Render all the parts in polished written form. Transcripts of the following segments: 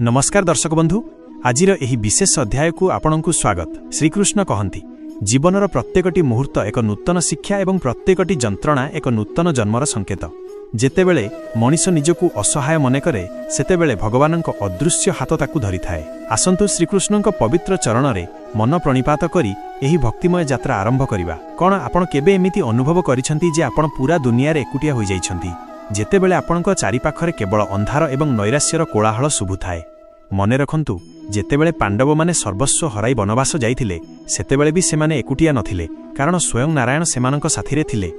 ନମସ୍କାର ଦର୍ଶକ ବନ୍ଧୁ, ଆଜିର ଏହି ବିଶେଷ ଅଧ୍ୟାୟକୁ ଆପଣଙ୍କୁ ସ୍ୱାଗତ। ଶ୍ରୀକୃଷ୍ଣ କହନ୍ତି, ଜୀବନର ପ୍ରତ୍ୟେକଟି ମୁହୂର୍ତ୍ତ ଏକ ନୂତନ ଶିକ୍ଷା ଏବଂ ପ୍ରତ୍ୟେକଟି ଯନ୍ତ୍ରଣା ଏକ ନୂତନ ଜନ୍ମର ସଂକେତ। ଯେତେବେଳେ ମଣିଷ ନିଜକୁ ଅସହାୟ ମନେକରେ, ସେତେବେଳେ ଭଗବାନଙ୍କ ଅଦୃଶ୍ୟ ହାତ ତାକୁ ଧରିଥାଏ। ଆସନ୍ତୁ ଶ୍ରୀକୃଷ୍ଣଙ୍କ ପବିତ୍ର ଚରଣରେ ମନ ପ୍ରଣିପାତ କରି ଏହି ଭକ୍ତିମୟ ଯାତ୍ରା ଆରମ୍ଭ କରିବା। କ'ଣ ଆପଣ କେବେ ଏମିତି ଅନୁଭବ କରିଛନ୍ତି ଯେ ଆପଣ ପୁରା ଦୁନିଆରେ ଏକୁଟିଆ ହୋଇଯାଇଛନ୍ତି, ଯେତେବେଳେ ଆପଣଙ୍କ ଚାରିପାଖରେ କେବଳ ଅନ୍ଧାର ଏବଂ ନୈରାଶ୍ୟର କୋଳାହଳ ଶୁଭୁଥାଏ? ମନେ ରଖନ୍ତୁ, ଯେତେବେଳେ ପାଣ୍ଡବମାନେ ସର୍ବସ୍ୱ ହରାଇ ବନବାସ ଯାଇଥିଲେ, ସେତେବେଳେ ବି ସେମାନେ ଏକୁଟିଆ ନଥିଲେ, କାରଣ ସ୍ୱୟଂ ନାରାୟଣ ସେମାନଙ୍କ ସାଥିରେ ଥିଲେ।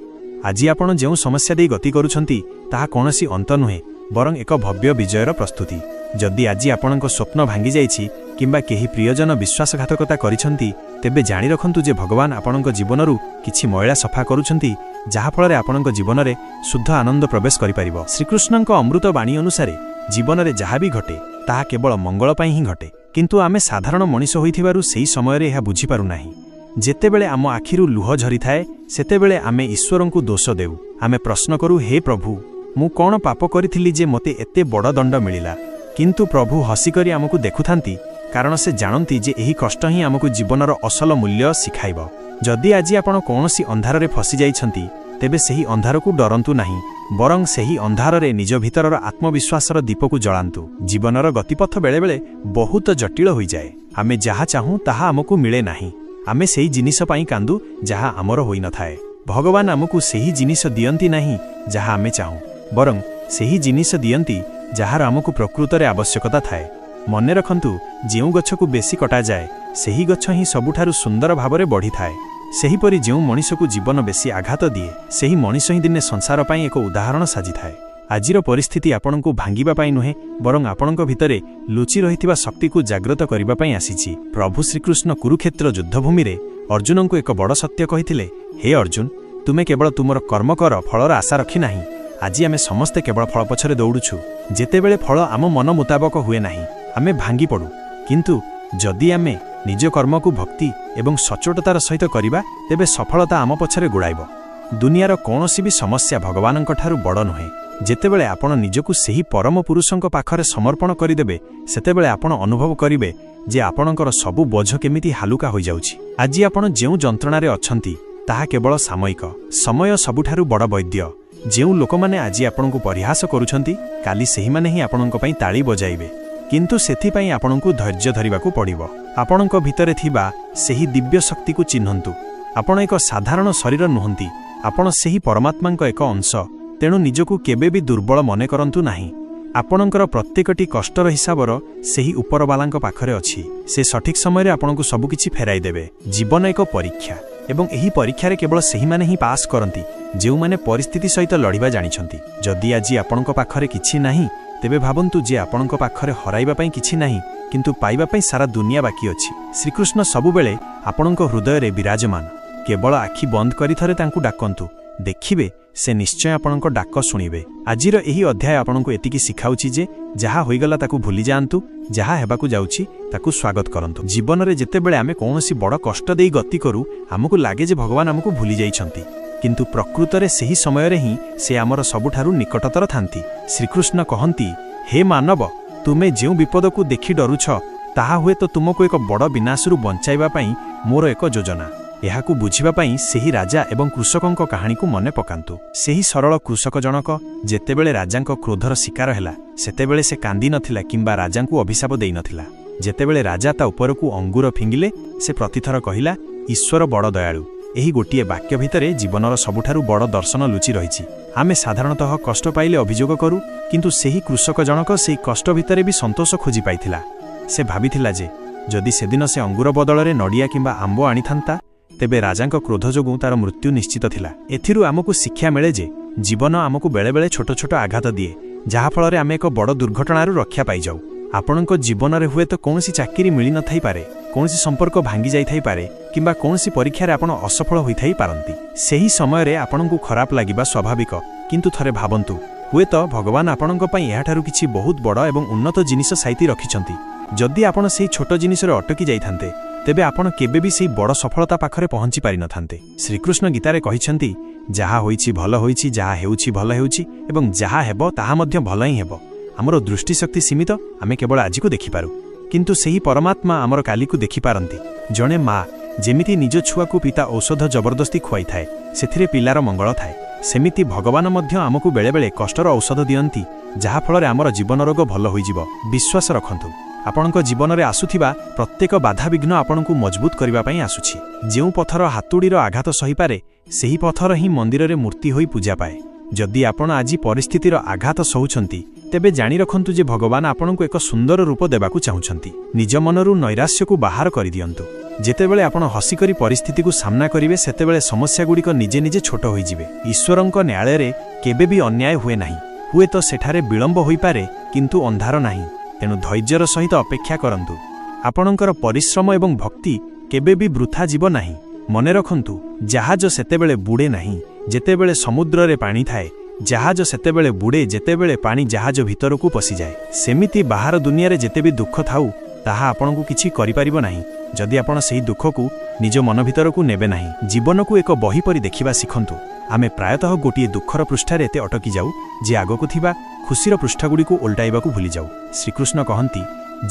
ଆଜି ଆପଣ ଯେଉଁ ସମସ୍ୟା ଦେଇ ଗତି କରୁଛନ୍ତି, ତାହା କୌଣସି ଅନ୍ତ ନୁହେଁ, ବରଂ ଏକ ଭବ୍ୟ ବିଜୟର ପ୍ରସ୍ତୁତି। ଯଦି ଆଜି ଆପଣଙ୍କ ସ୍ୱପ୍ନ ଭାଙ୍ଗିଯାଇଛି କିମ୍ବା କେହି ପ୍ରିୟଜନ ବିଶ୍ୱାସଘାତକତା କରିଛନ୍ତି, ତେବେ ଜାଣି ରଖନ୍ତୁ ଯେ ଭଗବାନ ଆପଣଙ୍କ ଜୀବନରୁ କିଛି ମଇଳା ସଫା କରୁଛନ୍ତି, ଯାହାଫଳରେ ଆପଣଙ୍କ ଜୀବନରେ ଶୁଦ୍ଧ ଆନନ୍ଦ ପ୍ରବେଶ କରିପାରିବ। ଶ୍ରୀକୃଷ୍ଣଙ୍କ ଅମୃତ ବାଣୀ ଅନୁସାରେ ଜୀବନରେ ଯାହା ବି ଘଟେ, ତାହା କେବଳ ମଙ୍ଗଳ ପାଇଁ ହିଁ ଘଟେ। କିନ୍ତୁ ଆମେ ସାଧାରଣ ମଣିଷ ହୋଇଥିବାରୁ ସେହି ସମୟରେ ଏହା ବୁଝିପାରୁନାହିଁ। ଯେତେବେଳେ ଆମ ଆଖିରୁ ଲୁହ ଝରିଥାଏ, ସେତେବେଳେ ଆମେ ଈଶ୍ୱରଙ୍କୁ ଦୋଷ ଦେଉ। ଆମେ ପ୍ରଶ୍ନ କରୁ, "ହେ ପ୍ରଭୁ, ମୁଁ କ'ଣ ପାପ କରିଥିଲି ଯେ ମୋତେ ଏତେ ବଡ଼ ଦଣ୍ଡ ମିଳିଲା?" କିନ୍ତୁ ପ୍ରଭୁ ହସିକରି ଆମକୁ ଦେଖୁଥାନ୍ତି, କାରଣ ସେ ଜାଣନ୍ତି ଯେ ଏହି କଷ୍ଟ ହିଁ ଆମକୁ ଜୀବନର ଅସଲ ମୂଲ୍ୟ ଶିଖାଇବ। ଯଦି ଆଜି ଆପଣ କୌଣସି ଅନ୍ଧାରରେ ଫସିଯାଇଛନ୍ତି, ତେବେ ସେହି ଅନ୍ଧାରକୁ ଡରନ୍ତୁ ନାହିଁ, ବରଂ ସେହି ଅନ୍ଧାରରେ ନିଜ ଭିତରର ଆତ୍ମବିଶ୍ୱାସର ଦୀପକୁ ଜଳାନ୍ତୁ। ଜୀବନର ଗତିପଥ ବେଳେବେଳେ ବହୁତ ଜଟିଳ ହୋଇଯାଏ। ଆମେ ଯାହା ଚାହୁଁ, ତାହା ଆମକୁ ମିଳେ ନାହିଁ। ଆମେ ସେହି ଜିନିଷ ପାଇଁ କାନ୍ଦୁ ଯାହା ଆମର ହୋଇନଥାଏ। ଭଗବାନ ଆମକୁ ସେହି ଜିନିଷ ଦିଅନ୍ତି ନାହିଁ ଯାହା ଆମେ ଚାହୁଁ, ବରଂ ସେହି ଜିନିଷ ଦିଅନ୍ତି ଯାହାର ଆମକୁ ପ୍ରକୃତରେ ଆବଶ୍ୟକତା ଥାଏ। ମନେ ରଖନ୍ତୁ, ଯେଉଁ ଗଛକୁ ବେଶୀ କଟାଯାଏ, ସେହି ଗଛ ହିଁ ସବୁଠାରୁ ସୁନ୍ଦର ଭାବରେ ବଢ଼ିଥାଏ। ସେହିପରି ଯେଉଁ ମଣିଷକୁ ଜୀବନ ବେଶୀ ଆଘାତ ଦିଏ, ସେହି ମଣିଷ ହିଁ ଦିନେ ସଂସାର ପାଇଁ ଏକ ଉଦାହରଣ ସାଜିଥାଏ। ଆଜିର ପରିସ୍ଥିତି ଆପଣଙ୍କୁ ଭାଙ୍ଗିବା ପାଇଁ ନୁହେଁ, ବରଂ ଆପଣଙ୍କ ଭିତରେ ଲୁଚି ରହିଥିବା ଶକ୍ତିକୁ ଜାଗ୍ରତ କରିବା ପାଇଁ ଆସିଛି। ପ୍ରଭୁ ଶ୍ରୀକୃଷ୍ଣ କୁରୁକ୍ଷେତ୍ର ଯୁଦ୍ଧଭୂମିରେ ଅର୍ଜୁନଙ୍କୁ ଏକ ବଡ଼ ସତ୍ୟ କହିଥିଲେ, "ହେ ଅର୍ଜୁନ, ତୁମେ କେବଳ ତୁମର କର୍ମ କର, ଫଳର ଆଶା ରଖିନାହିଁ।" ଆଜି ଆମେ ସମସ୍ତେ କେବଳ ଫଳ ପଛରେ ଦୌଡ଼ୁଛୁ। ଯେତେବେଳେ ଫଳ ଆମ ମନ ମୁତାବକ ହୁଏ ନାହିଁ, ଆମେ ଭାଙ୍ଗି ପଡ଼ୁ। କିନ୍ତୁ ଯଦି ଆମେ ନିଜ କର୍ମକୁ ଭକ୍ତି ଏବଂ ସଚୋଟତାର ସହିତ କରିବା, ତେବେ ସଫଳତା ଆମ ପଛରେ ଗୋଡ଼ାଇବ। ଦୁନିଆର କୌଣସି ବି ସମସ୍ୟା ଭଗବାନଙ୍କଠାରୁ ବଡ଼ ନୁହେଁ। ଯେତେବେଳେ ଆପଣ ନିଜକୁ ସେହି ପରମ ପୁରୁଷଙ୍କ ପାଖରେ ସମର୍ପଣ କରିଦେବେ, ସେତେବେଳେ ଆପଣ ଅନୁଭବ କରିବେ ଯେ ଆପଣଙ୍କର ସବୁ ବୋଝ କେମିତି ହାଲୁକା ହୋଇଯାଉଛି। ଆଜି ଆପଣ ଯେଉଁ ଯନ୍ତ୍ରଣାରେ ଅଛନ୍ତି, ତାହା କେବଳ ସାମୟିକ। ସମୟ ସବୁଠାରୁ ବଡ଼ ବୈଦ୍ୟ। ଯେଉଁ ଲୋକମାନେ ଆଜି ଆପଣଙ୍କୁ ପରିହାସ କରୁଛନ୍ତି, କାଲି ସେହିମାନେ ହିଁ ଆପଣଙ୍କ ପାଇଁ ତାଳି ବଜାଇବେ। କିନ୍ତୁ ସେଥିପାଇଁ ଆପଣଙ୍କୁ ଧୈର୍ଯ୍ୟ ଧରିବାକୁ ପଡ଼ିବ। ଆପଣଙ୍କ ଭିତରେ ଥିବା ସେହି ଦିବ୍ୟ ଶକ୍ତିକୁ ଚିହ୍ନନ୍ତୁ। ଆପଣ ଏକ ସାଧାରଣ ଶରୀର ନୁହନ୍ତି, ଆପଣ ସେହି ପରମାତ୍ମାଙ୍କ ଏକ ଅଂଶ। ତେଣୁ ନିଜକୁ କେବେ ବି ଦୁର୍ବଳ ମନେ କରନ୍ତୁ ନାହିଁ। ଆପଣଙ୍କର ପ୍ରତ୍ୟେକଟି କଷ୍ଟର ହିସାବ ସେହି ଉପରବାଲାଙ୍କ ପାଖରେ ଅଛି। ସେ ସଠିକ୍ ସମୟରେ ଆପଣଙ୍କୁ ସବୁକିଛି ଫେରାଇ ଦେବେ। ଜୀବନ ଏକ ପରୀକ୍ଷା ଏବଂ ଏହି ପରୀକ୍ଷାରେ କେବଳ ସେହିମାନେ ହିଁ ପାସ୍ କରନ୍ତି, ଯେଉଁମାନେ ପରିସ୍ଥିତି ସହିତ ଲଢ଼ିବା ଜାଣିଛନ୍ତି। ଯଦି ଆଜି ଆପଣଙ୍କ ପାଖରେ କିଛି ନାହିଁ, ତେବେ ଭାବନ୍ତୁ ଯେ ଆପଣଙ୍କ ପାଖରେ ହରାଇବା ପାଇଁ କିଛି ନାହିଁ, କିନ୍ତୁ ପାଇବା ପାଇଁ ସାରା ଦୁନିଆ ବାକି ଅଛି। ଶ୍ରୀକୃଷ୍ଣ ସବୁବେଳେ ଆପଣଙ୍କ ହୃଦୟରେ ବିରାଜମାନ। କେବଳ ଆଖି ବନ୍ଦ କରି ଥରେ ତାଙ୍କୁ ଡାକନ୍ତୁ, ଦେଖିବେ ସେ ନିଶ୍ଚୟ ଆପଣଙ୍କ ଡାକ ଶୁଣିବେ। ଆଜିର ଏହି ଅଧ୍ୟାୟ ଆପଣଙ୍କୁ ଏତିକି ଶିଖାଉଛି ଯେ ଯାହା ହୋଇଗଲା ତାକୁ ଭୁଲିଯାଆନ୍ତୁ, ଯାହା ହେବାକୁ ଯାଉଛି ତାକୁ ସ୍ୱାଗତ କରନ୍ତୁ। ଜୀବନରେ ଯେତେବେଳେ ଆମେ କୌଣସି ବଡ଼ କଷ୍ଟ ଦେଇ ଗତି କରୁ, ଆମକୁ ଲାଗେ ଯେ ଭଗବାନ ଆମକୁ ଭୁଲି ଯାଇଛନ୍ତି। କିନ୍ତୁ ପ୍ରକୃତରେ ସେହି ସମୟରେ ହିଁ ସେ ଆମର ସବୁଠାରୁ ନିକଟତର ଥାନ୍ତି। ଶ୍ରୀକୃଷ୍ଣ କହନ୍ତି, "ହେ ମାନବ, ତୁମେ ଯେଉଁ ବିପଦକୁ ଦେଖି ଡରୁଛ, ତାହା ହୁଏତ ତୁମକୁ ଏକ ବଡ଼ ବିନାଶରୁ ବଞ୍ଚାଇବା ପାଇଁ ମୋର ଏକ ଯୋଜନା।" ଏହାକୁ ବୁଝିବା ପାଇଁ ସେହି ରାଜା ଏବଂ କୃଷକଙ୍କ କାହାଣୀକୁ ମନେ ପକାନ୍ତୁ। ସେହି ସରଳ କୃଷକ ଜଣକ ଯେତେବେଳେ ରାଜାଙ୍କ କ୍ରୋଧର ଶିକାର ହେଲା, ସେତେବେଳେ ସେ କାନ୍ଦି ନଥିଲା କିମ୍ବା ରାଜାଙ୍କୁ ଅଭିଶାପ ଦେଇନଥିଲା। ଯେତେବେଳେ ରାଜା ତା ଉପରକୁ ଅଙ୍ଗୁର ଫିଙ୍ଗିଲେ, ସେ ପ୍ରତିଥର କହିଲା, "ଈଶ୍ୱର ବଡ଼ ଦୟାଳୁ।" ଏହି ଗୋଟିଏ ବାକ୍ୟ ଭିତରେ ଜୀବନର ସବୁଠାରୁ ବଡ଼ ଦର୍ଶନ ଲୁଚି ରହିଛି। ଆମେ ସାଧାରଣତଃ କଷ୍ଟ ପାଇଲେ ଅଭିଯୋଗ କରୁ, କିନ୍ତୁ ସେହି କୃଷକ ଜଣକ ସେହି କଷ୍ଟ ଭିତରେ ବି ସନ୍ତୋଷ ଖୋଜି ପାଇଥିଲା। ସେ ଭାବିଥିଲା ଯେ ଯଦି ସେଦିନ ସେ ଅଙ୍ଗୁର ବଦଳରେ ନଡ଼ିଆ କିମ୍ବା ଆମ୍ବ ଆଣିଥାନ୍ତା, ତେବେ ରାଜାଙ୍କ କ୍ରୋଧ ଯୋଗୁଁ ତାର ମୃତ୍ୟୁ ନିଶ୍ଚିତ ଥିଲା। ଏଥିରୁ ଆମକୁ ଶିକ୍ଷା ମିଳେ ଯେ ଜୀବନ ଆମକୁ ବେଳେବେଳେ ଛୋଟ ଛୋଟ ଆଘାତ ଦିଏ, ଯାହାଫଳରେ ଆମେ ଏକ ବଡ଼ ଦୁର୍ଘଟଣାରୁ ରକ୍ଷା ପାଇଯାଉ। ଆପଣଙ୍କ ଜୀବନରେ ହୁଏତ କୌଣସି ଚାକିରି ମିଳିନଥାଇପାରେ, କୌଣସି ସମ୍ପର୍କ ଭାଙ୍ଗି ଯାଇଥାଇପାରେ କିମ୍ବା କୌଣସି ପରୀକ୍ଷାରେ ଆପଣ ଅସଫଳ ହୋଇଥାଇପାରନ୍ତି। ସେହି ସମୟରେ ଆପଣଙ୍କୁ ଖରାପ ଲାଗିବା ସ୍ୱାଭାବିକ। କିନ୍ତୁ ଥରେ ଭାବନ୍ତୁ, ହୁଏତ ଭଗବାନ ଆପଣଙ୍କ ପାଇଁ ଏହାଠାରୁ କିଛି ବହୁତ ବଡ଼ ଏବଂ ଉନ୍ନତ ଜିନିଷ ସାଇତି ରଖିଛନ୍ତି। ଯଦି ଆପଣ ସେହି ଛୋଟ ଜିନିଷରେ ଅଟକି ଯାଇଥାନ୍ତେ, ତେବେ ଆପଣ କେବେ ବି ସେହି ବଡ଼ ସଫଳତା ପାଖରେ ପହଞ୍ଚି ପାରିନଥାନ୍ତେ। ଶ୍ରୀକୃଷ୍ଣ ଗୀତାରେ କହିଛନ୍ତି, ଯାହା ହୋଇଛି ଭଲ ହୋଇଛି, ଯାହା ହେଉଛି ଭଲ ହେଉଛି ଏବଂ ଯାହା ହେବ ତାହା ମଧ୍ୟ ଭଲ ହିଁ ହେବ। ଆମର ଦୃଷ୍ଟିଶକ୍ତି ସୀମିତ, ଆମେ କେବଳ ଆଜିକୁ ଦେଖିପାରୁ, କିନ୍ତୁ ସେହି ପରମାତ୍ମା ଆମର କାଲିକୁ ଦେଖିପାରନ୍ତି। ଜଣେ ମା ଯେମିତି ନିଜ ଛୁଆକୁ ପିତା ଔଷଧ ଜବରଦସ୍ତି ଖୁଆଇଥାଏ, ସେଥିରେ ପିଲାର ମଙ୍ଗଳ ଥାଏ, ସେମିତି ଭଗବାନ ମଧ୍ୟ ଆମକୁ ବେଳେବେଳେ କଷ୍ଟର ଔଷଧ ଦିଅନ୍ତି, ଯାହାଫଳରେ ଆମର ଜୀବନ ରୋଗ ଭଲ ହୋଇଯିବ। ବିଶ୍ୱାସ ରଖନ୍ତୁ, ଆପଣଙ୍କ ଜୀବନରେ ଆସୁଥିବା ପ୍ରତ୍ୟେକ ବାଧାବିଘ୍ନ ଆପଣଙ୍କୁ ମଜବୁତ କରିବା ପାଇଁ ଆସୁଛି। ଯେଉଁ ପଥର ହାତୁଡ଼ିର ଆଘାତ ସହିପାରେ, ସେହି ପଥର ହିଁ ମନ୍ଦିରରେ ମୂର୍ତ୍ତି ହୋଇ ପୂଜା ପାଏ। ଯଦି ଆପଣ ଆଜି ପରିସ୍ଥିତିର ଆଘାତ ସହୁଛନ୍ତି, ତେବେ ଜାଣି ରଖନ୍ତୁ ଯେ ଭଗବାନ ଆପଣଙ୍କୁ ଏକ ସୁନ୍ଦର ରୂପ ଦେବାକୁ ଚାହୁଁଛନ୍ତି। ନିଜ ମନରୁ ନୈରାଶ୍ୟକୁ ବାହାର କରିଦିଅନ୍ତୁ। ଯେତେବେଳେ ଆପଣ ହସିକରି ପରିସ୍ଥିତିକୁ ସାମ୍ନା କରିବେ, ସେତେବେଳେ ସମସ୍ୟାଗୁଡ଼ିକ ନିଜେ ନିଜେ ଛୋଟ ହୋଇଯିବେ। ଈଶ୍ୱରଙ୍କ ନ୍ୟାୟାଳୟରେ କେବେ ବି ଅନ୍ୟାୟ ହୁଏ ନାହିଁ। ହୁଏତ ସେଠାରେ ବିଳମ୍ବ ହୋଇପାରେ, କିନ୍ତୁ ଅନ୍ଧାର ନାହିଁ। ତେଣୁ ଧୈର୍ଯ୍ୟର ସହିତ ଅପେକ୍ଷା କରନ୍ତୁ। ଆପଣଙ୍କର ପରିଶ୍ରମ ଏବଂ ଭକ୍ତି କେବେ ବି ବୃଥା ଯିବ ନାହିଁ। ମନେ ରଖନ୍ତୁ, ଜାହାଜ ସେତେବେଳେ ବୁଡ଼େ ନାହିଁ ଯେତେବେଳେ ସମୁଦ୍ରରେ ପାଣି ଥାଏ। ଜାହାଜ ସେତେବେଳେ ବୁଡ଼େ ଯେତେବେଳେ ପାଣି ଜାହାଜ ଭିତରକୁ ପଶିଯାଏ। ସେମିତି ବାହାର ଦୁନିଆରେ ଯେତେ ବି ଦୁଃଖ ଥାଉ, ତାହା ଆପଣଙ୍କୁ କିଛି କରିପାରିବ ନାହିଁ, ଯଦି ଆପଣ ସେହି ଦୁଃଖକୁ ନିଜ ମନ ଭିତରକୁ ନେବେ ନାହିଁ। ଜୀବନକୁ ଏକ ବହି ପରି ଦେଖିବା ଶିଖନ୍ତୁ। ଆମେ ପ୍ରାୟତଃ ଗୋଟିଏ ଦୁଃଖର ପୃଷ୍ଠାରେ ଏତେ ଅଟକି ଯାଉ ଯେ ଆଗକୁ ଥିବା ଖୁସିର ପୃଷ୍ଠାଗୁଡ଼ିକୁ ଓଲଟାଇବାକୁ ଭୁଲିଯାଉ। ଶ୍ରୀକୃଷ୍ଣ କହନ୍ତି,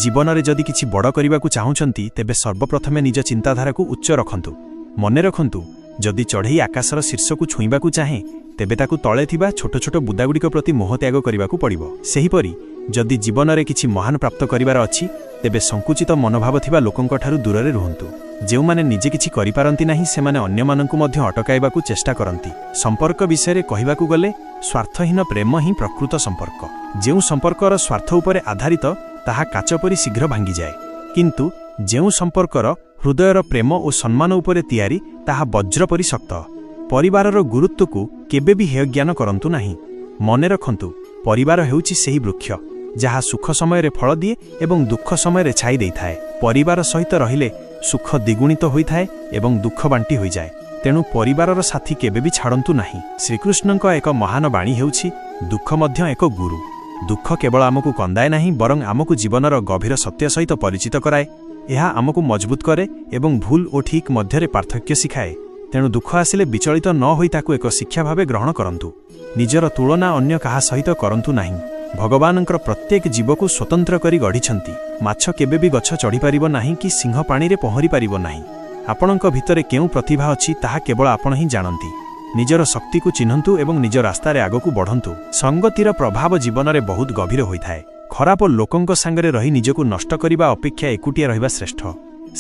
ଜୀବନରେ ଯଦି କିଛି ବଡ଼ କରିବାକୁ ଚାହୁଁଛନ୍ତି, ତେବେ ସର୍ବପ୍ରଥମେ ନିଜ ଚିନ୍ତାଧାରାକୁ ଉଚ୍ଚ ରଖନ୍ତୁ। ମନେ ରଖନ୍ତୁ, ଯଦି ଚଢ଼େଇ ଆକାଶର ଶୀର୍ଷକୁ ଛୁଇଁବାକୁ ଚାହେଁ, ତେବେ ତାକୁ ତଳେ ଥିବା ଛୋଟ ଛୋଟ ବୁଦାଗୁଡ଼ିକ ପ୍ରତି ମୋହ ତ୍ୟାଗ କରିବାକୁ ପଡ଼ିବ। ସେହିପରି ଯଦି ଜୀବନରେ କିଛି ମହାନ ପ୍ରାପ୍ତ କରିବାର ଅଛି, ତେବେ ସଂକୁଚିତ ମନୋଭାବ ଥିବା ଲୋକଙ୍କଠାରୁ ଦୂରରେ ରୁହନ୍ତୁ। ଯେଉଁମାନେ ନିଜେ କିଛି କରିପାରନ୍ତି ନାହିଁ, ସେମାନେ ଅନ୍ୟମାନଙ୍କୁ ମଧ୍ୟ ଅଟକାଇବାକୁ ଚେଷ୍ଟା କରନ୍ତି। ସମ୍ପର୍କ ବିଷୟରେ କହିବାକୁ ଗଲେ, ସ୍ୱାର୍ଥହୀନ ପ୍ରେମ ହିଁ ପ୍ରକୃତ ସମ୍ପର୍କ। ଯେଉଁ ସମ୍ପର୍କର ସ୍ୱାର୍ଥ ଉପରେ ଆଧାରିତ, ତାହା କାଚ ପରି ଶୀଘ୍ର ଭାଙ୍ଗିଯାଏ, କିନ୍ତୁ ଯେଉଁ ସମ୍ପର୍କର ହୃଦୟର ପ୍ରେମ ଓ ସମ୍ମାନ ଉପରେ ତିଆରି, ତାହା ବଜ୍ର ପରି ଶକ୍ତ। ପରିବାରର ଗୁରୁତ୍ୱକୁ କେବେ ବି ହେୟଜ୍ଞାନ କରନ୍ତୁ ନାହିଁ। ମନେ ରଖନ୍ତୁ, ପରିବାର ହେଉଛି ସେହି ବୃକ୍ଷ ଯାହା ସୁଖ ସମୟରେ ଫଳ ଦିଏ ଏବଂ ଦୁଃଖ ସମୟରେ ଛାଇ ଦେଇଥାଏ। ପରିବାର ସହିତ ରହିଲେ ସୁଖ ଦ୍ୱିଗୁଣିତ ହୋଇଥାଏ ଏବଂ ଦୁଃଖ ବାଣ୍ଟି ହୋଇଯାଏ। ତେଣୁ ପରିବାରର ସାଥୀ କେବେ ବି ଛାଡ଼ନ୍ତୁ ନାହିଁ। ଶ୍ରୀକୃଷ୍ଣଙ୍କ ଏକ ମହାନ ବାଣୀ ହେଉଛି, ଦୁଃଖ ମଧ୍ୟ ଏକ ଗୁରୁ। ଦୁଃଖ କେବଳ ଆମକୁ କନ୍ଦାଏ ନାହିଁ, ବରଂ ଆମକୁ ଜୀବନର ଗଭୀର ସତ୍ୟ ସହିତ ପରିଚିତ କରାଏ। ଏହା ଆମକୁ ମଜବୁତ କରେ ଏବଂ ଭୁଲ ଓ ଠିକ୍ ମଧ୍ୟରେ ପାର୍ଥକ୍ୟ ଶିଖାଏ। ତେଣୁ ଦୁଃଖ ଆସିଲେ ବିଚଳିତ ନ ହୋଇ ତାକୁ ଏକ ଶିକ୍ଷା ଭାବେ ଗ୍ରହଣ କରନ୍ତୁ। ନିଜର ତୁଳନା ଅନ୍ୟ କାହା ସହିତ କରନ୍ତୁ ନାହିଁ। ଭଗବାନଙ୍କର ପ୍ରତ୍ୟେକ ଜୀବକୁ ସ୍ୱତନ୍ତ୍ର କରି ଗଢ଼ିଛନ୍ତି। ମାଛ କେବେ ବି ଗଛ ଚଢ଼ିପାରିବ ନାହିଁ କି ସିଂହ ପାଣିରେ ପହଁରି ପାରିବ ନାହିଁ। ଆପଣଙ୍କ ଭିତରେ କେଉଁ ପ୍ରତିଭା ଅଛି, ତାହା କେବଳ ଆପଣ ହିଁ ଜାଣନ୍ତି। ନିଜର ଶକ୍ତିକୁ ଚିହ୍ନନ୍ତୁ ଏବଂ ନିଜ ରାସ୍ତାରେ ଆଗକୁ ବଢ଼ନ୍ତୁ। ସଙ୍ଗତିର ପ୍ରଭାବ ଜୀବନରେ ବହୁତ ଗଭୀର ହୋଇଥାଏ। ଖରାପ ଲୋକଙ୍କ ସାଙ୍ଗରେ ରହି ନିଜକୁ ନଷ୍ଟ କରିବା ଅପେକ୍ଷା ଏକୁଟିଆ ରହିବା ଶ୍ରେଷ୍ଠ।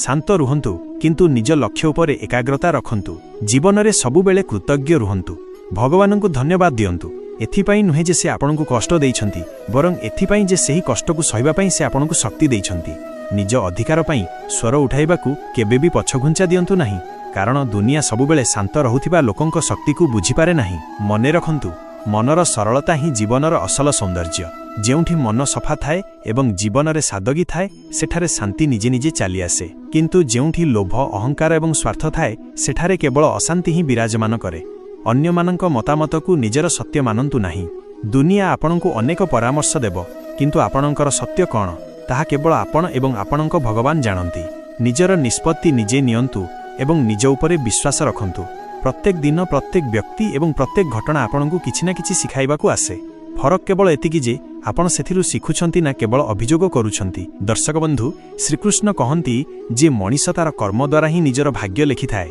ଶାନ୍ତ ରୁହନ୍ତୁ, କିନ୍ତୁ ନିଜ ଲକ୍ଷ୍ୟ ଉପରେ ଏକାଗ୍ରତା ରଖନ୍ତୁ। ଜୀବନରେ ସବୁବେଳେ କୃତଜ୍ଞ ରୁହନ୍ତୁ। ଭଗବାନଙ୍କୁ ଧନ୍ୟବାଦ ଦିଅନ୍ତୁ, ଏଥିପାଇଁ ନୁହେଁ ଯେ ସେ ଆପଣଙ୍କୁ କଷ୍ଟ ଦେଇଛନ୍ତି, ବରଂ ଏଥିପାଇଁ ଯେ ସେହି କଷ୍ଟକୁ ସହିବା ପାଇଁ ସେ ଆପଣଙ୍କୁ ଶକ୍ତି ଦେଇଛନ୍ତି। ନିଜ ଅଧିକାର ପାଇଁ ସ୍ୱର ଉଠାଇବାକୁ କେବେ ବି ପଛଘୁଞ୍ଚା ଦିଅନ୍ତୁ ନାହିଁ, କାରଣ ଦୁନିଆ ସବୁବେଳେ ଶାନ୍ତ ରହୁଥିବା ଲୋକଙ୍କ ଶକ୍ତିକୁ ବୁଝିପାରେ ନାହିଁ। ମନେ ରଖନ୍ତୁ, ମନର ସରଳତା ହିଁ ଜୀବନର ଅସଲ ସୌନ୍ଦର୍ଯ୍ୟ। ଯେଉଁଠି ମନ ସଫା ଥାଏ ଏବଂ ଜୀବନରେ ସାଦଗୀ ଥାଏ, ସେଠାରେ ଶାନ୍ତି ନିଜେ ନିଜେ ଚାଲିଆସେ। କିନ୍ତୁ ଯେଉଁଠି ଲୋଭ, ଅହଙ୍କାର ଏବଂ ସ୍ୱାର୍ଥ ଥାଏ, ସେଠାରେ କେବଳ ଅଶାନ୍ତି ହିଁ ବିରାଜମାନ କରେ। ଅନ୍ୟମାନଙ୍କ ମତାମତକୁ ନିଜର ସତ୍ୟ ମାନନ୍ତୁ ନାହିଁ। ଦୁନିଆ ଆପଣଙ୍କୁ ଅନେକ ପରାମର୍ଶ ଦେବ, କିନ୍ତୁ ଆପଣଙ୍କର ସତ୍ୟ କ'ଣ, ତାହା କେବଳ ଆପଣ ଏବଂ ଆପଣଙ୍କ ଭଗବାନ ଜାଣନ୍ତି। ନିଜର ନିଷ୍ପତ୍ତି ନିଜେ ନିଅନ୍ତୁ ଏବଂ ନିଜ ଉପରେ ବିଶ୍ୱାସ ରଖନ୍ତୁ। ପ୍ରତ୍ୟେକ ଦିନ, ପ୍ରତ୍ୟେକ ବ୍ୟକ୍ତି ଏବଂ ପ୍ରତ୍ୟେକ ଘଟଣା ଆପଣଙ୍କୁ କିଛି ନା କିଛି ଶିଖାଇବାକୁ ଆସେ। ଫରକ କେବଳ ଏତିକି ଯେ ଆପଣ ସେଥିରୁ ଶିଖୁଛନ୍ତି ନା କେବଳ ଅଭିଯୋଗ କରୁଛନ୍ତି। ଦର୍ଶକ ବନ୍ଧୁ, ଶ୍ରୀକୃଷ୍ଣ କହନ୍ତି ଯେ ମଣିଷ ତାର କର୍ମ ଦ୍ୱାରା ହିଁ ନିଜର ଭାଗ୍ୟ ଲେଖିଥାଏ।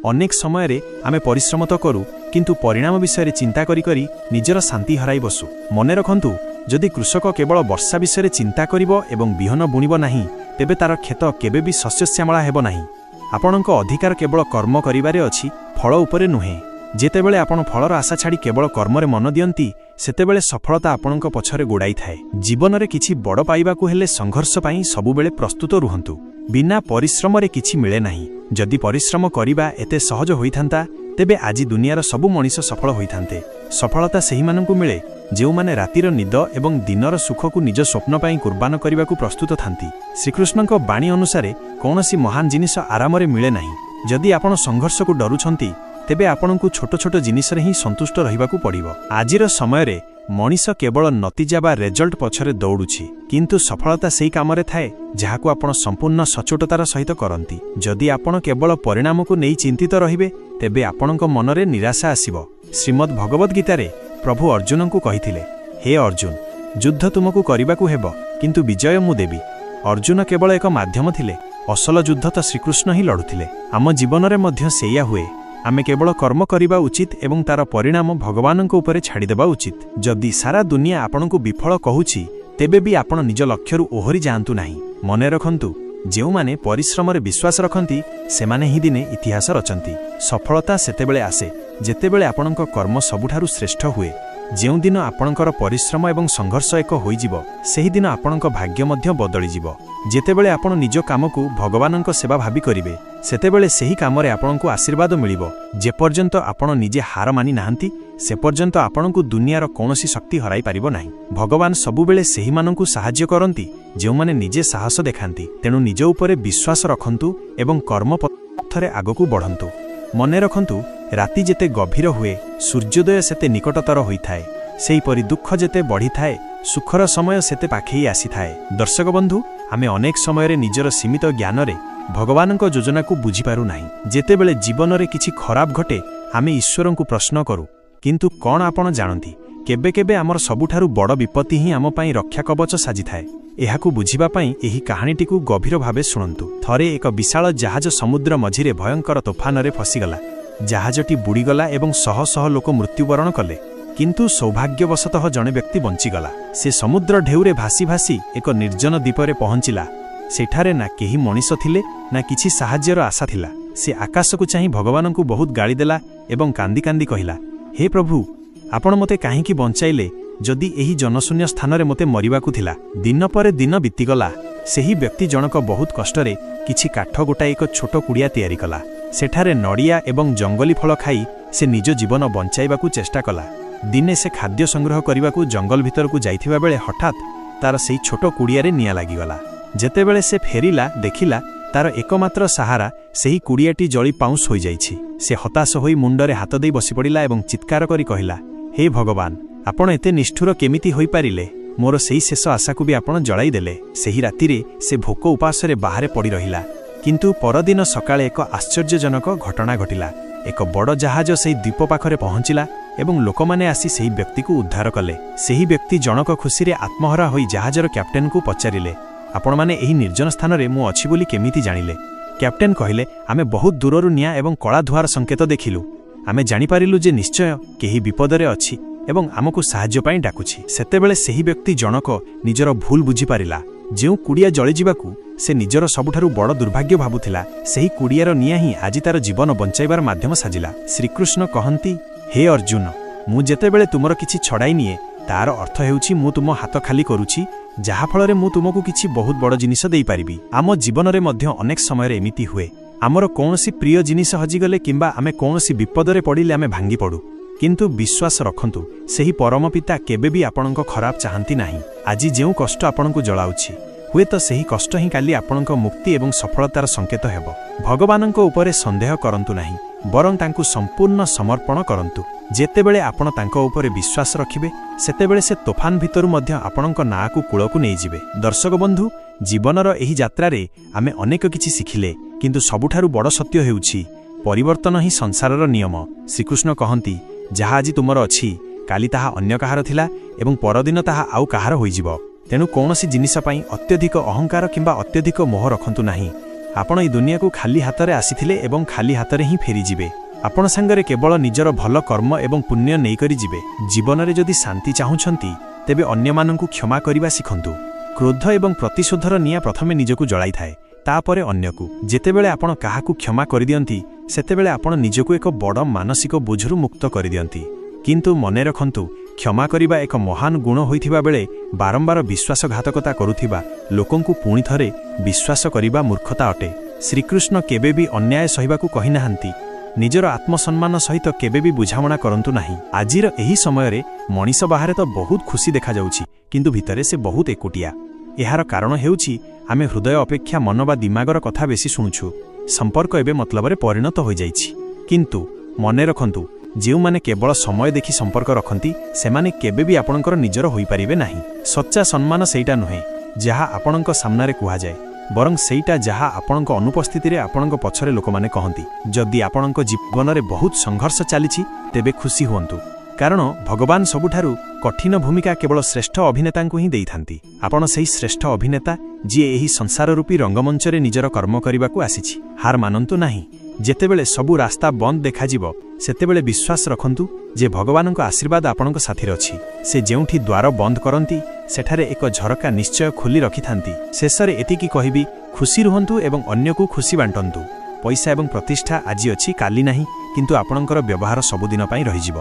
ଅନେକ ସମୟରେ ଆମେ ପରିଶ୍ରମ ତ କରୁ, କିନ୍ତୁ ପରିଣାମ ବିଷୟରେ ଚିନ୍ତା କରି କରି ନିଜର ଶାନ୍ତି ହରାଇ ବସୁ। ମନେ ରଖନ୍ତୁ, ଯଦି କୃଷକ କେବଳ ବର୍ଷା ବିଷୟରେ ଚିନ୍ତା କରିବ ଏବଂ ବିହନ ବୁଣିବ ନାହିଁ, ତେବେ ତାର କ୍ଷେତ କେବେ ବି ଶସ୍ୟଶ୍ୟାମଳା ହେବ ନାହିଁ। ଆପଣଙ୍କ ଅଧିକାର କେବଳ କର୍ମ କରିବାରେ ଅଛି, ଫଳ ଉପରେ ନୁହେଁ। ଯେତେବେଳେ ଆପଣ ଫଳର ଆଶା ଛାଡ଼ି କେବଳ କର୍ମରେ ମନ ଦିଅନ୍ତି, ସେତେବେଳେ ସଫଳତା ଆପଣଙ୍କ ପଛରେ ଗୋଡ଼ାଇଥାଏ। ଜୀବନରେ କିଛି ବଡ଼ ପାଇବାକୁ ହେଲେ ସଂଘର୍ଷ ପାଇଁ ସବୁବେଳେ ପ୍ରସ୍ତୁତ ରୁହନ୍ତୁ। ବିନା ପରିଶ୍ରମରେ କିଛି ମିଳେ ନାହିଁ। ଯଦି ପରିଶ୍ରମ କରିବା ଏତେ ସହଜ ହୋଇଥାନ୍ତା, ତେବେ ଆଜି ଦୁନିଆର ସବୁ ମଣିଷ ସଫଳ ହୋଇଥାନ୍ତେ। ସଫଳତା ସେହିମାନଙ୍କୁ ମିଳେ ଯେଉଁମାନେ ରାତିର ନିଦ ଏବଂ ଦିନର ସୁଖକୁ ନିଜ ସ୍ୱପ୍ନ ପାଇଁ କୁର୍ବାନ କରିବାକୁ ପ୍ରସ୍ତୁତ ଥାନ୍ତି। ଶ୍ରୀକୃଷ୍ଣଙ୍କ ବାଣୀ ଅନୁସାରେ, କୌଣସି ମହାନ ଜିନିଷ ଆରାମରେ ମିଳେ ନାହିଁ। ଯଦି ଆପଣ ସଂଘର୍ଷକୁ ଡରୁଛନ୍ତି, ତେବେ ଆପଣଙ୍କୁ ଛୋଟ ଛୋଟ ଜିନିଷରେ ହିଁ ସନ୍ତୁଷ୍ଟ ରହିବାକୁ ପଡ଼ିବ। ଆଜିର ସମୟରେ ମଣିଷ କେବଳ ନତିଜା ବା ରେଜଲ୍ଟ ପଛରେ ଦୌଡ଼ୁଛି, କିନ୍ତୁ ସଫଳତା ସେଇ କାମରେ ଥାଏ ଯାହାକୁ ଆପଣ ସମ୍ପୂର୍ଣ୍ଣ ସଚୋଟତାର ସହିତ କରନ୍ତି। ଯଦି ଆପଣ କେବଳ ପରିଣାମକୁ ନେଇ ଚିନ୍ତିତ ରହିବେ, ତେବେ ଆପଣଙ୍କ ମନରେ ନିରାଶା ଆସିବ। ଶ୍ରୀମଦ୍ ଭଗବଦ୍‌ଗୀତାରେ ପ୍ରଭୁ ଅର୍ଜୁନଙ୍କୁ କହିଥିଲେ, ହେ ଅର୍ଜୁନ, ଯୁଦ୍ଧ ତୁମକୁ କରିବାକୁ ହେବ, କିନ୍ତୁ ବିଜୟ ମୁଁ ଦେବି। ଅର୍ଜୁନ କେବଳ ଏକ ମାଧ୍ୟମ ଥିଲେ, ଅସଲ ଯୁଦ୍ଧ ତ ଶ୍ରୀକୃଷ୍ଣ ହିଁ ଲଢ଼ୁଥିଲେ। ଆମ ଜୀବନରେ ମଧ୍ୟ ସେଇଆ ହୁଏ। ଆମେ କେବଳ କର୍ମ କରିବା ଉଚିତ ଏବଂ ତାର ପରିଣାମ ଭଗବାନଙ୍କ ଉପରେ ଛାଡ଼ିଦେବା ଉଚିତ। ଯଦି ସାରା ଦୁନିଆ ଆପଣଙ୍କୁ ବିଫଳ କହୁଛି, ତେବେ ବି ଆପଣ ନିଜ ଲକ୍ଷ୍ୟରୁ ଓହରି ଯାଆନ୍ତୁ ନାହିଁ। ମନେ ରଖନ୍ତୁ, ଯେଉଁମାନେ ପରିଶ୍ରମରେ ବିଶ୍ୱାସ ରଖନ୍ତି, ସେମାନେ ହିଁ ଦିନେ ଇତିହାସ ରଚନ୍ତି। ସଫଳତା ସେତେବେଳେ ଆସେ, ଯେତେବେଳେ ଆପଣଙ୍କ କର୍ମ ସବୁଠାରୁ ଶ୍ରେଷ୍ଠ ହୁଏ। ଯେଉଁଦିନ ଆପଣଙ୍କର ପରିଶ୍ରମ ଏବଂ ସଂଘର୍ଷ ଏକ ହୋଇଯିବ, ସେହିଦିନ ଆପଣଙ୍କ ଭାଗ୍ୟ ମଧ୍ୟ ବଦଳିଯିବ। ଯେତେବେଳେ ଆପଣ ନିଜ କାମକୁ ଭଗବାନଙ୍କ ସେବା ଭାବି କରିବେ, ସେତେବେଳେ ସେହି କାମରେ ଆପଣଙ୍କୁ ଆଶୀର୍ବାଦ ମିଳିବ। ଯେପର୍ଯ୍ୟନ୍ତ ଆପଣ ନିଜେ ହାର ମାନି ନାହାନ୍ତି, ସେପର୍ଯ୍ୟନ୍ତ ଆପଣଙ୍କୁ ଦୁନିଆର କୌଣସି ଶକ୍ତି ହରାଇ ପାରିବ ନାହିଁ। ଭଗବାନ ସବୁବେଳେ ସେହିମାନଙ୍କୁ ସାହାଯ୍ୟ କରନ୍ତି, ଯେଉଁମାନେ ନିଜେ ସାହସ ଦେଖାନ୍ତି। ତେଣୁ ନିଜ ଉପରେ ବିଶ୍ୱାସ ରଖନ୍ତୁ ଏବଂ କର୍ମପଥରେ ଆଗକୁ ବଢ଼ନ୍ତୁ। ମନେ ରଖନ୍ତୁ, ରାତି ଯେତେ ଗଭୀର ହୁଏ, ସୂର୍ଯ୍ୟୋଦୟ ସେତେ ନିକଟତର ହୋଇଥାଏ। ସେହିପରି ଦୁଃଖ ଯେତେ ବଢ଼ିଥାଏ, ସୁଖର ସମୟ ସେତେ ପାଖେଇ ଆସିଥାଏ। ଦର୍ଶକ ବନ୍ଧୁ, ଆମେ ଅନେକ ସମୟରେ ନିଜର ସୀମିତ ଜ୍ଞାନରେ ଭଗବାନଙ୍କ ଯୋଜନାକୁ ବୁଝିପାରୁନାହିଁ। ଯେତେବେଳେ ଜୀବନରେ କିଛି ଖରାପ ଘଟେ, ଆମେ ଈଶ୍ୱରଙ୍କୁ ପ୍ରଶ୍ନ କରୁ। କିନ୍ତୁ କ'ଣ ଆପଣ ଜାଣନ୍ତି, କେବେ କେବେ ଆମର ସବୁଠାରୁ ବଡ଼ ବିପତ୍ତି ହିଁ ଆମ ପାଇଁ ରକ୍ଷା କବଚ ସାଜିଥାଏ? ଏହାକୁ ବୁଝିବା ପାଇଁ ଏହି କାହାଣୀଟିକୁ ଗଭୀର ଭାବେ ଶୁଣନ୍ତୁ। ଥରେ ଏକ ବିଶାଳ ଜାହାଜ ସମୁଦ୍ର ମଝିରେ ଭୟଙ୍କର ତୋଫାନରେ ଫସିଗଲା। ଜାହାଜଟି ବୁଡ଼ିଗଲା ଏବଂ ଶହ ଶହ ଲୋକ ମୃତ୍ୟୁବରଣ କଲେ। କିନ୍ତୁ ସୌଭାଗ୍ୟବଶତଃ ଜଣେ ବ୍ୟକ୍ତି ବଞ୍ଚିଗଲା। ସେ ସମୁଦ୍ର ଢେଉରେ ଭାସି ଭାସି ଏକ ନିର୍ଜନ ଦ୍ୱୀପରେ ପହଞ୍ଚିଲା। ସେଠାରେ ନା କେହି ମଣିଷ ଥିଲେ, ନା କିଛି ସାହାଯ୍ୟର ଆଶା ଥିଲା। ସେ ଆକାଶକୁ ଚାହିଁ ଭଗବାନଙ୍କୁ ବହୁତ ଗାଳି ଦେଲା ଏବଂ କାନ୍ଦି କାନ୍ଦି କହିଲା, "ହେ ପ୍ରଭୁ, ଆପଣ ମୋତେ କାହିଁକି ବଞ୍ଚାଇଲେ, ଯଦି ଏହି ଜନଶୂନ୍ୟ ସ୍ଥାନରେ ମୋତେ ମରିବାକୁ ଥିଲା?" ଦିନ ପରେ ଦିନ ବିତିଗଲା। ସେହି ବ୍ୟକ୍ତି ଜଣକ ବହୁତ କଷ୍ଟରେ କିଛି କାଠ ଗୋଟାଇ ଏକ ଛୋଟ କୁଡ଼ିଆ ତିଆରି କଲା। ସେଠାରେ ନଡ଼ିଆ ଏବଂ ଜଙ୍ଗଲୀ ଫଳ ଖାଇ ସେ ନିଜ ଜୀବନ ବଞ୍ଚାଇବାକୁ ଚେଷ୍ଟା କଲା। ଦିନେ ସେ ଖାଦ୍ୟ ସଂଗ୍ରହ କରିବାକୁ ଜଙ୍ଗଲ ଭିତରକୁ ଯାଇଥିବା ବେଳେ ହଠାତ୍ ତାର ସେଇ ଛୋଟ କୁଡ଼ିଆରେ ନିଆଁ ଲାଗିଗଲା। ଯେତେବେଳେ ସେ ଫେରିଲା, ଦେଖିଲା ତାର ଏକମାତ୍ର ସାହାରା ସେହି କୁଡ଼ିଆଟି ଜଳି ପାଉଁଶ ହୋଇଯାଇଛି। ସେ ହତାଶ ହୋଇ ମୁଣ୍ଡରେ ହାତ ଦେଇ ବସିପଡ଼ିଲା ଏବଂ ଚିତ୍କାର କରି କହିଲା, "ହେ ଭଗବାନ, ଆପଣ ଏତେ ନିଷ୍ଠୁର କେମିତି ହୋଇପାରିଲେ? ମୋର ସେଇ ଶେଷ ଆଶାକୁ ବି ଆପଣ ଜଳାଇ ଦେଲେ।" ସେହି ରାତିରେ ସେ ଭୋକ ଉପାସରେ ବାହାରେ ପଡ଼ି ରହିଲା। କିନ୍ତୁ ପରଦିନ ସକାଳେ ଏକ ଆଶ୍ଚର୍ଯ୍ୟଜନକ ଘଟଣା ଘଟିଲା। ଏକ ବଡ଼ ଜାହାଜ ସେହି ଦ୍ୱୀପ ପାଖରେ ପହଞ୍ଚିଲା ଏବଂ ଲୋକମାନେ ଆସି ସେହି ବ୍ୟକ୍ତିକୁ ଉଦ୍ଧାର କଲେ। ସେହି ବ୍ୟକ୍ତି ଜଣକ ଖୁସିରେ ଆତ୍ମହରା ହୋଇ ଜାହାଜର କ୍ୟାପ୍ଟେନକୁ ପଚାରିଲେ, "ଆପଣମାନେ ଏହି ନିର୍ଜନ ସ୍ଥାନରେ ମୁଁ ଅଛି ବୋଲି କେମିତି ଜାଣିଲେ?" କ୍ୟାପ୍ଟେନ୍ କହିଲେ, "ଆମେ ବହୁତ ଦୂରରୁ ନିଆଁ ଏବଂ କଳା ଧୂଆଁର ସଂକେତ ଦେଖିଲୁ। ଆମେ ଜାଣିପାରିଲୁ ଯେ ନିଶ୍ଚୟ କେହି ବିପଦରେ ଅଛି ଏବଂ ଆମକୁ ସାହାଯ୍ୟ ପାଇଁ ଡାକୁଛି।" ସେତେବେଳେ ସେହି ବ୍ୟକ୍ତି ଜଣକ ନିଜର ଭୁଲ ବୁଝିପାରିଲା। ଯେଉଁ କୁଡ଼ିଆ ଜଳିଯିବାକୁ ସେ ନିଜର ସବୁଠାରୁ ବଡ଼ ଦୁର୍ଭାଗ୍ୟ ଭାବୁଥିଲା, ସେହି କୁଡ଼ିଆର ନିଆଁ ହିଁ ଆଜି ତାର ଜୀବନ ବଞ୍ଚାଇବାର ମାଧ୍ୟମ ସାଜିଲା। ଶ୍ରୀକୃଷ୍ଣ କହନ୍ତି, "ହେ ଅର୍ଜୁନ, ମୁଁ ଯେତେବେଳେ ତୁମର କିଛି ଛଡ଼ାଇ ନିଏ, ତାର ଅର୍ଥ ହେଉଛି ମୁଁ ତୁମ ହାତ ଖାଲି କରୁଛି, ଯାହାଫଳରେ ମୁଁ ତୁମକୁ କିଛି ବହୁତ ବଡ଼ ଜିନିଷ ଦେଇପାରିବି।" ଆମ ଜୀବନରେ ମଧ୍ୟ ଅନେକ ସମୟରେ ଏମିତି ହୁଏ। ଆମର କୌଣସି ପ୍ରିୟ ଜିନିଷ ହଜିଗଲେ କିମ୍ବା ଆମେ କୌଣସି ବିପଦରେ ପଡ଼ିଲେ ଆମେ ଭାଙ୍ଗି ପଡ଼ୁ। କିନ୍ତୁ ବିଶ୍ୱାସ ରଖନ୍ତୁ, ସେହି ପରମପିତା କେବେ ବି ଆପଣଙ୍କ ଖରାପ ଚାହାନ୍ତି ନାହିଁ। ଆଜି ଯେଉଁ କଷ୍ଟ ଆପଣଙ୍କୁ ଜଳାଉଛି, ହୁଏତ ସେହି କଷ୍ଟ ହିଁ କାଲି ଆପଣଙ୍କ ମୁକ୍ତି ଏବଂ ସଫଳତାର ସଂକେତ ହେବ। ଭଗବାନଙ୍କ ଉପରେ ସନ୍ଦେହ କରନ୍ତୁ ନାହିଁ, ବରଂ ତାଙ୍କୁ ସମ୍ପୂର୍ଣ୍ଣ ସମର୍ପଣ କରନ୍ତୁ। ଯେତେବେଳେ ଆପଣ ତାଙ୍କ ଉପରେ ବିଶ୍ୱାସ ରଖିବେ, ସେତେବେଳେ ସେ ତୋଫାନ ଭିତରୁ ମଧ୍ୟ ଆପଣଙ୍କ ନାଆକୁ କୂଳକୁ ନେଇଯିବେ। ଦର୍ଶକ ବନ୍ଧୁ, ଜୀବନର ଏହି ଯାତ୍ରାରେ ଆମେ ଅନେକ କିଛି ଶିଖିଲେ, କିନ୍ତୁ ସବୁଠାରୁ ବଡ଼ ସତ୍ୟ ହେଉଛି, ପରିବର୍ତ୍ତନ ହିଁ ସଂସାରର ନିୟମ। ଶ୍ରୀକୃଷ୍ଣ କହନ୍ତି, ଯାହା ଆଜି ତୁମର ଅଛି, କାଲି ତାହା ଅନ୍ୟ କାହାର ଥିଲା ଏବଂ ପରଦିନ ତାହା ଆଉ କାହାର ହୋଇଯିବ। ତେଣୁ କୌଣସି ଜିନିଷ ପାଇଁ ଅତ୍ୟଧିକ ଅହଙ୍କାର କିମ୍ବା ଅତ୍ୟଧିକ ମୋହ ରଖନ୍ତୁ ନାହିଁ। ଆପଣ ଏହି ଦୁନିଆକୁ ଖାଲି ହାତରେ ଆସିଥିଲେ ଏବଂ ଖାଲି ହାତରେ ହିଁ ଫେରିଯିବେ। ଆପଣ ସାଙ୍ଗରେ କେବଳ ନିଜର ଭଲ କର୍ମ ଏବଂ ପୁଣ୍ୟ ନେଇକରି ଯିବେ। ଜୀବନରେ ଯଦି ଶାନ୍ତି ଚାହୁଁଛନ୍ତି, ତେବେ ଅନ୍ୟମାନଙ୍କୁ କ୍ଷମା କରିବା ଶିଖନ୍ତୁ। କ୍ରୋଧ ଏବଂ ପ୍ରତିଶୋଧର ନିଆଁ ପ୍ରଥମେ ନିଜକୁ ଜଳାଇଥାଏ, ତାପରେ ଅନ୍ୟକୁ। ଯେତେବେଳେ ଆପଣ କାହାକୁ କ୍ଷମା କରିଦିଅନ୍ତି, ସେତେବେଳେ ଆପଣ ନିଜକୁ ଏକ ବଡ଼ ମାନସିକ ବୋଝରୁ ମୁକ୍ତ କରିଦିଅନ୍ତି। କିନ୍ତୁ ମନେ ରଖନ୍ତୁ, କ୍ଷମା କରିବା ଏକ ମହାନ ଗୁଣ ହୋଇଥିବା ବେଳେ ବାରମ୍ବାର ବିଶ୍ୱାସଘାତକତା କରୁଥିବା ଲୋକଙ୍କୁ ପୁଣି ଥରେ ବିଶ୍ୱାସ କରିବା ମୂର୍ଖତା ଅଟେ। ଶ୍ରୀକୃଷ୍ଣ କେବେ ବି ଅନ୍ୟାୟ ସହିବାକୁ କହିନାହାନ୍ତି। ନିଜର ଆତ୍ମସମ୍ମାନ ସହିତ କେବେ ବି ବୁଝାମଣା କରନ୍ତୁ ନାହିଁ। ଆଜିର ଏହି ସମୟରେ ମଣିଷ ବାହାରେ ତ ବହୁତ ଖୁସି ଦେଖାଯାଉଛି, କିନ୍ତୁ ଭିତରେ ସେ ବହୁତ ଏକୁଟିଆ। ଏହାର କାରଣ ହେଉଛି, ଆମେ ହୃଦୟ ଅପେକ୍ଷା ମନ ବା ଦିମାଗର କଥା ବେଶୀ ଶୁଣୁଛୁ। ସମ୍ପର୍କ ଏବେ ମତଲବରେ ପରିଣତ ହୋଇଯାଇଛି। କିନ୍ତୁ ମନେ ରଖନ୍ତୁ, ଯେଉଁମାନେ କେବଳ ସମୟ ଦେଖି ସମ୍ପର୍କ ରଖନ୍ତି, ସେମାନେ କେବେ ବି ଆପଣଙ୍କର ନିଜର ହୋଇପାରିବେ ନାହିଁ। ସଚ୍ଚା ସମ୍ମାନ ସେଇଟା ନୁହେଁ, ଯାହା ଆପଣଙ୍କ ସାମ୍ନାରେ କୁହାଯାଏ, ବରଂ ସେଇଟା ଯାହା ଆପଣଙ୍କ ଅନୁପସ୍ଥିତିରେ ଆପଣଙ୍କ ପଛରେ ଲୋକମାନେ କହନ୍ତି। ଯଦି ଆପଣଙ୍କ ଜୀବନରେ ବହୁତ ସଂଘର୍ଷ ଚାଲିଛି, ତେବେ ଖୁସି ହୁଅନ୍ତୁ। କାରଣ ଭଗବାନ ସବୁଠାରୁ କଠିନ ଭୂମିକା କେବଳ ଶ୍ରେଷ୍ଠ ଅଭିନେତାଙ୍କୁ ହିଁ ଦେଇଥାନ୍ତି। ଆପଣ ସେହି ଶ୍ରେଷ୍ଠ ଅଭିନେତା, ଯିଏ ଏହି ସଂସାର ରୂପୀ ରଙ୍ଗମଞ୍ଚରେ ନିଜର କର୍ମ କରିବାକୁ ଆସିଛି। ହାର ମାନନ୍ତୁ ନାହିଁ। ଯେତେବେଳେ ସବୁ ରାସ୍ତା ବନ୍ଦ ଦେଖାଯିବ, ସେତେବେଳେ ବିଶ୍ୱାସ ରଖନ୍ତୁ ଯେ ଭଗବାନଙ୍କ ଆଶୀର୍ବାଦ ଆପଣଙ୍କ ସାଥିରେ ଅଛି। ସେ ଯେଉଁଠି ଦ୍ୱାର ବନ୍ଦ କରନ୍ତି, ସେଠାରେ ଏକ ଝରକା ନିଶ୍ଚୟ ଖୋଲି ରଖିଥାନ୍ତି। ଶେଷରେ ଏତିକି କହିବି, ଖୁସି ରୁହନ୍ତୁ ଏବଂ ଅନ୍ୟକୁ ଖୁସି ବାଣ୍ଟନ୍ତୁ। ପଇସା ଏବଂ ପ୍ରତିଷ୍ଠା ଆଜି ଅଛି, କାଲି ନାହିଁ, କିନ୍ତୁ ଆପଣଙ୍କର ବ୍ୟବହାର ସବୁଦିନ ପାଇଁ ରହିଯିବ।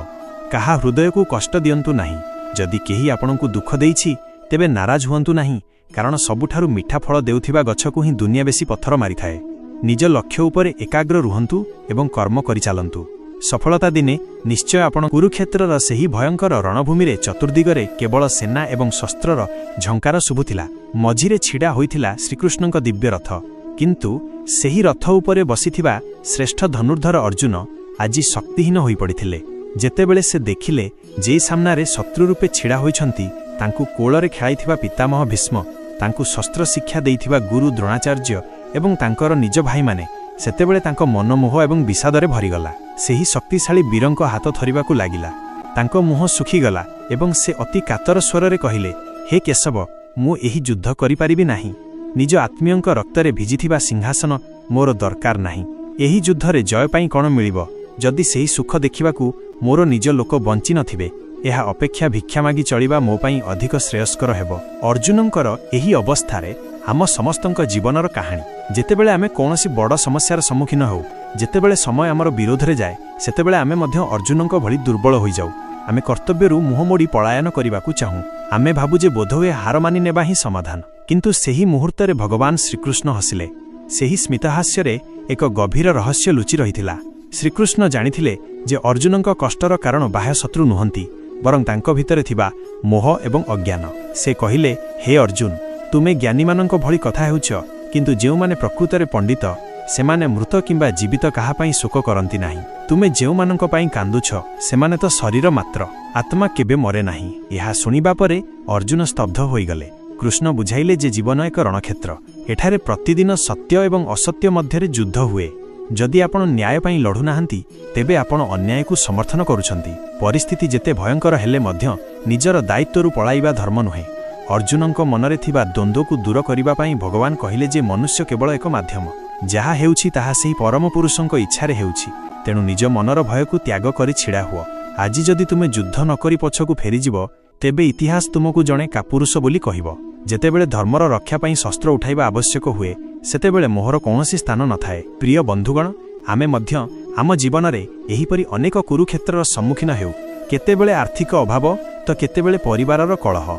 କାହା ହୃଦୟକୁ କଷ୍ଟ ଦିଅନ୍ତୁ ନାହିଁ। ଯଦି କେହି ଆପଣଙ୍କୁ ଦୁଃଖ ଦେଇଛି, ତେବେ ନାରାଜ ହୁଅନ୍ତୁ ନାହିଁ, କାରଣ ସବୁଠାରୁ ମିଠା ଫଳ ଦେଉଥିବା ଗଛକୁ ହିଁ ଦୁନିଆ ବେଶୀ ପଥର ମାରିଥାଏ। ନିଜ ଲକ୍ଷ୍ୟ ଉପରେ ଏକାଗ୍ର ରୁହନ୍ତୁ ଏବଂ କର୍ମ କରିଚାଲନ୍ତୁ। ସଫଳତା ଦିନେ ନିଶ୍ଚୟ ଆପଣ। କୁରୁକ୍ଷେତ୍ରର ସେହି ଭୟଙ୍କର ରଣଭୂମିରେ ଚତୁର୍ଦିଗରେ କେବଳ ସେନା ଏବଂ ଶସ୍ତ୍ରର ଝଙ୍କାର ଶୁଭୁଥିଲା। ମଝିରେ ଛିଡ଼ା ହୋଇଥିଲା ଶ୍ରୀକୃଷ୍ଣଙ୍କ ଦିବ୍ୟ ରଥ। କିନ୍ତୁ ସେହି ରଥ ଉପରେ ବସିଥିବା ଶ୍ରେଷ୍ଠ ଧନୁର୍ଦ୍ଧର ଅର୍ଜୁନ ଆଜି ଶକ୍ତିହୀନ ହୋଇପଡ଼ିଥିଲେ। ଯେତେବେଳେ ସେ ଦେଖିଲେ ଯେ ସାମ୍ନାରେ ଶତ୍ରୁ ରୂପେ ଛିଡ଼ା ହୋଇଛନ୍ତି ତାଙ୍କୁ କୋଳରେ ଖେଳାଇଥିବା ପିତାମହ ଭୀଷ୍ମ, ତାଙ୍କୁ ଶସ୍ତ୍ର ଶିକ୍ଷା ଦେଇଥିବା ଗୁରୁ ଦ୍ରୋଣାଚାର୍ଯ୍ୟ ଏବଂ ତାଙ୍କର ନିଜ ଭାଇମାନେ, ସେତେବେଳେ ତାଙ୍କ ମନମୋହ ଏବଂ ବିଷାଦରେ ଭରିଗଲା। ସେହି ଶକ୍ତିଶାଳୀ ବୀରଙ୍କ ହାତ ଥରିବାକୁ ଲାଗିଲା। ତାଙ୍କ ମୁହଁ ଶୁଖିଗଲା ଏବଂ ସେ ଅତି କାତର ସ୍ୱରରେ କହିଲେ, "ହେ କେଶବ, ମୁଁ ଏହି ଯୁଦ୍ଧ କରିପାରିବି ନାହିଁ। ନିଜ ଆତ୍ମୀୟଙ୍କ ରକ୍ତରେ ଭିଜିଥିବା ସିଂହାସନ ମୋର ଦରକାର ନାହିଁ। ଏହି ଯୁଦ୍ଧରେ ଜୟ ପାଇଁ କ'ଣ ମିଳିବ, ଯଦି ସେହି ସୁଖ ଦେଖିବାକୁ ମୋର ନିଜ ଲୋକ ବଞ୍ଚି ନଥିବେ? ଏହା ଅପେକ୍ଷା ଭିକ୍ଷା ମାଗି ଚଳିବା ମୋ ପାଇଁ ଅଧିକ ଶ୍ରେୟସ୍କର ହେବ।" ଅର୍ଜୁନଙ୍କର ଏହି ଅବସ୍ଥାରେ ଆମ ସମସ୍ତଙ୍କ ଜୀବନର କାହାଣୀ। ଯେତେବେଳେ ଆମେ କୌଣସି ବଡ଼ ସମସ୍ୟାର ସମ୍ମୁଖୀନ ହେଉ, ଯେତେବେଳେ ସମୟ ଆମର ବିରୋଧରେ ଯାଏ, ସେତେବେଳେ ଆମେ ମଧ୍ୟ ଅର୍ଜୁନଙ୍କ ଭଳି ଦୁର୍ବଳ ହୋଇଯାଉ। ଆମେ କର୍ତ୍ତବ୍ୟରୁ ମୁହଁ ମୋଡ଼ି ପଳାୟନ କରିବାକୁ ଚାହୁଁ। ଆମେ ଭାବୁ ଯେ ବୋଧହୁଏ ହାର ମାନି ନେବା ହିଁ ସମାଧାନ। କିନ୍ତୁ ସେହି ମୁହୂର୍ତ୍ତରେ ଭଗବାନ ଶ୍ରୀକୃଷ୍ଣ ହସିଲେ। ସେହି ସ୍ମିତହାସ୍ୟରେ ଏକ ଗଭୀର ରହସ୍ୟ ଲୁଚି ରହିଥିଲା। ଶ୍ରୀକୃଷ୍ଣ ଜାଣିଥିଲେ ଯେ ଅର୍ଜୁନଙ୍କ କଷ୍ଟର କାରଣ ବାହ୍ୟ ଶତ୍ରୁ ନୁହନ୍ତି, ବରଂ ତାଙ୍କ ଭିତରେ ଥିବା ମୋହ ଏବଂ ଅଜ୍ଞାନ। ସେ କହିଲେ, "ହେ ଅର୍ଜୁନ, ତୁମେ ଜ୍ଞାନୀମାନଙ୍କ ଭଳି କଥା ହେଉଛ, କିନ୍ତୁ ଯେଉଁମାନେ ପ୍ରକୃତରେ ପଣ୍ଡିତ, ସେମାନେ ମୃତ କିମ୍ବା ଜୀବିତ କାହା ପାଇଁ ଶୋକ କରନ୍ତି ନାହିଁ। ତୁମେ ଯେଉଁମାନଙ୍କ ପାଇଁ କାନ୍ଦୁଛ, ସେମାନେ ତ ଶରୀର ମାତ୍ର। ଆତ୍ମା କେବେ ମରେ ନାହିଁ।" ଏହା ଶୁଣିବା ପରେ ଅର୍ଜୁନ ସ୍ତବ୍ଧ ହୋଇଗଲେ। କୃଷ୍ଣ ବୁଝାଇଲେ ଯେ ଜୀବନ ଏକ ରଣକ୍ଷେତ୍ର। ଏଠାରେ ପ୍ରତିଦିନ ସତ୍ୟ ଏବଂ ଅସତ୍ୟ ମଧ୍ୟରେ ଯୁଦ୍ଧ ହୁଏ। ଯଦି ଆପଣ ନ୍ୟାୟ ପାଇଁ ଲଢ଼ୁନାହାନ୍ତି, ତେବେ ଆପଣ ଅନ୍ୟାୟକୁ ସମର୍ଥନ କରୁଛନ୍ତି। ପରିସ୍ଥିତି ଯେତେ ଭୟଙ୍କର ହେଲେ ମଧ୍ୟ ନିଜର ଦାୟିତ୍ୱରୁ ପଳାଇବା ଧର୍ମ ନୁହେଁ। ଅର୍ଜୁନଙ୍କ ମନରେ ଥିବା ଦ୍ୱନ୍ଦ୍ୱକୁ ଦୂର କରିବା ପାଇଁ ଭଗବାନ କହିଲେ ଯେ ମନୁଷ୍ୟ କେବଳ ଏକ ମାଧ୍ୟମ। ଯାହା ହେଉଛି, ତାହା ସେହି ପରମ ପୁରୁଷଙ୍କ ଇଚ୍ଛାରେ ହେଉଛି। ତେଣୁ ନିଜ ମନର ଭୟକୁ ତ୍ୟାଗ କରି ଛିଡ଼ା ହୁଅ। ଆଜି ଯଦି ତୁମେ ଯୁଦ୍ଧ ନକରି ପଛକୁ ଫେରିଯିବ, ତେବେ ଇତିହାସ ତୁମକୁ ଜଣେ କାପୁରୁଷ ବୋଲି କହିବ। ଯେତେବେଳେ ଧର୍ମର ରକ୍ଷା ପାଇଁ ଶସ୍ତ୍ର ଉଠାଇବା ଆବଶ୍ୟକ ହୁଏ, ସେତେବେଳେ ମୋହର କୌଣସି ସ୍ଥାନ ନଥାଏ। ପ୍ରିୟ ବନ୍ଧୁଗଣ, ଆମେ ମଧ୍ୟ ଆମ ଜୀବନରେ ଏହିପରି ଅନେକ କୁରୁକ୍ଷେତ୍ରର ସମ୍ମୁଖୀନ ହେଉ। କେତେବେଳେ ଆର୍ଥିକ ଅଭାବ ତ କେତେବେଳେ ପରିବାରର କଳହ,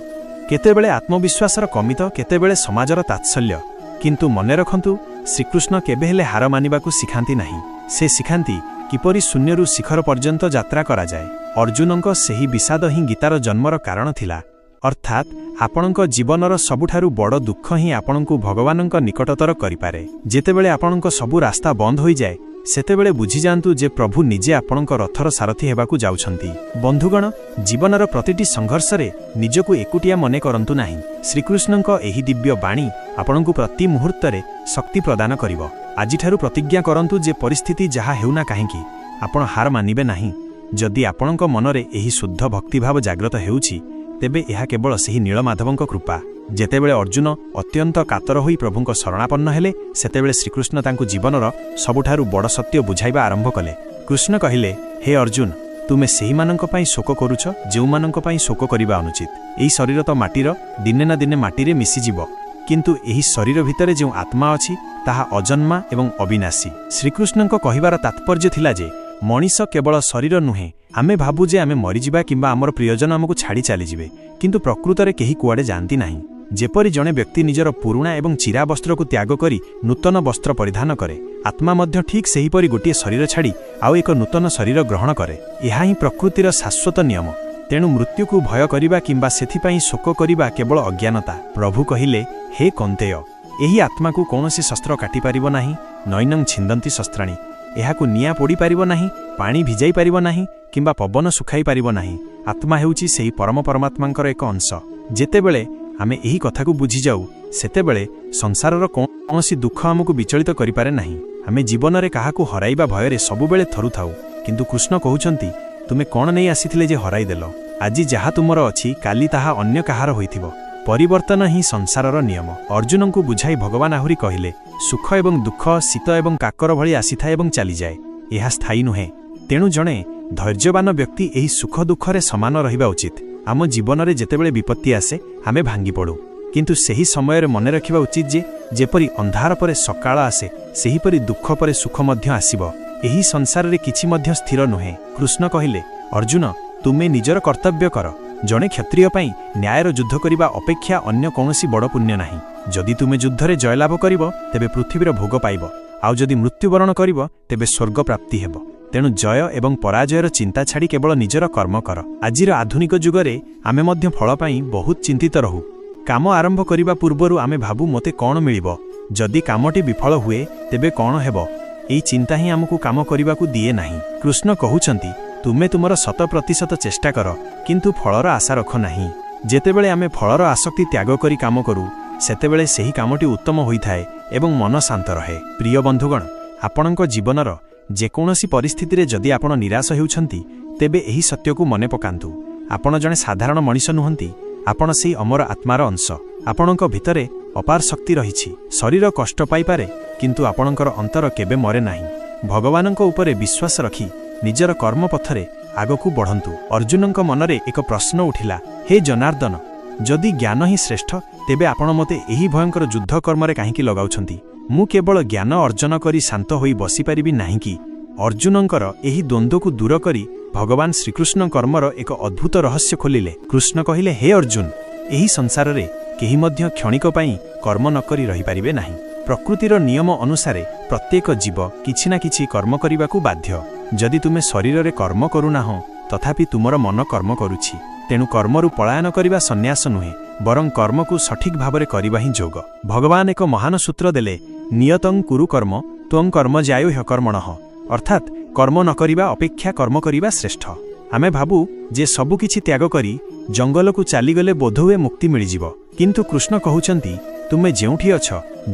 କେତେବେଳେ ଆତ୍ମବିଶ୍ୱାସର କମି ତ କେତେବେଳେ ସମାଜର ତାତ୍ସଲ୍ୟ। କିନ୍ତୁ ମନେ ରଖନ୍ତୁ, ଶ୍ରୀକୃଷ୍ଣ କେବେ ହେଲେ ହାର ମାନିବାକୁ ଶିଖାନ୍ତି ନାହିଁ। ସେ ଶିଖାନ୍ତି କିପରି ଶୂନ୍ୟରୁ ଶିଖର ପର୍ଯ୍ୟନ୍ତ ଯାତ୍ରା କରାଯାଏ। ଅର୍ଜୁନଙ୍କ ସେହି ବିଷାଦ ହିଁ ଗୀତାର ଜନ୍ମର କାରଣ ଥିଲା। ଅର୍ଥାତ୍ ଆପଣଙ୍କ ଜୀବନର ସବୁଠାରୁ ବଡ଼ ଦୁଃଖ ହିଁ ଆପଣଙ୍କୁ ଭଗବାନଙ୍କ ନିକଟତର କରିପାରେ। ଯେତେବେଳେ ଆପଣଙ୍କ ସବୁ ରାସ୍ତା ବନ୍ଦ ହୋଇଯାଏ, ସେତେବେଳେ ବୁଝିଯାଆନ୍ତୁ ଯେ ପ୍ରଭୁ ନିଜେ ଆପଣଙ୍କ ରଥର ସାରଥୀ ହେବାକୁ ଯାଉଛନ୍ତି। ବନ୍ଧୁଗଣ, ଜୀବନର ପ୍ରତିଟି ସଂଘର୍ଷରେ ନିଜକୁ ଏକୁଟିଆ ମନେ କରନ୍ତୁ ନାହିଁ। ଶ୍ରୀକୃଷ୍ଣଙ୍କ ଏହି ଦିବ୍ୟ ବାଣୀ ଆପଣଙ୍କୁ ପ୍ରତି ମୁହୂର୍ତ୍ତରେ ଶକ୍ତି ପ୍ରଦାନ କରିବ। ଆଜିଠାରୁ ପ୍ରତିଜ୍ଞା କରନ୍ତୁ ଯେ ପରିସ୍ଥିତି ଯାହା ହେଉନା କାହିଁକି, ଆପଣ ହାର ମାନିବେ ନାହିଁ। ଯଦି ଆପଣଙ୍କ ମନରେ ଏହି ଶୁଦ୍ଧ ଭକ୍ତିଭାବ ଜାଗ୍ରତ ହେଉଛି, ତେବେ ଏହା କେବଳ ସେହି ନୀଳମାଧବଙ୍କ କୃପା। ଯେତେବେଳେ ଅର୍ଜୁନ ଅତ୍ୟନ୍ତ କାତର ହୋଇ ପ୍ରଭୁଙ୍କ ଶରଣାପନ୍ନ ହେଲେ, ସେତେବେଳେ ଶ୍ରୀକୃଷ୍ଣ ତାଙ୍କୁ ଜୀବନର ସବୁଠାରୁ ବଡ଼ ସତ୍ୟ ବୁଝାଇବା ଆରମ୍ଭ କଲେ। କୃଷ୍ଣ କହିଲେ, "ହେ ଅର୍ଜୁନ, ତୁମେ ସେହିମାନଙ୍କ ପାଇଁ ଶୋକ କରୁଛ, ଯେଉଁମାନଙ୍କ ପାଇଁ ଶୋକ କରିବା ଅନୁଚିତ। ଏହି ଶରୀର ତ ମାଟିର, ଦିନେ ନା ଦିନେ ମାଟିରେ ମିଶିଯିବ। କିନ୍ତୁ ଏହି ଶରୀର ଭିତରେ ଯେଉଁ ଆତ୍ମା ଅଛି, ତାହା ଅଜନ୍ମା ଏବଂ ଅବିନାଶୀ।" ଶ୍ରୀକୃଷ୍ଣଙ୍କ କହିବାର ତାତ୍ପର୍ଯ୍ୟ ଥିଲା ଯେ ମଣିଷ କେବଳ ଶରୀର ନୁହେଁ। ଆମେ ଭାବୁ ଯେ ଆମେ ମରିଯିବା କିମ୍ବା ଆମର ପ୍ରିୟଜନ ଆମକୁ ଛାଡ଼ି ଚାଲିଯିବେ, କିନ୍ତୁ ପ୍ରକୃତରେ କେହି କୁଆଡ଼େ ଯାଆନ୍ତି ନାହିଁ। ଯେପରି ଜଣେ ବ୍ୟକ୍ତି ନିଜର ପୁରୁଣା ଏବଂ ଚିରା ବସ୍ତ୍ରକୁ ତ୍ୟାଗ କରି ନୂତନ ବସ୍ତ୍ର ପରିଧାନ କରେ, ଆତ୍ମା ମଧ୍ୟ ଠିକ୍ ସେହିପରି ଗୋଟିଏ ଶରୀର ଛାଡ଼ି ଆଉ ଏକ ନୂତନ ଶରୀର ଗ୍ରହଣ କରେ। ଏହା ହିଁ ପ୍ରକୃତିର ଶାଶ୍ୱତ ନିୟମ। ତେଣୁ ମୃତ୍ୟୁକୁ ଭୟ କରିବା କିମ୍ବା ସେଥିପାଇଁ ଶୋକ କରିବା କେବଳ ଅଜ୍ଞାନତା। ପ୍ରଭୁ କହିଲେ, "ହେ କୌନ୍ତେୟ, ଏହି ଆତ୍ମାକୁ କୌଣସି ଶସ୍ତ୍ର କାଟିପାରିବ ନାହିଁ। ନୈନଂ ଛିନ୍ଦନ୍ତି ଶସ୍ତ୍ରାଣି। ଏହାକୁ ନିଆଁ ପୋଡ଼ିପାରିବ ନାହିଁ, ପାଣି ଭିଜାଇ ପାରିବ ନାହିଁ କିମ୍ବା ପବନ ଶୁଖାଇ ପାରିବ ନାହିଁ। ଆତ୍ମା ହେଉଛି ସେହି ପରମ ପରମାତ୍ମାଙ୍କର ଏକ ଅଂଶ। ଯେତେବେଳେ ଆମେ ଏହି କଥାକୁ ବୁଝିଯାଉ, ସେତେବେଳେ ସଂସାରର କୌଣସି ଦୁଃଖ ଆମକୁ ବିଚଳିତ କରିପାରେ ନାହିଁ। ଆମେ ଜୀବନରେ କାହାକୁ ହରାଇବା ଭୟରେ ସବୁବେଳେ ଥରୁଥାଉ, କିନ୍ତୁ କୃଷ୍ଣ କହୁଛନ୍ତି, ତୁମେ କ'ଣ ନେଇ ଆସିଥିଲେ ଯେ ହରାଇଦେଲ? ଆଜି ଯାହା ତୁମର ଅଛି, କାଲି ତାହା ଅନ୍ୟ କାହାର ହୋଇଥିବ। ପରିବର୍ତ୍ତନ ହିଁ ସଂସାରର ନିୟମ। ଅର୍ଜୁନଙ୍କୁ ବୁଝାଇ ଭଗବାନ ଆହୁରି କହିଲେ, ସୁଖ ଏବଂ ଦୁଃଖ ଶୀତ ଏବଂ କାକର ଭଳି ଆସିଥାଏ ଏବଂ ଚାଲିଯାଏ। ଏହା ସ୍ଥାୟୀ ନୁହେଁ। ତେଣୁ ଜଣେ ଧୈର୍ଯ୍ୟବାନ ବ୍ୟକ୍ତି ଏହି ସୁଖ ଦୁଃଖରେ ସମାନ ରହିବା ଉଚିତ। ଆମ ଜୀବନରେ ଯେତେବେଳେ ବିପତ୍ତି ଆସେ, ଆମେ ଭାଙ୍ଗି ପଡ଼ୁ। କିନ୍ତୁ ସେହି ସମୟରେ ମନେ ରଖିବା ଉଚିତ ଯେ ଯେପରି ଅନ୍ଧାର ପରେ ସକାଳ ଆସେ, ସେହିପରି ଦୁଃଖ ପରେ ସୁଖ ମଧ୍ୟ ଆସିବ। ଏହି ସଂସାରରେ କିଛି ମଧ୍ୟ ସ୍ଥିର ନୁହେଁ। କୃଷ୍ଣ କହିଲେ, ଅର୍ଜୁନ, ତୁମେ ନିଜର କର୍ତ୍ତବ୍ୟ କର। ଜଣେ କ୍ଷତ୍ରିୟ ପାଇଁ ନ୍ୟାୟର ଯୁଦ୍ଧ କରିବା ଅପେକ୍ଷା ଅନ୍ୟ କୌଣସି ବଡ଼ ପୁଣ୍ୟ ନାହିଁ। ଯଦି ତୁମେ ଯୁଦ୍ଧରେ ଜୟଲାଭ କରିବ, ତେବେ ପୃଥିବୀର ଭୋଗ ପାଇବ, ଆଉ ଯଦି ମୃତ୍ୟୁବରଣ କରିବ, ତେବେ ସ୍ୱର୍ଗ ପ୍ରାପ୍ତି ହେବ। ତେଣୁ ଜୟ ଏବଂ ପରାଜୟର ଚିନ୍ତା ଛାଡ଼ି କେବଳ ନିଜର କର୍ମ କର। ଆଜିର ଆଧୁନିକ ଯୁଗରେ ଆମେ ମଧ୍ୟ ଫଳ ପାଇଁ ବହୁତ ଚିନ୍ତିତ ରହୁ। କାମ ଆରମ୍ଭ କରିବା ପୂର୍ବରୁ ଆମେ ଭାବୁ, ମୋତେ କ'ଣ ମିଳିବ? ଯଦି କାମଟି ବିଫଳ ହୁଏ, ତେବେ କ'ଣ ହେବ? ଏହି ଚିନ୍ତା ହିଁ ଆମକୁ କାମ କରିବାକୁ ଦିଏ ନାହିଁ। କୃଷ୍ଣ କହୁଛନ୍ତି, ତୁମେ ତୁମର 100% ଚେଷ୍ଟା କର, କିନ୍ତୁ ଫଳର ଆଶା ରଖ ନାହିଁ। ଯେତେବେଳେ ଆମେ ଫଳର ଆସକ୍ତି ତ୍ୟାଗ କରି କାମ କରୁ, ସେତେବେଳେ ସେହି କାମଟି ଉତ୍ତମ ହୋଇଥାଏ ଏବଂ ମନ ଶାନ୍ତ ରହେ। ପ୍ରିୟ ବନ୍ଧୁଗଣ, ଆପଣଙ୍କ ଜୀବନର ଯେକୌଣସି ପରିସ୍ଥିତିରେ ଯଦି ଆପଣ ନିରାଶ ହେଉଛନ୍ତି, ତେବେ ଏହି ସତ୍ୟକୁ ମନେ ପକାନ୍ତୁ। ଆପଣ ଜଣେ ସାଧାରଣ ମଣିଷ ନୁହନ୍ତି। ଆପଣ ସେହି ଅମର ଆତ୍ମାର ଅଂଶ। ଆପଣଙ୍କ ଭିତରେ ଅପାର ଶକ୍ତି ରହିଛି। ଶରୀର କଷ୍ଟ ପାଇପାରେ, କିନ୍ତୁ ଆପଣଙ୍କର ଅନ୍ତର କେବେ ମରେ ନାହିଁ। ଭଗବାନଙ୍କ ଉପରେ ବିଶ୍ୱାସ ରଖି ନିଜର କର୍ମପଥରେ ଆଗକୁ ବଢ଼ନ୍ତୁ। ଅର୍ଜୁନଙ୍କ ମନରେ ଏକ ପ୍ରଶ୍ନ ଉଠିଲା, ହେ ଜନାର୍ଦ୍ଦନ, ଯଦି ଜ୍ଞାନ ହିଁ ଶ୍ରେଷ୍ଠ, ତେବେ ଆପଣ ମୋତେ ଏହି ଭୟଙ୍କର ଯୁଦ୍ଧ କର୍ମରେ କାହିଁକି ଲଗାଉଛନ୍ତି? ମୁଁ କେବଳ ଜ୍ଞାନ ଅର୍ଜନ କରି ଶାନ୍ତ ହୋଇ ବସିପାରିବି ନାହିଁ କି? ଅର୍ଜୁନଙ୍କର ଏହି ଦ୍ୱନ୍ଦ୍ୱକୁ ଦୂର କରି ଭଗବାନ ଶ୍ରୀକୃଷ୍ଣ କର୍ମର ଏକ ଅଦ୍ଭୁତ ରହସ୍ୟ ଖୋଲିଲେ। କୃଷ୍ଣ କହିଲେ, ହେ ଅର୍ଜୁନ, ଏହି ସଂସାରରେ କେହି ମଧ୍ୟ କ୍ଷଣିକ ପାଇଁ କର୍ମ ନ କରି ରହିପାରିବେ ନାହିଁ। ପ୍ରକୃତିର ନିୟମ ଅନୁସାରେ ପ୍ରତ୍ୟେକ ଜୀବ କିଛି ନା କିଛି କର୍ମ କରିବାକୁ ବାଧ୍ୟ। ଯଦି ତୁମେ ଶରୀରରେ କର୍ମ କରୁନାହଁ, ତଥାପି ତୁମର ମନ କର୍ମ କରୁଛି। ତେଣୁ କର୍ମରୁ ପଳାୟନ କରିବା ସନ୍ନ୍ୟାସ ନୁହେଁ, ବରଂ କର୍ମକୁ ସଠିକ୍ ଭାବରେ କରିବା ହିଁ ଯୋଗ। ଭଗବାନ ଏକ ମହାନ ସୂତ୍ର ଦେଲେ, ନିୟତଂ କୁରୁ କର୍ମ ତ୍ୱଂ କର୍ମ ଜ୍ୟାୟୋ ହ୍ୟକର୍ମଣଃ। ଅର୍ଥାତ୍ କର୍ମ ନ କରିବା ଅପେକ୍ଷା କର୍ମ କରିବା ଶ୍ରେଷ୍ଠ। ଆମେ ଭାବୁ ଯେ ସବୁକିଛି ତ୍ୟାଗ କରି ଜଙ୍ଗଲକୁ ଚାଲିଗଲେ ବୋଧହୁଏ ମୁକ୍ତି ମିଳିଯିବ। କିନ୍ତୁ କୃଷ୍ଣ କହୁଛନ୍ତି, ତୁମେ ଯେଉଁଠି ଅଛ,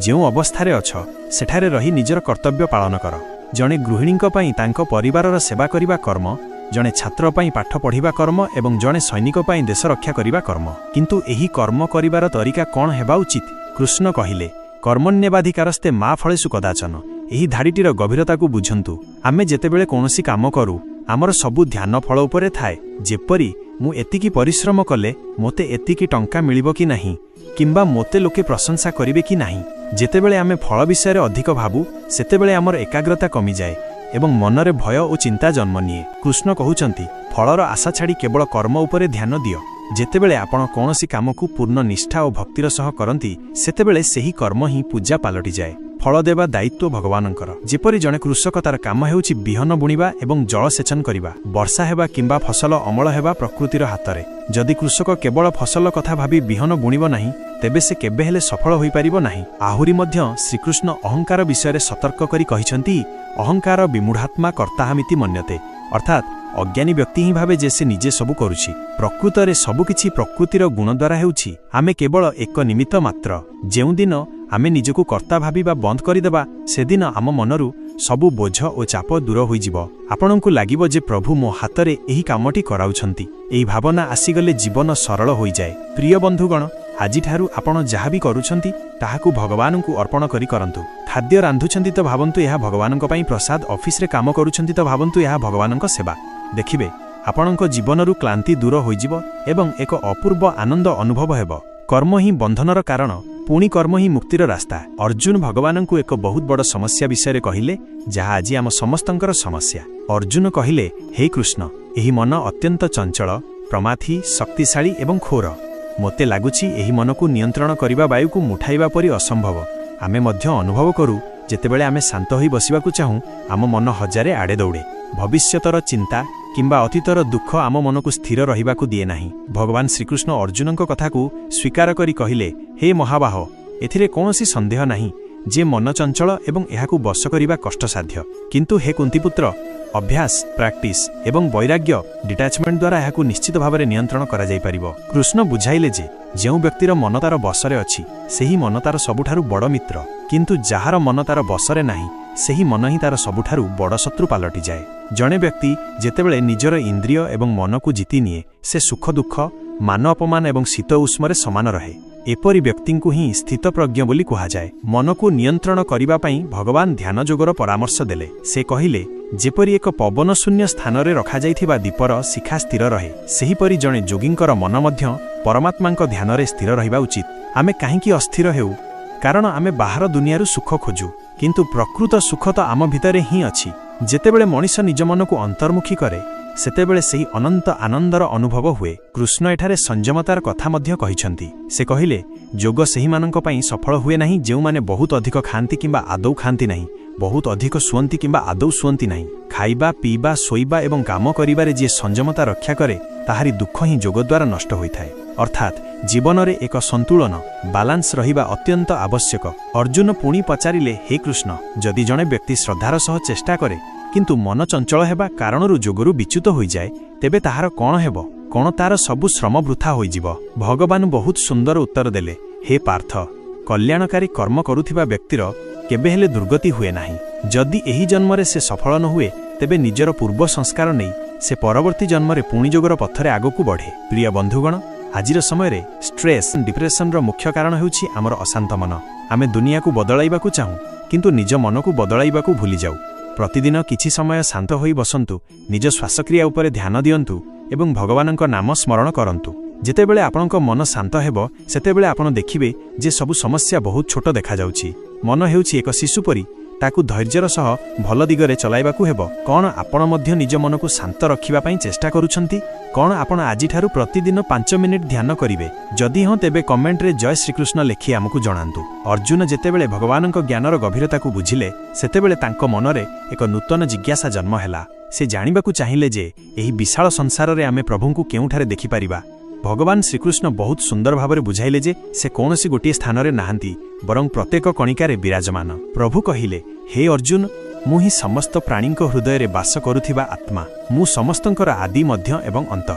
ଯେଉଁ ଅବସ୍ଥାରେ ଅଛ, ସେଠାରେ ରହି ନିଜର କର୍ତ୍ତବ୍ୟ ପାଳନ କର। ଜଣେ ଗୃହିଣୀଙ୍କ ପାଇଁ ତାଙ୍କ ପରିବାରର ସେବା କରିବା କର୍ମ, ଜଣେ ଛାତ୍ର ପାଇଁ ପାଠ ପଢ଼ିବା କର୍ମ ଏବଂ ଜଣେ ସୈନିକ ପାଇଁ ଦେଶ ରକ୍ଷା କରିବା କର୍ମ। କିନ୍ତୁ ଏହି କର୍ମ କରିବାର ତରିକା କ'ଣ ହେବା ଉଚିତ? କୃଷ୍ଣ କହିଲେ, କର୍ମଣ୍ୟେବାଧିକାରସ୍ତେ ମା ଫଳେଷୁ କଦାଚନ। ଏହି ଧାଡ଼ିଟିର ଗଭୀରତାକୁ ବୁଝନ୍ତୁ। ଆମେ ଯେତେବେଳେ କୌଣସି କାମ କରୁ, ଆମର ସବୁ ଧ୍ୟାନ ଫଳ ଉପରେ ଥାଏ। ଯେପରି ମୁଁ ଏତିକି ପରିଶ୍ରମ କଲେ ମୋତେ ଏତିକି ଟଙ୍କା ମିଳିବ କି ନାହିଁ, କିମ୍ବା ମୋତେ ଲୋକେ ପ୍ରଶଂସା କରିବେ କି ନାହିଁ। ଯେତେବେଳେ ଆମେ ଫଳ ବିଷୟରେ ଅଧିକ ଭାବୁ, ସେତେବେଳେ ଆମର ଏକାଗ୍ରତା କମିଯାଏ ଏବଂ ମନରେ ଭୟ ଓ ଚିନ୍ତା ଜନ୍ମ ନିଏ। କୃଷ୍ଣ କହୁଛନ୍ତି, ଫଳର ଆଶା ଛାଡ଼ି କେବଳ କର୍ମ ଉପରେ ଧ୍ୟାନ ଦିଅ। ଯେତେବେଳେ ଆପଣ କୌଣସି କାମକୁ ପୂର୍ଣ୍ଣ ନିଷ୍ଠା ଓ ଭକ୍ତିର ସହ କରନ୍ତି, ସେତେବେଳେ ସେହି କର୍ମ ହିଁ ପୂଜା ପାଲଟିଯାଏ। ଫଳ ଦେବା ଦାୟିତ୍ୱ ଭଗବାନଙ୍କର। ଯେପରି ଜଣେ କୃଷକ, ତାର କାମ ହେଉଛି ବିହନ ବୁଣିବା ଏବଂ ଜଳସେଚନ କରିବା। ବର୍ଷା ହେବା କିମ୍ବା ଫସଲ ଅମଳ ହେବା ପ୍ରକୃତିର ହାତରେ। ଯଦି କୃଷକ କେବଳ ଫସଲ କଥା ଭାବି ବିହନ ବୁଣିବ ନାହିଁ, ତେବେ ସେ କେବେ ହେଲେ ସଫଳ ହୋଇପାରିବ ନାହିଁ। ଆହୁରି ମଧ୍ୟ ଶ୍ରୀକୃଷ୍ଣ ଅହଙ୍କାର ବିଷୟରେ ସତର୍କ କରି କହିଛନ୍ତି, ଅହଙ୍କାର ବିମୂଢ଼ାତ୍ମା କର୍ତ୍ତାହମିତି ମନ୍ୟତେ। ଅର୍ଥାତ୍ ଅଜ୍ଞାନୀ ବ୍ୟକ୍ତି ହିଁ ଭାବେ ଯେ ସେ ନିଜେ ସବୁ କରୁଛି। ପ୍ରକୃତରେ ସବୁକିଛି ପ୍ରକୃତିର ଗୁଣ ଦ୍ୱାରା ହେଉଛି। ଆମେ କେବଳ ଏକ ନିମିତ୍ତ ମାତ୍ର। ଯେଉଁଦିନ ଆମେ ନିଜକୁ କର୍ତ୍ତା ଭାବିବା ବନ୍ଦ କରିଦେବା, ସେଦିନ ଆମ ମନରୁ ସବୁ ବୋଝ ଓ ଚାପ ଦୂର ହୋଇଯିବ। ଆପଣଙ୍କୁ ଲାଗିବ ଯେ ପ୍ରଭୁ ମୋ ହାତରେ ଏହି କାମଟି କରାଉଛନ୍ତି। ଏହି ଭାବନା ଆସିଗଲେ ଜୀବନ ସରଳ ହୋଇଯାଏ। ପ୍ରିୟ ବନ୍ଧୁଗଣ, ଆଜିଠାରୁ ଆପଣ ଯାହା ବି କରୁଛନ୍ତି, ତାହାକୁ ଭଗବାନଙ୍କୁ ଅର୍ପଣ କରି କରନ୍ତୁ। ଖାଦ୍ୟ ରାନ୍ଧୁଛନ୍ତି ତ ଭାବନ୍ତୁ ଏହା ଭଗବାନଙ୍କ ପାଇଁ ପ୍ରସାଦ। ଅଫିସରେ କାମ କରୁଛନ୍ତି ତ ଭାବନ୍ତୁ ଏହା ଭଗବାନଙ୍କ ସେବା। ଦେଖିବେ, ଆପଣଙ୍କ ଜୀବନରୁ କ୍ଳାନ୍ତି ଦୂର ହୋଇଯିବ ଏବଂ ଏକ ଅପୂର୍ବ ଆନନ୍ଦ ଅନୁଭବ ହେବ। କର୍ମ ହିଁ ବନ୍ଧନର କାରଣ, ପୁଣି କର୍ମ ହିଁ ମୁକ୍ତିର ରାସ୍ତା। ଅର୍ଜୁନ ଭଗବାନଙ୍କୁ ଏକ ବହୁତ ବଡ଼ ସମସ୍ୟା ବିଷୟରେ କହିଲେ, ଯାହା ଆଜି ଆମ ସମସ୍ତଙ୍କର ସମସ୍ୟା। ଅର୍ଜୁନ କହିଲେ, ହେ କୃଷ୍ଣ, ଏହି ମନ ଅତ୍ୟନ୍ତ ଚଞ୍ଚଳ, ପ୍ରମାଥୀ, ଶକ୍ତିଶାଳୀ ଏବଂ କ୍ରୂର। ମୋତେ ଲାଗୁଛି ଏହି ମନକୁ ନିୟନ୍ତ୍ରଣ କରିବା ବାୟୁକୁ ମୁଠାଇବା ପରି ଅସମ୍ଭବ। ଆମେ ମଧ୍ୟ ଅନୁଭବ କରୁ, ଯେତେବେଳେ ଆମେ ଶାନ୍ତ ହୋଇ ବସିବାକୁ ଚାହୁଁ, ଆମ ମନ ହଜାରେ ଆଡ଼େ ଦୌଡ଼େ। ଭବିଷ୍ୟତର ଚିନ୍ତା କିମ୍ବା ଅତୀତର ଦୁଃଖ ଆମ ମନକୁ ସ୍ଥିର ରହିବାକୁ ଦିଏ ନାହିଁ। ଭଗବାନ ଶ୍ରୀକୃଷ୍ଣ ଅର୍ଜୁନଙ୍କ କଥାକୁ ସ୍ୱୀକାର କରି କହିଲେ, ହେ ମହାବାହ, ଏଥିରେ କୌଣସି ସନ୍ଦେହ ନାହିଁ ଯେ ମନ ଚଞ୍ଚଳ ଏବଂ ଏହାକୁ ବଶ କରିବା କଷ୍ଟସାଧ୍ୟ। କିନ୍ତୁ ହେ କୁନ୍ତିପୁତ୍ର, ଅଭ୍ୟାସ, ପ୍ରାକ୍ଟିସ୍ ଏବଂ ବୈରାଗ୍ୟ, ଡିଟାଚମେଣ୍ଟ ଦ୍ୱାରା ଏହାକୁ ନିଶ୍ଚିତ ଭାବରେ ନିୟନ୍ତ୍ରଣ କରାଯାଇପାରିବ। କୃଷ୍ଣ ବୁଝାଇଲେ ଯେ ଯେଉଁ ବ୍ୟକ୍ତିର ମନ ତାର ବଶରେ ଅଛି, ସେହି ମନ ତାର ସବୁଠାରୁ ବଡ଼ ମିତ୍ର। କିନ୍ତୁ ଯାହାର ମନ ତାର ବଶରେ ନାହିଁ, ସେହି ମନ ହିଁ ତାର ସବୁଠାରୁ ବଡ଼ ଶତ୍ରୁ ପାଲଟିଯାଏ। ଜଣେ ବ୍ୟକ୍ତି ଯେତେବେଳେ ନିଜର ଇନ୍ଦ୍ରିୟ ଏବଂ ମନକୁ ଜିତି ନିଏ, ସେ ସୁଖ ଦୁଃଖ, ମାନ ଅପମାନ ଏବଂ ଶୀତ ଉଷ୍ମରେ ସମାନ ରହେ। ଏପରି ବ୍ୟକ୍ତିଙ୍କୁ ହିଁ ସ୍ଥିତପ୍ରଜ୍ଞ ବୋଲି କୁହାଯାଏ। ମନକୁ ନିୟନ୍ତ୍ରଣ କରିବା ପାଇଁ ଭଗବାନ ଧ୍ୟାନ ଯୋଗର ପରାମର୍ଶ ଦେଲେ। ସେ କହିଲେ, ଯେପରି ଏକ ପବନଶୂନ୍ୟ ସ୍ଥାନରେ ରଖାଯାଇଥିବା ଦୀପର ଶିଖା ସ୍ଥିର ରହେ, ସେହିପରି ଜଣେ ଯୋଗୀଙ୍କର ମନ ମଧ୍ୟ ପରମାତ୍ମାଙ୍କ ଧ୍ୟାନରେ ସ୍ଥିର ରହିବା ଉଚିତ। ଆମେ କାହିଁକି ଅସ୍ଥିର ହେଉ? କାରଣ ଆମେ ବାହାର ଦୁନିଆରୁ ସୁଖ ଖୋଜୁ, କିନ୍ତୁ ପ୍ରକୃତ ସୁଖ ତ ଆମ ଭିତରେ ହିଁ ଅଛି। ଯେତେବେଳେ ମଣିଷ ନିଜ ମନକୁ ଅନ୍ତର୍ମୁଖୀ କରେ, ସେତେବେଳେ ସେହି ଅନନ୍ତ ଆନନ୍ଦର ଅନୁଭବ ହୁଏ। କୃଷ୍ଣ ଏଠାରେ ସଂଯମତାର କଥା ମଧ୍ୟ କହିଛନ୍ତି। ସେ କହିଲେ, ଯୋଗ ସେହିମାନଙ୍କ ପାଇଁ ସଫଳ ହୁଏ ନାହିଁ ଯେଉଁମାନେ ବହୁତ ଅଧିକ ଖାଆନ୍ତି କିମ୍ବା ଆଦୌ ଖାଆନ୍ତି ନାହିଁ, ବହୁତ ଅଧିକ ଶୁଅନ୍ତି କିମ୍ବା ଆଦୌ ଶୁଅନ୍ତି ନାହିଁ। ଖାଇବା, ପିଇବା, ଶୋଇବା ଏବଂ କାମ କରିବାରେ ଯିଏ ସଂଯମତା ରକ୍ଷା କରେ, ତାହାରି ଦୁଃଖ ହିଁ ଯୋଗ ଦ୍ୱାରା ନଷ୍ଟ ହୋଇଥାଏ। ଅର୍ଥାତ୍ ଜୀବନରେ ଏକ ସନ୍ତୁଳନ, ବାଲାନ୍ସ ରହିବା ଅତ୍ୟନ୍ତ ଆବଶ୍ୟକ। ଅର୍ଜୁନ ପୁଣି ପଚାରିଲେ, ହେ କୃଷ୍ଣ, ଯଦି ଜଣେ ବ୍ୟକ୍ତି ଶ୍ରଦ୍ଧାର ସହ ଚେଷ୍ଟା କରେ, କିନ୍ତୁ ମନ ଚଞ୍ଚଳ ହେବା କାରଣରୁ ଯୋଗରୁ ବିଚ୍ୟୁତ ହୋଇଯାଏ, ତେବେ ତାହାର କ'ଣ ହେବ? କ'ଣ ତାର ସବୁ ଶ୍ରମ ବୃଥା ହୋଇଯିବ? ଭଗବାନ ବହୁତ ସୁନ୍ଦର ଉତ୍ତର ଦେଲେ, ହେ ପାର୍ଥ, କଲ୍ୟାଣକାରୀ କର୍ମ କରୁଥିବା ବ୍ୟକ୍ତିର କେବେ ହେଲେ ଦୁର୍ଗତି ହୁଏ ନାହିଁ। ଯଦି ଏହି ଜନ୍ମରେ ସେ ସଫଳ ନ ହୁଏ, ତେବେ ନିଜର ପୂର୍ବ ସଂସ୍କାର ନେଇ ସେ ପରବର୍ତ୍ତୀ ଜନ୍ମରେ ପୁଣି ଯୋଗର ପଥରେ ଆଗକୁ ବଢ଼େ। ପ୍ରିୟ ବନ୍ଧୁଗଣ, ଆଜିର ସମୟରେ ଷ୍ଟ୍ରେସ୍, ଡିପ୍ରେସନର ମୁଖ୍ୟ କାରଣ ହେଉଛି ଆମର ଅଶାନ୍ତ ମନ। ଆମେ ଦୁନିଆକୁ ବଦଳାଇବାକୁ ଚାହୁଁ, କିନ୍ତୁ ନିଜ ମନକୁ ବଦଳାଇବାକୁ ଭୁଲିଯାଉ। ପ୍ରତିଦିନ କିଛି ସମୟ ଶାନ୍ତ ହୋଇ ବସନ୍ତୁ, ନିଜ ଶ୍ୱାସକ୍ରିୟା ଉପରେ ଧ୍ୟାନ ଦିଅନ୍ତୁ ଏବଂ ଭଗବାନଙ୍କ ନାମ ସ୍ମରଣ କରନ୍ତୁ। ଯେତେବେଳେ ଆପଣଙ୍କ ମନ ଶାନ୍ତ ହେବ, ସେତେବେଳେ ଆପଣ ଦେଖିବେ ଯେ ସବୁ ସମସ୍ୟା ବହୁତ ଛୋଟ ଦେଖାଯାଉଛି। ମନ ହେଉଛି ଏକ ଶିଶୁ ପରି, ତାକୁ ଧୈର୍ଯ୍ୟର ସହ ଭଲ ଦିଗରେ ଚଲାଇବାକୁ ହେବ। କ'ଣ ଆପଣ ମଧ୍ୟ ନିଜ ମନକୁ ଶାନ୍ତ ରଖିବା ପାଇଁ ଚେଷ୍ଟା କରୁଛନ୍ତି? କ'ଣ ଆପଣ ଆଜିଠାରୁ ପ୍ରତିଦିନ 5 ମିନିଟ୍ ଧ୍ୟାନ କରିବେ? ଯଦି ହଁ, ତେବେ କମେଣ୍ଟରେ ଜୟ ଶ୍ରୀକୃଷ୍ଣ ଲେଖି ଆମକୁ ଜଣାନ୍ତୁ। ଅର୍ଜୁନ ଯେତେବେଳେ ଭଗବାନଙ୍କ ଜ୍ଞାନର ଗଭୀରତାକୁ ବୁଝିଲେ, ସେତେବେଳେ ତାଙ୍କ ମନରେ ଏକ ନୂତନ ଜିଜ୍ଞାସା ଜନ୍ମ ହେଲା। ସେ ଜାଣିବାକୁ ଚାହିଁଲେ ଯେ ଏହି ବିଶାଳ ସଂସାରରେ ଆମେ ପ୍ରଭୁଙ୍କୁ କେଉଁଠାରେ ଦେଖିପାରିବା। ଭଗବାନ ଶ୍ରୀକୃଷ୍ଣ ବହୁତ ସୁନ୍ଦର ଭାବରେ ବୁଝାଇଲେ ଯେ ସେ କୌଣସି ଗୋଟିଏ ସ୍ଥାନରେ ନାହାନ୍ତି, ବରଂ ପ୍ରତ୍ୟେକ କଣିକାରେ ବିରାଜମାନ। ପ୍ରଭୁ କହିଲେ, ହେ ଅର୍ଜୁନ, ମୁଁ ହିଁ ସମସ୍ତ ପ୍ରାଣୀଙ୍କ ହୃଦୟରେ ବାସ କରୁଥିବା ଆତ୍ମା। ମୁଁ ସମସ୍ତଙ୍କର ଆଦି, ମଧ୍ୟ ଏବଂ ଅନ୍ତ।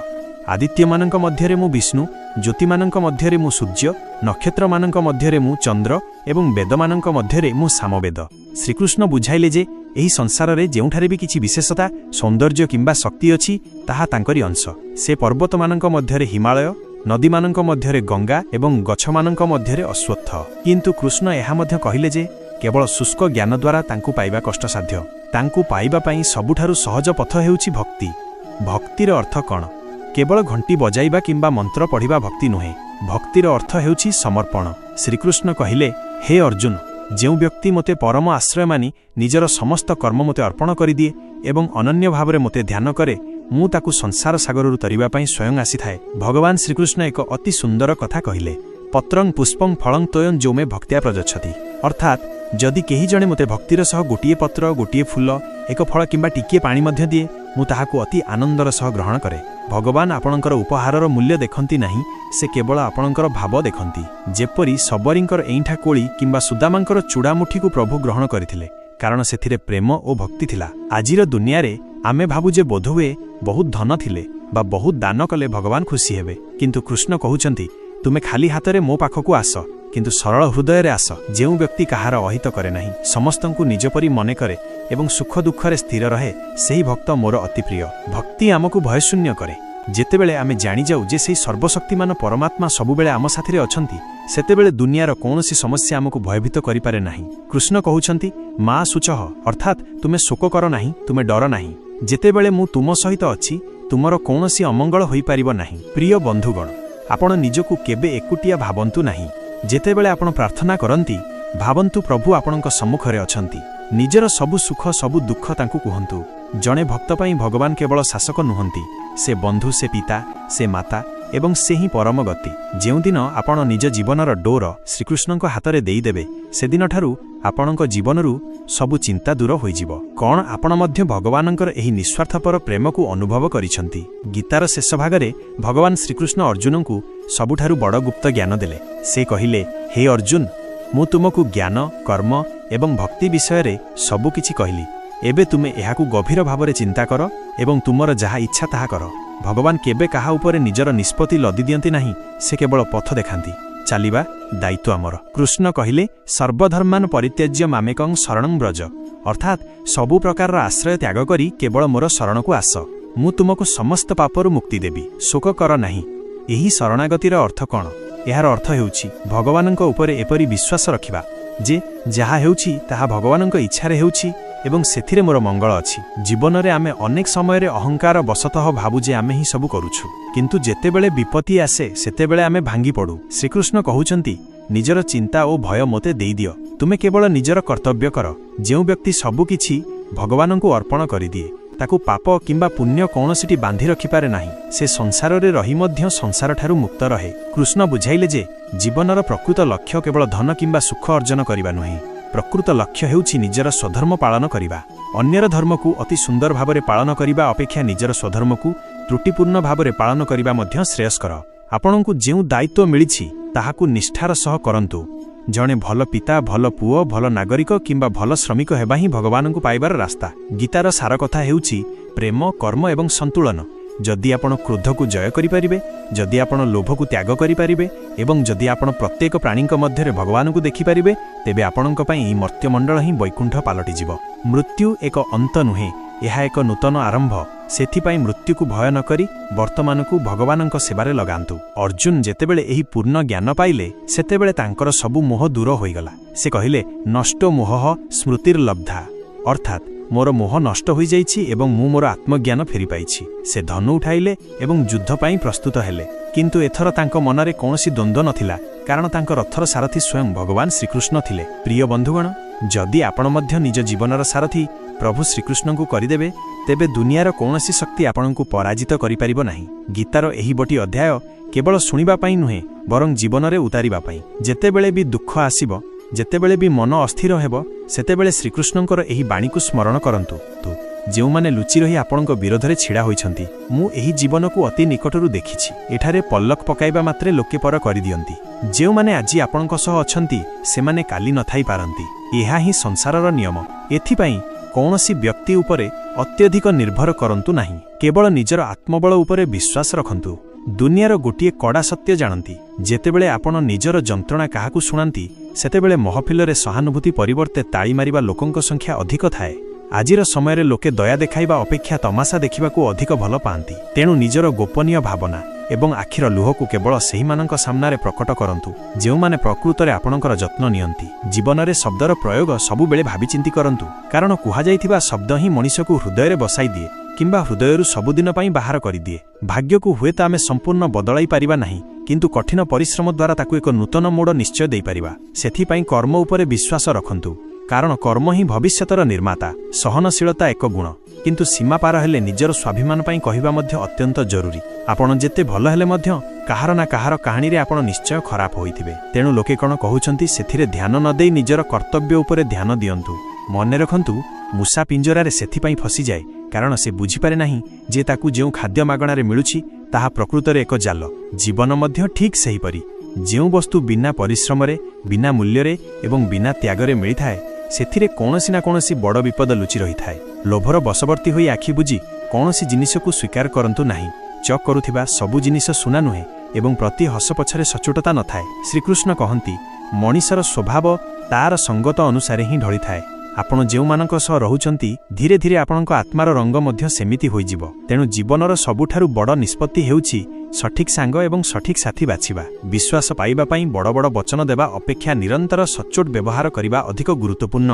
ଆଦିତ୍ୟମାନଙ୍କ ମଧ୍ୟରେ ମୁଁ ବିଷ୍ଣୁ, ଜ୍ୟୋତିମାନଙ୍କ ମଧ୍ୟରେ ମୁଁ ସୂର୍ଯ୍ୟ, ନକ୍ଷତ୍ରମାନଙ୍କ ମଧ୍ୟରେ ମୁଁ ଚନ୍ଦ୍ର ଏବଂ ବେଦମାନଙ୍କ ମଧ୍ୟରେ ମୁଁ ସାମବେଦ। ଶ୍ରୀକୃଷ୍ଣ ବୁଝାଇଲେ ଯେ ଏହି ସଂସାରରେ ଯେଉଁଠାରେ ବି କିଛି ବିଶେଷତା, ସୌନ୍ଦର୍ଯ୍ୟ କିମ୍ବା ଶକ୍ତି ଅଛି, ତାହା ତାଙ୍କରି ଅଂଶ। ସେ ପର୍ବତମାନଙ୍କ ମଧ୍ୟରେ ହିମାଳୟ, ନଦୀମାନଙ୍କ ମଧ୍ୟରେ ଗଙ୍ଗା ଏବଂ ଗଛମାନଙ୍କ ମଧ୍ୟରେ ଅଶ୍ୱତ୍ଥ। କିନ୍ତୁ କୃଷ୍ଣ ଏହା ମଧ୍ୟ କହିଲେ ଯେ କେବଳ ଶୁଷ୍କ ଜ୍ଞାନ ଦ୍ୱାରା ତାଙ୍କୁ ପାଇବା କଷ୍ଟସାଧ୍ୟ। ତାଙ୍କୁ ପାଇବା ପାଇଁ ସବୁଠାରୁ ସହଜ ପଥ ହେଉଛି ଭକ୍ତି। ଭକ୍ତିର ଅର୍ଥ କ'ଣ? କେବଳ ଘଣ୍ଟି ବଜାଇବା କିମ୍ବା ମନ୍ତ୍ର ପଢ଼ିବା ଭକ୍ତି ନୁହେଁ। ଭକ୍ତିର ଅର୍ଥ ହେଉଛି ସମର୍ପଣ। ଶ୍ରୀକୃଷ୍ଣ କହିଲେ, ହେ ଅର୍ଜୁନ, ଯେଉଁ ବ୍ୟକ୍ତି ମୋତେ ପରମ ଆଶ୍ରୟ ମାନି ନିଜର ସମସ୍ତ କର୍ମ ମୋତେ ଅର୍ପଣ କରିଦିଏ ଏବଂ ଅନନ୍ୟ ଭାବରେ ମୋତେ ଧ୍ୟାନ କରେ, ମୁଁ ତାକୁ ସଂସାର ସାଗରରୁ ତରିବା ପାଇଁ ସ୍ୱୟଂ ଆସିଥାଏ। ଭଗବାନ ଶ୍ରୀକୃଷ୍ଣ ଏକ ଅତି ସୁନ୍ଦର କଥା କହିଲେ, ପତ୍ରଂ ପୁଷ୍ପଂ ଫଳଂ ତୋୟଂ ଯୋ ମେ ଭକ୍ତ୍ୟା ପ୍ରୟଚ୍ଛତି। ଅର୍ଥାତ୍ ଯଦି କେହି ଜଣେ ମୋତେ ଭକ୍ତିର ସହ ଗୋଟିଏ ପତ୍ର, ଗୋଟିଏ ଫୁଲ, ଏକ ଫଳ କିମ୍ବା ଟିକିଏ ପାଣି ମଧ୍ୟ ଦିଏ, ମୁଁ ତାହାକୁ ଅତି ଆନନ୍ଦର ସହ ଗ୍ରହଣ କରେ। ଭଗବାନ ଆପଣଙ୍କର ଉପହାରର ମୂଲ୍ୟ ଦେଖନ୍ତି ନାହିଁ, ସେ କେବଳ ଆପଣଙ୍କର ଭାବ ଦେଖନ୍ତି। ଯେପରି ଶବରୀଙ୍କର ଏଇଁଠା କୋଳି କିମ୍ବା ସୁଦାମାଙ୍କର ଚୂଡ଼ାମୁଠିକୁ ପ୍ରଭୁ ଗ୍ରହଣ କରିଥିଲେ, କାରଣ ସେଥିରେ ପ୍ରେମ ଓ ଭକ୍ତି ଥିଲା। ଆଜିର ଦୁନିଆରେ ଆମେ ଭାବୁ ଯେ ବୋଧହୁଏ ବହୁତ ଧନ ଥିଲେ ବା ବହୁତ ଦାନ କଲେ ଭଗବାନ ଖୁସି ହେବେ। କିନ୍ତୁ କୃଷ୍ଣ କହୁଛନ୍ତି, ତୁମେ ଖାଲି ହାତରେ ମୋ ପାଖକୁ ଆସ, କିନ୍ତୁ ସରଳ ହୃଦୟରେ ଆସ। ଯେଉଁ ବ୍ୟକ୍ତି କାହାର ଅହିତ କରେ ନାହିଁ, ସମସ୍ତଙ୍କୁ ନିଜ ପରି ମନେ କରେ ଏବଂ ସୁଖ ଦୁଃଖରେ ସ୍ଥିର ରହେ, ସେହି ଭକ୍ତ ମୋର ଅତି ପ୍ରିୟ। ଭକ୍ତି ଆମକୁ ଭୟଶୂନ୍ୟ କରେ। ଯେତେବେଳେ ଆମେ ଜାଣିଯାଉ ଯେ ସେହି ସର୍ବଶକ୍ତିମାନ ପରମାତ୍ମା ସବୁବେଳେ ଆମ ସାଥିରେ ଅଛନ୍ତି, ସେତେବେଳେ ଦୁନିଆର କୌଣସି ସମସ୍ୟା ଆମକୁ ଭୟଭୀତ କରିପାରେ ନାହିଁ। କୃଷ୍ଣ କହୁଛନ୍ତି, ମା ଶୁଚଃ, ଅର୍ଥାତ୍ ତୁମେ ଶୋକ କର ନାହିଁ, ତୁମେ ଡର ନାହିଁ। ଯେତେବେଳେ ମୁଁ ତୁମ ସହିତ ଅଛି, ତୁମର କୌଣସି ଅମଙ୍ଗଳ ହୋଇପାରିବ ନାହିଁ। ପ୍ରିୟ ବନ୍ଧୁଗଣ, ଆପଣ ନିଜକୁ କେବେ ଏକୁଟିଆ ଭାବନ୍ତୁ ନାହିଁ। ଯେତେବେଳେ ଆପଣ ପ୍ରାର୍ଥନା କରନ୍ତି, ଭାବନ୍ତୁ ପ୍ରଭୁ ଆପଣଙ୍କ ସମ୍ମୁଖରେ ଅଛନ୍ତି। ନିଜର ସବୁ ସୁଖ, ସବୁ ଦୁଃଖ ତାଙ୍କୁ କୁହନ୍ତୁ। ଜଣେ ଭକ୍ତ ପାଇଁ ଭଗବାନ କେବଳ ଶାସକ ନୁହନ୍ତି, ସେ ବନ୍ଧୁ, ସେ ପିତା, ସେ ମାତା ଏବଂ ସେ ହିଁ ପରମ ଗତି। ଯେଉଁଦିନ ଆପଣ ନିଜ ଜୀବନର ଡୋର ଶ୍ରୀକୃଷ୍ଣଙ୍କ ହାତରେ ଦେଇଦେବେ, ସେଦିନଠାରୁ ଆପଣଙ୍କ ଜୀବନରୁ ସବୁ ଚିନ୍ତା ଦୂର ହୋଇଯିବ। କ'ଣ ଆପଣ ମଧ୍ୟ ଭଗବାନଙ୍କର ଏହି ନିସ୍ୱାର୍ଥପର ପ୍ରେମକୁ ଅନୁଭବ କରିଛନ୍ତି? ଗୀତାର ଶେଷ ଭାଗରେ ଭଗବାନ ଶ୍ରୀକୃଷ୍ଣ ଅର୍ଜୁନଙ୍କୁ ସବୁଠାରୁ ବଡ଼ ଗୁପ୍ତ ଜ୍ଞାନ ଦେଲେ। ସେ କହିଲେ, ହେ ଅର୍ଜୁନ, ମୁଁ ତୁମକୁ ଜ୍ଞାନ, କର୍ମ ଏବଂ ଭକ୍ତି ବିଷୟରେ ସବୁକିଛି କହିଲି। ଏବେ ତୁମେ ଏହାକୁ ଗଭୀର ଭାବରେ ଚିନ୍ତା କର ଏବଂ ତୁମର ଯାହା ଇଚ୍ଛା ତାହା କର। ଭଗବାନ କେବେ କାହା ଉପରେ ନିଜର ନିଷ୍ପତ୍ତି ଲଦି ଦିଅନ୍ତି ନାହିଁ, ସେ କେବଳ ପଥ ଦେଖାନ୍ତି। ଚାଲିବା ଦାୟିତ୍ୱ ଆମର। କୃଷ୍ଣ କହିଲେ, ସର୍ବଧର୍ମାନ ପରିତ୍ୟଜ୍ୟ ମାମେକଂ ଶରଣଂ ବ୍ରଜ, ଅର୍ଥାତ୍ ସବୁ ପ୍ରକାରର ଆଶ୍ରୟ ତ୍ୟାଗ କରି କେବଳ ମୋର ଶରଣକୁ ଆସ, ମୁଁ ତୁମକୁ ସମସ୍ତ ପାପରୁ ମୁକ୍ତି ଦେବି, ଶୋକ କର ନାହିଁ। ଏହି ଶରଣାଗତିର ଅର୍ଥ କ'ଣ? ଏହାର ଅର୍ଥ ହେଉଛି ଭଗବାନଙ୍କ ଉପରେ ଏପରି ବିଶ୍ୱାସ ରଖିବା ଯେ ଯାହା ହେଉଛି ତାହା ଭଗବାନଙ୍କ ଇଚ୍ଛାରେ ହେଉଛି ଏବଂ ସେଥିରେ ମୋର ମଙ୍ଗଳ ଅଛି। ଜୀବନରେ ଆମେ ଅନେକ ସମୟରେ ଅହଙ୍କାର ବଶତଃ ଭାବୁ ଯେ ଆମେ ହିଁ ସବୁ କରୁଛୁ, କିନ୍ତୁ ଯେତେବେଳେ ବିପତ୍ତି ଆସେ ସେତେବେଳେ ଆମେ ଭାଙ୍ଗି ପଡ଼ୁ। ଶ୍ରୀକୃଷ୍ଣ କହୁଛନ୍ତି, ନିଜର ଚିନ୍ତା ଓ ଭୟ ମୋତେ ଦେଇଦିଅ, ତୁମେ କେବଳ ନିଜର କର୍ତ୍ତବ୍ୟ କର। ଯେଉଁ ବ୍ୟକ୍ତି ସବୁକିଛି ଭଗବାନଙ୍କୁ ଅର୍ପଣ କରିଦିଏ ତାକୁ ପାପ କିମ୍ବା ପୁଣ୍ୟ କୌଣସିଟି ବାନ୍ଧି ରଖିପାରେ ନାହିଁ। ସେ ସଂସାରରେ ରହି ମଧ୍ୟ ସଂସାରଠାରୁ ମୁକ୍ତ ରହେ। କୃଷ୍ଣ ବୁଝାଇଲେ ଯେ ଜୀବନର ପ୍ରକୃତ ଲକ୍ଷ୍ୟ କେବଳ ଧନ କିମ୍ବା ସୁଖ ଅର୍ଜନ କରିବା ନୁହେଁ। ପ୍ରକୃତ ଲକ୍ଷ୍ୟ ହେଉଛି ନିଜର ସ୍ୱଧର୍ମ ପାଳନ କରିବା। ଅନ୍ୟର ଧର୍ମକୁ ଅତି ସୁନ୍ଦର ଭାବରେ ପାଳନ କରିବା ଅପେକ୍ଷା ନିଜର ସ୍ୱଧର୍ମକୁ ତ୍ରୁଟିପୂର୍ଣ୍ଣ ଭାବରେ ପାଳନ କରିବା ମଧ୍ୟ ଶ୍ରେୟସ୍କର। ଆପଣଙ୍କୁ ଯେଉଁ ଦାୟିତ୍ୱ ମିଳିଛି ତାହାକୁ ନିଷ୍ଠାର ସହ କରନ୍ତୁ। ଜଣେ ଭଲ ପିତା, ଭଲ ପୁଅ, ଭଲ ନାଗରିକ କିମ୍ବା ଭଲ ଶ୍ରମିକ ହେବା ହିଁ ଭଗବାନଙ୍କୁ ପାଇବାର ରାସ୍ତା। ଗୀତାର ସାର କଥା ହେଉଛି ପ୍ରେମ, କର୍ମ ଏବଂ ସନ୍ତୁଳନ। ଯଦି ଆପଣ କ୍ରୋଧକୁ ଜୟ କରିପାରିବେ, ଯଦି ଆପଣ ଲୋଭକୁ ତ୍ୟାଗ କରିପାରିବେ ଏବଂ ଯଦି ଆପଣ ପ୍ରତ୍ୟେକ ପ୍ରାଣୀଙ୍କ ମଧ୍ୟରେ ଭଗବାନଙ୍କୁ ଦେଖିପାରିବେ, ତେବେ ଆପଣଙ୍କ ପାଇଁ ଏହି ମର୍ତ୍ତ୍ୟମଣ୍ଡଳ ହିଁ ବୈକୁଣ୍ଠ ପାଲଟିଯିବ। ମୃତ୍ୟୁ ଏକ ଅନ୍ତ ନୁହେଁ, ଏହା ଏକ ନୂତନ ଆରମ୍ଭ। ସେଥିପାଇଁ ମୃତ୍ୟୁକୁ ଭୟ ନ କରି ବର୍ତ୍ତମାନକୁ ଭଗବାନଙ୍କ ସେବାରେ ଲଗାନ୍ତୁ। ଅର୍ଜୁନ ଯେତେବେଳେ ଏହି ପୂର୍ଣ୍ଣ ଜ୍ଞାନ ପାଇଲେ, ସେତେବେଳେ ତାଙ୍କର ସବୁ ମୋହ ଦୂର ହୋଇଗଲା। ସେ କହିଲେ, ନଷ୍ଟ ମୋହ ସ୍ମୃତିର୍ଲବ୍ଧା, ଅର୍ଥାତ୍ ମୋର ମୋହ ନଷ୍ଟ ହୋଇଯାଇଛି ଏବଂ ମୁଁ ମୋର ଆତ୍ମଜ୍ଞାନ ଫେରିପାଇଛି। ସେ ଧନୁ ଉଠାଇଲେ ଏବଂ ଯୁଦ୍ଧ ପାଇଁ ପ୍ରସ୍ତୁତ ହେଲେ। କିନ୍ତୁ ଏଥର ତାଙ୍କ ମନରେ କୌଣସି ଦ୍ୱନ୍ଦ୍ୱ ନଥିଲା, କାରଣ ତାଙ୍କ ରଥର ସାରଥୀ ସ୍ୱୟଂ ଭଗବାନ ଶ୍ରୀକୃଷ୍ଣ ଥିଲେ। ପ୍ରିୟ ବନ୍ଧୁଗଣ, ଯଦି ଆପଣ ମଧ୍ୟ ନିଜ ଜୀବନର ସାରଥୀ ପ୍ରଭୁ ଶ୍ରୀକୃଷ୍ଣଙ୍କୁ କରିଦେବେ, ତେବେ ଦୁନିଆର କୌଣସି ଶକ୍ତି ଆପଣଙ୍କୁ ପରାଜିତ କରିପାରିବ ନାହିଁ। ଗୀତାର ଏହି ଗୋଟି ଅଧ୍ୟାୟ କେବଳ ଶୁଣିବା ପାଇଁ ନୁହେଁ, ବରଂ ଜୀବନରେ ଉତାରିବା ପାଇଁ। ଯେତେବେଳେ ବି ଦୁଃଖ ଆସିବ, ଯେତେବେଳେ ବି ମନ ଅସ୍ଥିର ହେବ, ସେତେବେଳେ ଶ୍ରୀକୃଷ୍ଣଙ୍କର ଏହି ବାଣୀକୁ ସ୍ମରଣ କରନ୍ତୁ। ଯେଉଁମାନେ ଲୁଚି ରହି ଆପଣଙ୍କ ବିରୋଧରେ ଛିଡ଼ା ହୋଇଛନ୍ତି, ମୁଁ ଏହି ଜୀବନକୁ ଅତି ନିକଟରୁ ଦେଖିଛି। ଏଠାରେ ପଲ୍ଲକ ପକାଇବା ମାତ୍ରେ ଲୋକେ ପର କରିଦିଅନ୍ତି। ଯେଉଁମାନେ ଆଜି ଆପଣଙ୍କ ସହ ଅଛନ୍ତି ସେମାନେ କାଲି ନଥାଇପାରନ୍ତି। ଏହା ହିଁ ସଂସାରର ନିୟମ। ଏଥିପାଇଁ କୌଣସି ବ୍ୟକ୍ତି ଉପରେ ଅତ୍ୟଧିକ ନିର୍ଭର କରନ୍ତୁ ନାହିଁ, କେବଳ ନିଜର ଆତ୍ମବଳ ଉପରେ ବିଶ୍ୱାସ ରଖନ୍ତୁ। ଦୁନିଆର ଗୋଟିଏ କଡ଼ା ସତ୍ୟ ଜାଣନ୍ତି, ଯେତେବେଳେ ଆପଣ ନିଜର ଯନ୍ତ୍ରଣା କାହାକୁ ଶୁଣାନ୍ତି, ସେତେବେଳେ ମହଫିଲରେ ସହାନୁଭୂତି ପରିବର୍ତ୍ତେ ତାଳି ମାରିବା ଲୋକଙ୍କ ସଂଖ୍ୟା ଅଧିକ ଥାଏ। ଆଜିର ସମୟରେ ଲୋକେ ଦୟା ଦେଖାଇବା ଅପେକ୍ଷା ତମାସା ଦେଖିବାକୁ ଅଧିକ ଭଲ ପାଆନ୍ତି। ତେଣୁ ନିଜର ଗୋପନୀୟ ଭାବନା ଏବଂ ଆଖିର ଲୁହକୁ କେବଳ ସେହିମାନଙ୍କ ସାମ୍ନାରେ ପ୍ରକଟ କରନ୍ତୁ ଯେଉଁମାନେ ପ୍ରକୃତରେ ଆପଣଙ୍କର ଯତ୍ନ ନିଅନ୍ତି। ଜୀବନରେ ଶବ୍ଦର ପ୍ରୟୋଗ ସବୁବେଳେ ଭାବିଚିନ୍ତି କରନ୍ତୁ, କାରଣ କୁହାଯାଇଥିବା ଶବ୍ଦ ହିଁ ମଣିଷକୁ ହୃଦୟରେ ବସାଇ ଦିଏ କିମ୍ବା ହୃଦୟରୁ ସବୁଦିନ ପାଇଁ ବାହାର କରିଦିଏ। ଭାଗ୍ୟକୁ ହୁଏତ ଆମେ ସମ୍ପୂର୍ଣ୍ଣ ବଦଳାଇ ପାରିବା ନାହିଁ, କିନ୍ତୁ କଠିନ ପରିଶ୍ରମ ଦ୍ୱାରା ତାକୁ ଏକ ନୂତନ ମୋଡ଼ ନିଶ୍ଚୟ ଦେଇପାରିବା। ସେଥିପାଇଁ କର୍ମ ଉପରେ ବିଶ୍ୱାସ ରଖନ୍ତୁ, କାରଣ କର୍ମ ହିଁ ଭବିଷ୍ୟତର ନିର୍ମାତା। ସହନଶୀଳତା ଏକ ଗୁଣ, କିନ୍ତୁ ସୀମା ପାର ହେଲେ ନିଜର ସ୍ୱାଭିମାନ ପାଇଁ କହିବା ମଧ୍ୟ ଅତ୍ୟନ୍ତ ଜରୁରୀ। ଆପଣ ଯେତେ ଭଲ ହେଲେ ମଧ୍ୟ କାହାର ନା କାହାର କାହାଣୀରେ ଆପଣ ନିଶ୍ଚୟ ଖରାପ ହୋଇଥିବେ। ତେଣୁ ଲୋକେ କ'ଣ କହୁଛନ୍ତି ସେଥିରେ ଧ୍ୟାନ ନ ଦେଇ ନିଜର କର୍ତ୍ତବ୍ୟ ଉପରେ ଧ୍ୟାନ ଦିଅନ୍ତୁ। ମନେ ରଖନ୍ତୁ, ମୂଷା ପିଞ୍ଜରାରେ ସେଥିପାଇଁ ଫସିଯାଏ କାରଣ ସେ ବୁଝିପାରେ ନାହିଁ ଯେ ତାକୁ ଯେଉଁ ଖାଦ୍ୟ ମାଗଣାରେ ମିଳୁଛି ତାହା ପ୍ରକୃତରେ ଏକ ଜାଲ। ଜୀବନ ମଧ୍ୟ ଠିକ୍ ସେହିପରି। ଯେଉଁ ବସ୍ତୁ ବିନା ପରିଶ୍ରମରେ, ବିନା ମୂଲ୍ୟରେ ଏବଂ ବିନା ତ୍ୟାଗରେ ମିଳିଥାଏ, ସେଥିରେ କୌଣସି ନା କୌଣସି ବଡ଼ ବିପଦ ଲୁଚି ରହିଥାଏ। ଲୋଭର ବଶବର୍ତ୍ତୀ ହୋଇ ଆଖି ବୁଜି କୌଣସି ଜିନିଷକୁ ସ୍ୱୀକାର କରନ୍ତୁ ନାହିଁ। ଚକ୍ କରୁଥିବା ସବୁ ଜିନିଷ ସୁନା ନୁହେଁ ଏବଂ ପ୍ରତି ହସ ପଛରେ ସଚ୍ଚୋଟତା ନଥାଏ। ଶ୍ରୀକୃଷ୍ଣ କହନ୍ତି, ମଣିଷର ସ୍ୱଭାବ ତାର ସଙ୍ଗତ ଅନୁସାରେ ହିଁ ଢଳିଥାଏ। ଆପଣ ଯେଉଁମାନଙ୍କ ସହ ରହୁଛନ୍ତି, ଧୀରେ ଧୀରେ ଆପଣଙ୍କ ଆତ୍ମାର ରଙ୍ଗ ମଧ୍ୟ ସେମିତି ହୋଇଯିବ। ତେଣୁ ଜୀବନର ସବୁଠାରୁ ବଡ଼ ନିଷ୍ପତ୍ତି ହେଉଛି ସଠିକ୍ ସାଙ୍ଗ ଏବଂ ସଠିକ୍ ସାଥୀ ବାଛିବା। ବିଶ୍ୱାସ ପାଇବା ପାଇଁ ବଡ଼ ବଡ଼ ବଚନ ଦେବା ଅପେକ୍ଷା ନିରନ୍ତର ସଚ୍ଚୋଟ ବ୍ୟବହାର କରିବା ଅଧିକ ଗୁରୁତ୍ୱପୂର୍ଣ୍ଣ।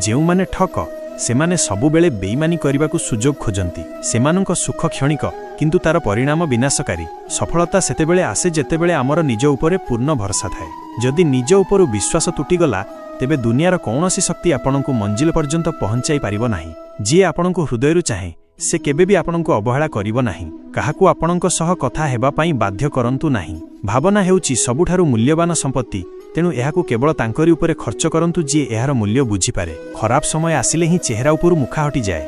ଯେଉଁମାନେ ଠକ, ସେମାନେ ସବୁବେଳେ ବେଇମାନି କରିବାକୁ ସୁଯୋଗ ଖୋଜନ୍ତି। ସେମାନଙ୍କ ସୁଖ କ୍ଷଣିକ, କିନ୍ତୁ ତାର ପରିଣାମ ବିନାଶକାରୀ। ସଫଳତା ସେତେବେଳେ ଆସେ ଯେତେବେଳେ ଆମର ନିଜ ଉପରେ ପୂର୍ଣ୍ଣ ଭରସା ଥାଏ। ଯଦି ନିଜ ଉପରୁ ବିଶ୍ୱାସ ତୁଟିଗଲା, ତେବେ ଦୁନିଆର କୌଣସି ଶକ୍ତି ଆପଣଙ୍କୁ ମଞ୍ଜିଲ ପର୍ଯ୍ୟନ୍ତ ପହଞ୍ଚାଇ ପାରିବ ନାହିଁ। ଯିଏ ଆପଣଙ୍କୁ ହୃଦୟରୁ ଚାହେଁ, ସେ କେବେ ବି ଆପଣଙ୍କୁ ଅବହେଳା କରିବ ନାହିଁ। କାହାକୁ ଆପଣଙ୍କ ସହ କଥା ହେବା ପାଇଁ ବାଧ୍ୟ କରନ୍ତୁ ନାହିଁ। ଭାବନା ହେଉଛି ସବୁଠାରୁ ମୂଲ୍ୟବାନ ସମ୍ପତ୍ତି, ତେଣୁ ଏହାକୁ କେବଳ ତାଙ୍କରି ଉପରେ ଖର୍ଚ୍ଚ କରନ୍ତୁ ଯିଏ ଏହାର ମୂଲ୍ୟ ବୁଝିପାରେ। ଖରାପ ସମୟ ଆସିଲେ ହିଁ ଚେହେରା ଉପରୁ ମୁଖା ହଟିଯାଏ।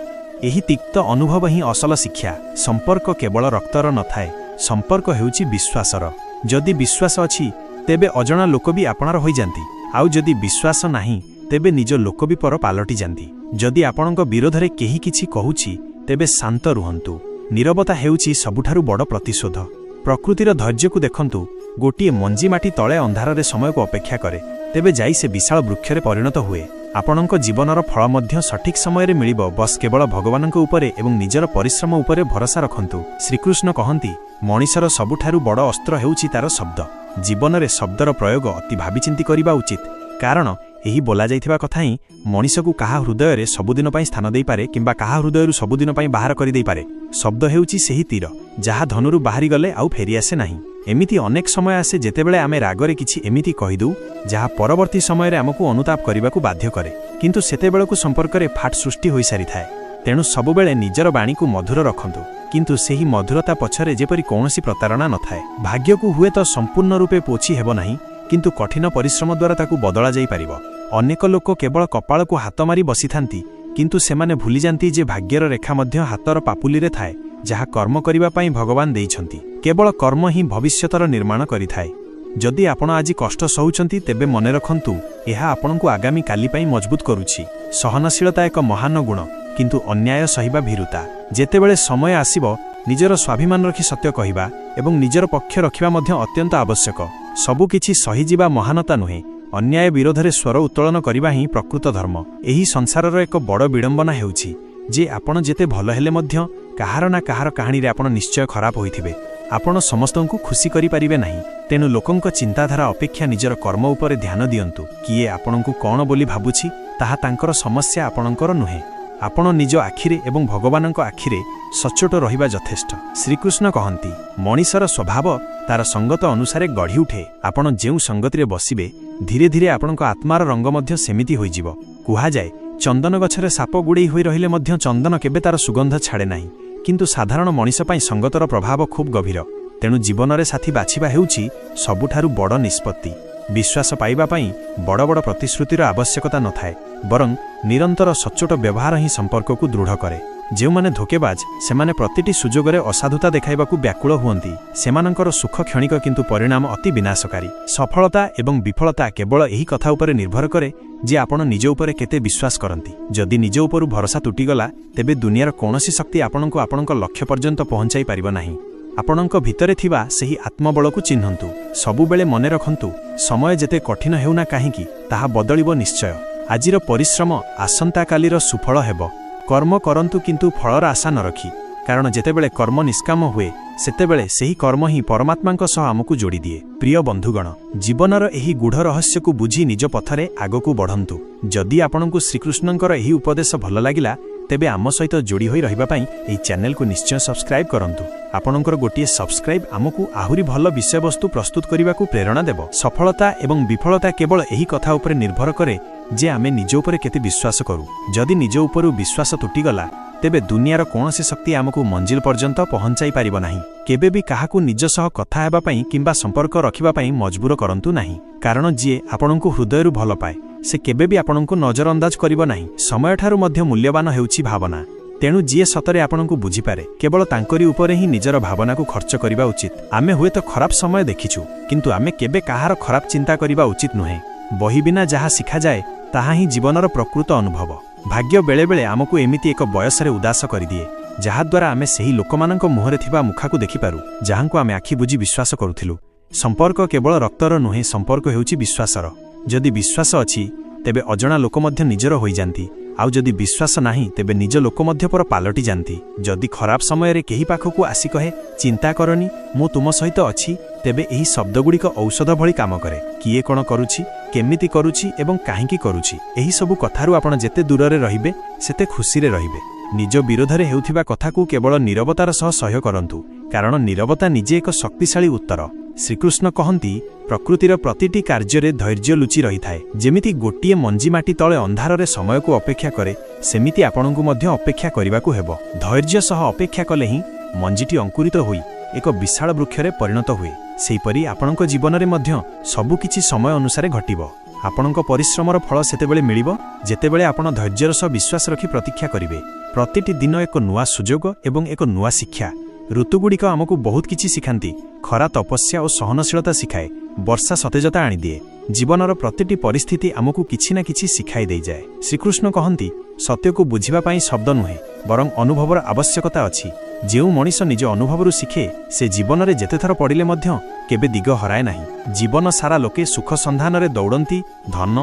ଏହି ତିକ୍ତ ଅନୁଭବ ହିଁ ଅସଲ ଶିକ୍ଷା। ସମ୍ପର୍କ କେବଳ ରକ୍ତର ନଥାଏ, ସମ୍ପର୍କ ହେଉଛି ବିଶ୍ୱାସର। ଯଦି ବିଶ୍ୱାସ ଅଛି, ତେବେ ଅଜଣା ଲୋକ ବି ଆପଣାର ହୋଇଯାନ୍ତି, ଆଉ ଯଦି ବିଶ୍ୱାସ ନାହିଁ, ତେବେ ନିଜ ଲୋକ ବି ପର ପାଲଟିଯାନ୍ତି। ଯଦି ଆପଣଙ୍କ ବିରୋଧରେ କେହି କିଛି କହୁଛି, ତେବେ ଶାନ୍ତ ରୁହନ୍ତୁ। ନୀରବତା ହେଉଛି ସବୁଠାରୁ ବଡ଼ ପ୍ରତିଶୋଧ। ପ୍ରକୃତିର ଧୈର୍ଯ୍ୟକୁ ଦେଖନ୍ତୁ। ଗୋଟିଏ ମଞ୍ଜି ମାଟି ତଳେ ଅନ୍ଧାରରେ ସମୟକୁ ଅପେକ୍ଷା କରେ, ତେବେ ଯାଇ ସେ ବିଶାଳ ବୃକ୍ଷରେ ପରିଣତ ହୁଏ। ଆପଣଙ୍କ ଜୀବନର ଫଳ ମଧ୍ୟ ସଠିକ୍ ସମୟରେ ମିଳିବ। ବସ୍, କେବଳ ଭଗବାନଙ୍କ ଉପରେ ଏବଂ ନିଜର ପରିଶ୍ରମ ଉପରେ ଭରସା ରଖନ୍ତୁ। ଶ୍ରୀକୃଷ୍ଣ କହନ୍ତି, ମଣିଷର ସବୁଠାରୁ ବଡ଼ ଅସ୍ତ୍ର ହେଉଛି ତାର ଶବ୍ଦ। ଜୀବନରେ ଶବ୍ଦର ପ୍ରୟୋଗ ଅତି ଭାବିଚିନ୍ତି କରିବା ଉଚିତ, କାରଣ ଏହି ବୋଲାଯାଇଥିବା କଥା ହିଁ ମଣିଷକୁ କାହା ହୃଦୟରେ ସବୁଦିନ ପାଇଁ ସ୍ଥାନ ଦେଇପାରେ କିମ୍ବା କାହା ହୃଦୟରୁ ସବୁଦିନ ପାଇଁ ବାହାର କରିଦେଇପାରେ। ଶବ୍ଦ ହେଉଛି ସେହି ତୀର, ଯାହା ଧନୁରୁ ବାହାରିଗଲେ ଆଉ ଫେରିଆସେ ନାହିଁ। ଏମିତି ଅନେକ ସମୟ ଆସେ ଯେତେବେଳେ ଆମେ ରାଗରେ କିଛି ଏମିତି କହିଦେଉ, ଯାହା ପରବର୍ତ୍ତୀ ସମୟରେ ଆମକୁ ଅନୁତାପ କରିବାକୁ ବାଧ୍ୟ କରେ, କିନ୍ତୁ ସେତେବେଳକୁ ସମ୍ପର୍କରେ ଫାଟ ସୃଷ୍ଟି ହୋଇସାରିଥାଏ। ତେଣୁ ସବୁବେଳେ ନିଜର ବାଣୀକୁ ମଧୁର ରଖନ୍ତୁ, କିନ୍ତୁ ସେହି ମଧୁରତା ପଛରେ ଯେପରି କୌଣସି ପ୍ରତାରଣା ନଥାଏ। ଭାଗ୍ୟକୁ ହୁଏତ ସମ୍ପୂର୍ଣ୍ଣ ରୂପେ ପୋଛି ହେବ ନାହିଁ, କିନ୍ତୁ କଠିନ ପରିଶ୍ରମ ଦ୍ୱାରା ତାକୁ ବଦଳା ଯାଇପାରିବ। ଅନେକ ଲୋକ କେବଳ କପାଳକୁ ହାତ ମାରି ବସିଥାନ୍ତି, କିନ୍ତୁ ସେମାନେ ଭୁଲିଯାନ୍ତି ଯେ ଭାଗ୍ୟର ରେଖା ମଧ୍ୟ ହାତର ପାପୁଲିରେ ଥାଏ, ଯାହା କର୍ମ କରିବା ପାଇଁ ଭଗବାନ ଦେଇଛନ୍ତି। କେବଳ କର୍ମ ହିଁ ଭବିଷ୍ୟତର ନିର୍ମାଣ କରିଥାଏ। ଯଦି ଆପଣ ଆଜି କଷ୍ଟ ସହୁଛନ୍ତି, ତେବେ ମନେ ରଖନ୍ତୁ, ଏହା ଆପଣଙ୍କୁ ଆଗାମୀ କାଲି ପାଇଁ ମଜବୁତ କରୁଛି। ସହନଶୀଳତା ଏକ ମହାନ ଗୁଣ, କିନ୍ତୁ ଅନ୍ୟାୟ ସହିବା ଭୀରୁତା। ଯେତେବେଳେ ସମୟ ଆସିବ, ନିଜର ସ୍ୱାଭିମାନ ରଖି ସତ୍ୟ କହିବା ଏବଂ ନିଜର ପକ୍ଷ ରଖିବା ମଧ୍ୟ ଅତ୍ୟନ୍ତ ଆବଶ୍ୟକ। ସବୁକିଛି ସହିଯିବା ମହାନତା ନୁହେଁ, ଅନ୍ୟାୟ ବିରୋଧରେ ସ୍ୱର ଉତ୍ତୋଳନ କରିବା ହିଁ ପ୍ରକୃତ ଧର୍ମ। ଏହି ସଂସାରର ଏକ ବଡ଼ ବିଡ଼ମ୍ବନା ହେଉଛି ଯେ ଆପଣ ଯେତେ ଭଲ ହେଲେ ମଧ୍ୟ କାହାର ନା କାହାର କାହାଣୀରେ ଆପଣ ନିଶ୍ଚୟ ଖରାପ ହୋଇଥିବେ। ଆପଣ ସମସ୍ତଙ୍କୁ ଖୁସି କରିପାରିବେ ନାହିଁ, ତେଣୁ ଲୋକଙ୍କ ଚିନ୍ତାଧାରା ଅପେକ୍ଷା ନିଜର କର୍ମ ଉପରେ ଧ୍ୟାନ ଦିଅନ୍ତୁ। କିଏ ଆପଣଙ୍କୁ କ'ଣ ବୋଲି ଭାବୁଛି, ତାହା ତାଙ୍କର ସମସ୍ୟା, ଆପଣଙ୍କର ନୁହେଁ। ଆପଣ ନିଜ ଆଖିରେ ଏବଂ ଭଗବାନଙ୍କ ଆଖିରେ ସଚ୍ଚୋଟ ରହିବା ଯଥେଷ୍ଟ। ଶ୍ରୀକୃଷ୍ଣ କହନ୍ତି, ମଣିଷର ସ୍ୱଭାବ ତାର ସଙ୍ଗତ ଅନୁସାରେ ଗଢ଼ି ଉଠେ। ଆପଣ ଯେଉଁ ସଙ୍ଗତିରେ ବସିବେ, ଧୀରେ ଧୀରେ ଆପଣଙ୍କ ଆତ୍ମାର ରଙ୍ଗ ମଧ୍ୟ ସେମିତି ହୋଇଯିବ। କୁହାଯାଏ, ଚନ୍ଦନ ଗଛରେ ସାପ ଗୁଡ଼େଇ ହୋଇ ରହିଲେ ମଧ୍ୟ ଚନ୍ଦନ କେବେ ତାର ସୁଗନ୍ଧ ଛାଡ଼େ ନାହିଁ। କିନ୍ତୁ ସାଧାରଣ ମଣିଷ ପାଇଁ ସଙ୍ଗତର ପ୍ରଭାବ ଖୁବ୍ ଗଭୀର। ତେଣୁ ଜୀବନରେ ସାଥୀ ବାଛିବା ହେଉଛି ସବୁଠାରୁ ବଡ଼ ନିଷ୍ପତ୍ତି। ବିଶ୍ୱାସ ପାଇବା ପାଇଁ ବଡ଼ ବଡ଼ ପ୍ରତିଶ୍ରୁତିର ଆବଶ୍ୟକତା ନଥାଏ, ବରଂ ନିରନ୍ତର ସଚ୍ଚୋଟ ବ୍ୟବହାର ହିଁ ସମ୍ପର୍କକୁ ଦୃଢ଼ କରେ। ଯେଉଁମାନେ ଧୋକେବାଜ, ସେମାନେ ପ୍ରତିଟି ସୁଯୋଗରେ ଅସାଧୁତା ଦେଖାଇବାକୁ ବ୍ୟାକୁଳ ହୁଅନ୍ତି। ସେମାନଙ୍କର ସୁଖ କ୍ଷଣିକ, କିନ୍ତୁ ପରିଣାମ ଅତି ବିନାଶକାରୀ। ସଫଳତା ଏବଂ ବିଫଳତା କେବଳ ଏହି କଥା ଉପରେ ନିର୍ଭର କରେ ଯେ ଆପଣ ନିଜ ଉପରେ କେତେ ବିଶ୍ୱାସ କରନ୍ତି। ଯଦି ନିଜ ଉପରୁ ଭରସା ତୁଟିଗଲା, ତେବେ ଦୁନିଆର କୌଣସି ଶକ୍ତି ଆପଣଙ୍କୁ ଆପଣଙ୍କ ଲକ୍ଷ୍ୟ ପର୍ଯ୍ୟନ୍ତ ପହଞ୍ଚାଇ ପାରିବ ନାହିଁ। ଆପଣଙ୍କ ଭିତରେ ଥିବା ସେହି ଆତ୍ମବଳକୁ ଚିହ୍ନନ୍ତୁ। ସବୁବେଳେ ମନେ ରଖନ୍ତୁ, ସମୟ ଯେତେ କଠିନ ହେଉନା କାହିଁକି, ତାହା ବଦଳିବ ନିଶ୍ଚୟ। ଆଜିର ପରିଶ୍ରମ ଆସନ୍ତାକାଲିର ସୁଫଳ ହେବ। କର୍ମ କରନ୍ତୁ, କିନ୍ତୁ ଫଳର ଆଶା ନ ରଖି, କାରଣ ଯେତେବେଳେ କର୍ମ ନିଷ୍କାମ ହୁଏ, ସେତେବେଳେ ସେହି କର୍ମ ହିଁ ପରମାତ୍ମାଙ୍କ ସହ ଆମକୁ ଯୋଡ଼ିଦିଏ। ପ୍ରିୟ ବନ୍ଧୁଗଣ, ଜୀବନର ଏହି ଗୂଢ଼ ରହସ୍ୟକୁ ବୁଝି ନିଜ ପଥରେ ଆଗକୁ ବଢ଼ନ୍ତୁ। ଯଦି ଆପଣଙ୍କୁ ଶ୍ରୀକୃଷ୍ଣଙ୍କର ଏହି ଉପଦେଶ ଭଲ ଲାଗିଲା, ତେବେ ଆମ ସହିତ ଯୋଡ଼ି ହୋଇ ରହିବା ପାଇଁ ଏହି ଚ୍ୟାନେଲକୁ ନିଶ୍ଚୟ ସବସ୍କ୍ରାଇବ୍ କରନ୍ତୁ। ଆପଣଙ୍କର ଗୋଟିଏ ସବସ୍କ୍ରାଇବ୍ ଆମକୁ ଆହୁରି ଭଲ ବିଷୟବସ୍ତୁ ପ୍ରସ୍ତୁତ କରିବାକୁ ପ୍ରେରଣା ଦେବ। ସଫଳତା ଏବଂ ବିଫଳତା କେବଳ ଏହି କଥା ଉପରେ ନିର୍ଭର କରେ ଯେ ଆମେ ନିଜ ଉପରେ କେତେ ବିଶ୍ୱାସ କରୁ। ଯଦି ନିଜ ଉପରୁ ବିଶ୍ୱାସ ତୁଟିଗଲା, ତେବେ ଦୁନିଆର କୌଣସି ଶକ୍ତି ଆମକୁ ମଞ୍ଜିଲ ପର୍ଯ୍ୟନ୍ତ ପହଞ୍ଚାଇ ପାରିବ ନାହିଁ। କେବେ ବି କାହାକୁ ନିଜ ସହ କଥା ହେବା ପାଇଁ କିମ୍ବା ସମ୍ପର୍କ ରଖିବା ପାଇଁ ମଜବୁର କରନ୍ତୁ ନାହିଁ, କାରଣ ଯିଏ ଆପଣଙ୍କୁ ହୃଦୟରୁ ଭଲ ପାଏ, ସେ କେବେ ବି ଆପଣଙ୍କୁ ନଜରଅନ୍ଦାଜ କରିବ ନାହିଁ। ସମୟଠାରୁ ମଧ୍ୟ ମୂଲ୍ୟବାନ ହେଉଛି ଭାବନା। ତେଣୁ ଯିଏ ସତରେ ଆପଣଙ୍କୁ ବୁଝିପାରେ, କେବଳ ତାଙ୍କରି ଉପରେ ହିଁ ନିଜର ଭାବନାକୁ ଖର୍ଚ୍ଚ କରିବା ଉଚିତ। ଆମେ ହୁଏତ ଖରାପ ସମୟ ଦେଖିଛୁ, କିନ୍ତୁ ଆମେ କେବେ କାହାର ଖରାପ ଚିନ୍ତା କରିବା ଉଚିତ ନୁହେଁ। ବହି ବିନା ଯାହା ଶିଖାଯାଏ, ତାହା ହିଁ ଜୀବନର ପ୍ରକୃତ ଅନୁଭବ। ଭାଗ୍ୟ ବେଳେବେଳେ ଆମକୁ ଏମିତି ଏକ ବୟସରେ ଉଦାସ କରିଦିଏ, ଯାହାଦ୍ୱାରା ଆମେ ସେହି ଲୋକମାନଙ୍କ ମୁହଁରେ ଥିବା ମୁଖାକୁ ଦେଖିପାରୁ, ଯାହାଙ୍କୁ ଆମେ ଆଖି ବୁଜି ବିଶ୍ୱାସ କରୁଥିଲୁ। ସମ୍ପର୍କ କେବଳ ରକ୍ତର ନୁହେଁ, ସମ୍ପର୍କ ହେଉଛି ବିଶ୍ୱାସର। ଯଦି ବିଶ୍ୱାସ ଅଛି, ତେବେ ଅଜଣା ଲୋକ ମଧ୍ୟ ନିଜର ହୋଇଯାନ୍ତି, ଆଉ ଯଦି ବିଶ୍ୱାସ ନାହିଁ, ତେବେ ନିଜ ଲୋକ ମଧ୍ୟ ପର ପାଲଟି ଯାଆନ୍ତି। ଯଦି ଖରାପ ସମୟରେ କେହି ପାଖକୁ ଆସି କହେ, "ଚିନ୍ତା କରନି, ମୁଁ ତୁମ ସହିତ ଅଛି", ତେବେ ଏହି ଶବ୍ଦଗୁଡ଼ିକ ଔଷଧ ଭଳି କାମ କରେ। କିଏ କ'ଣ କରୁଛି, କେମିତି କରୁଛି ଏବଂ କାହିଁକି କରୁଛି, ଏହିସବୁ କଥାରୁ ଆପଣ ଯେତେ ଦୂରରେ ରହିବେ, ସେତେ ଖୁସିରେ ରହିବେ। ନିଜ ବିରୋଧରେ ହେଉଥିବା କଥାକୁ କେବଳ ନୀରବତାର ସହ ସହ୍ୟ କରନ୍ତୁ, କାରଣ ନୀରବତା ନିଜେ ଏକ ଶକ୍ତିଶାଳୀ ଉତ୍ତର। ଶ୍ରୀକୃଷ୍ଣ କହନ୍ତି, ପ୍ରକୃତିର ପ୍ରତିଟି କାର୍ଯ୍ୟରେ ଧୈର୍ଯ୍ୟ ଲୁଚି ରହିଥାଏ। ଯେମିତି ଗୋଟିଏ ମଞ୍ଜି ମାଟି ତଳେ ଅନ୍ଧାରରେ ସମୟକୁ ଅପେକ୍ଷା କରେ, ସେମିତି ଆପଣଙ୍କୁ ମଧ୍ୟ ଅପେକ୍ଷା କରିବାକୁ ହେବ। ଧୈର୍ଯ୍ୟ ସହ ଅପେକ୍ଷା କଲେ ହିଁ ମଞ୍ଜିଟି ଅଙ୍କୁରିତ ହୋଇ ଏକ ବିଶାଳ ବୃକ୍ଷରେ ପରିଣତ ହୁଏ। ସେହିପରି ଆପଣଙ୍କ ଜୀବନରେ ମଧ୍ୟ ସବୁକିଛି ସମୟ ଅନୁସାରେ ଘଟିବ। ଆପଣଙ୍କ ପରିଶ୍ରମର ଫଳ ସେତେବେଳେ ମିଳିବ, ଯେତେବେଳେ ଆପଣ ଧୈର୍ଯ୍ୟର ସହ ବିଶ୍ୱାସ ରଖି ପ୍ରତୀକ୍ଷା କରିବେ। ପ୍ରତିଟି ଦିନ ଏକ ନୂଆ ସୁଯୋଗ ଏବଂ ଏକ ନୂଆ ଶିକ୍ଷା। ଋତୁଗୁଡ଼ିକ ଆମକୁ ବହୁତ କିଛି ଶିଖାନ୍ତି। ଖରା ତପସ୍ୟା ଓ ସହନଶୀଳତା ଶିଖାଏ। ବର୍ଷା ସତେଜତା ଆଣିଦିଏ। ଜୀବନର ପ୍ରତିଟି ପରିସ୍ଥିତି ଆମକୁ କିଛି ନା କିଛି ଶିଖାଇ ଦେଇଯାଏ। ଶ୍ରୀକୃଷ୍ଣ କହନ୍ତି, ସତ୍ୟକୁ ବୁଝିବା ପାଇଁ ଶବ୍ଦ ନୁହେଁ, ବରଂ ଅନୁଭବର ଆବଶ୍ୟକତା ଅଛି। ଯେଉଁ ମଣିଷ ନିଜ ଅନୁଭବରୁ ଶିଖେ, ସେ ଜୀବନରେ ଯେତେଥର ପଡ଼ିଲେ ମଧ୍ୟ କେବେ ଦିଗ ହରାଏ ନାହିଁ। ଜୀବନ ସାରା ଲୋକେ ସୁଖ ସନ୍ଧାନରେ ଦୌଡ଼ନ୍ତି, ଧନ,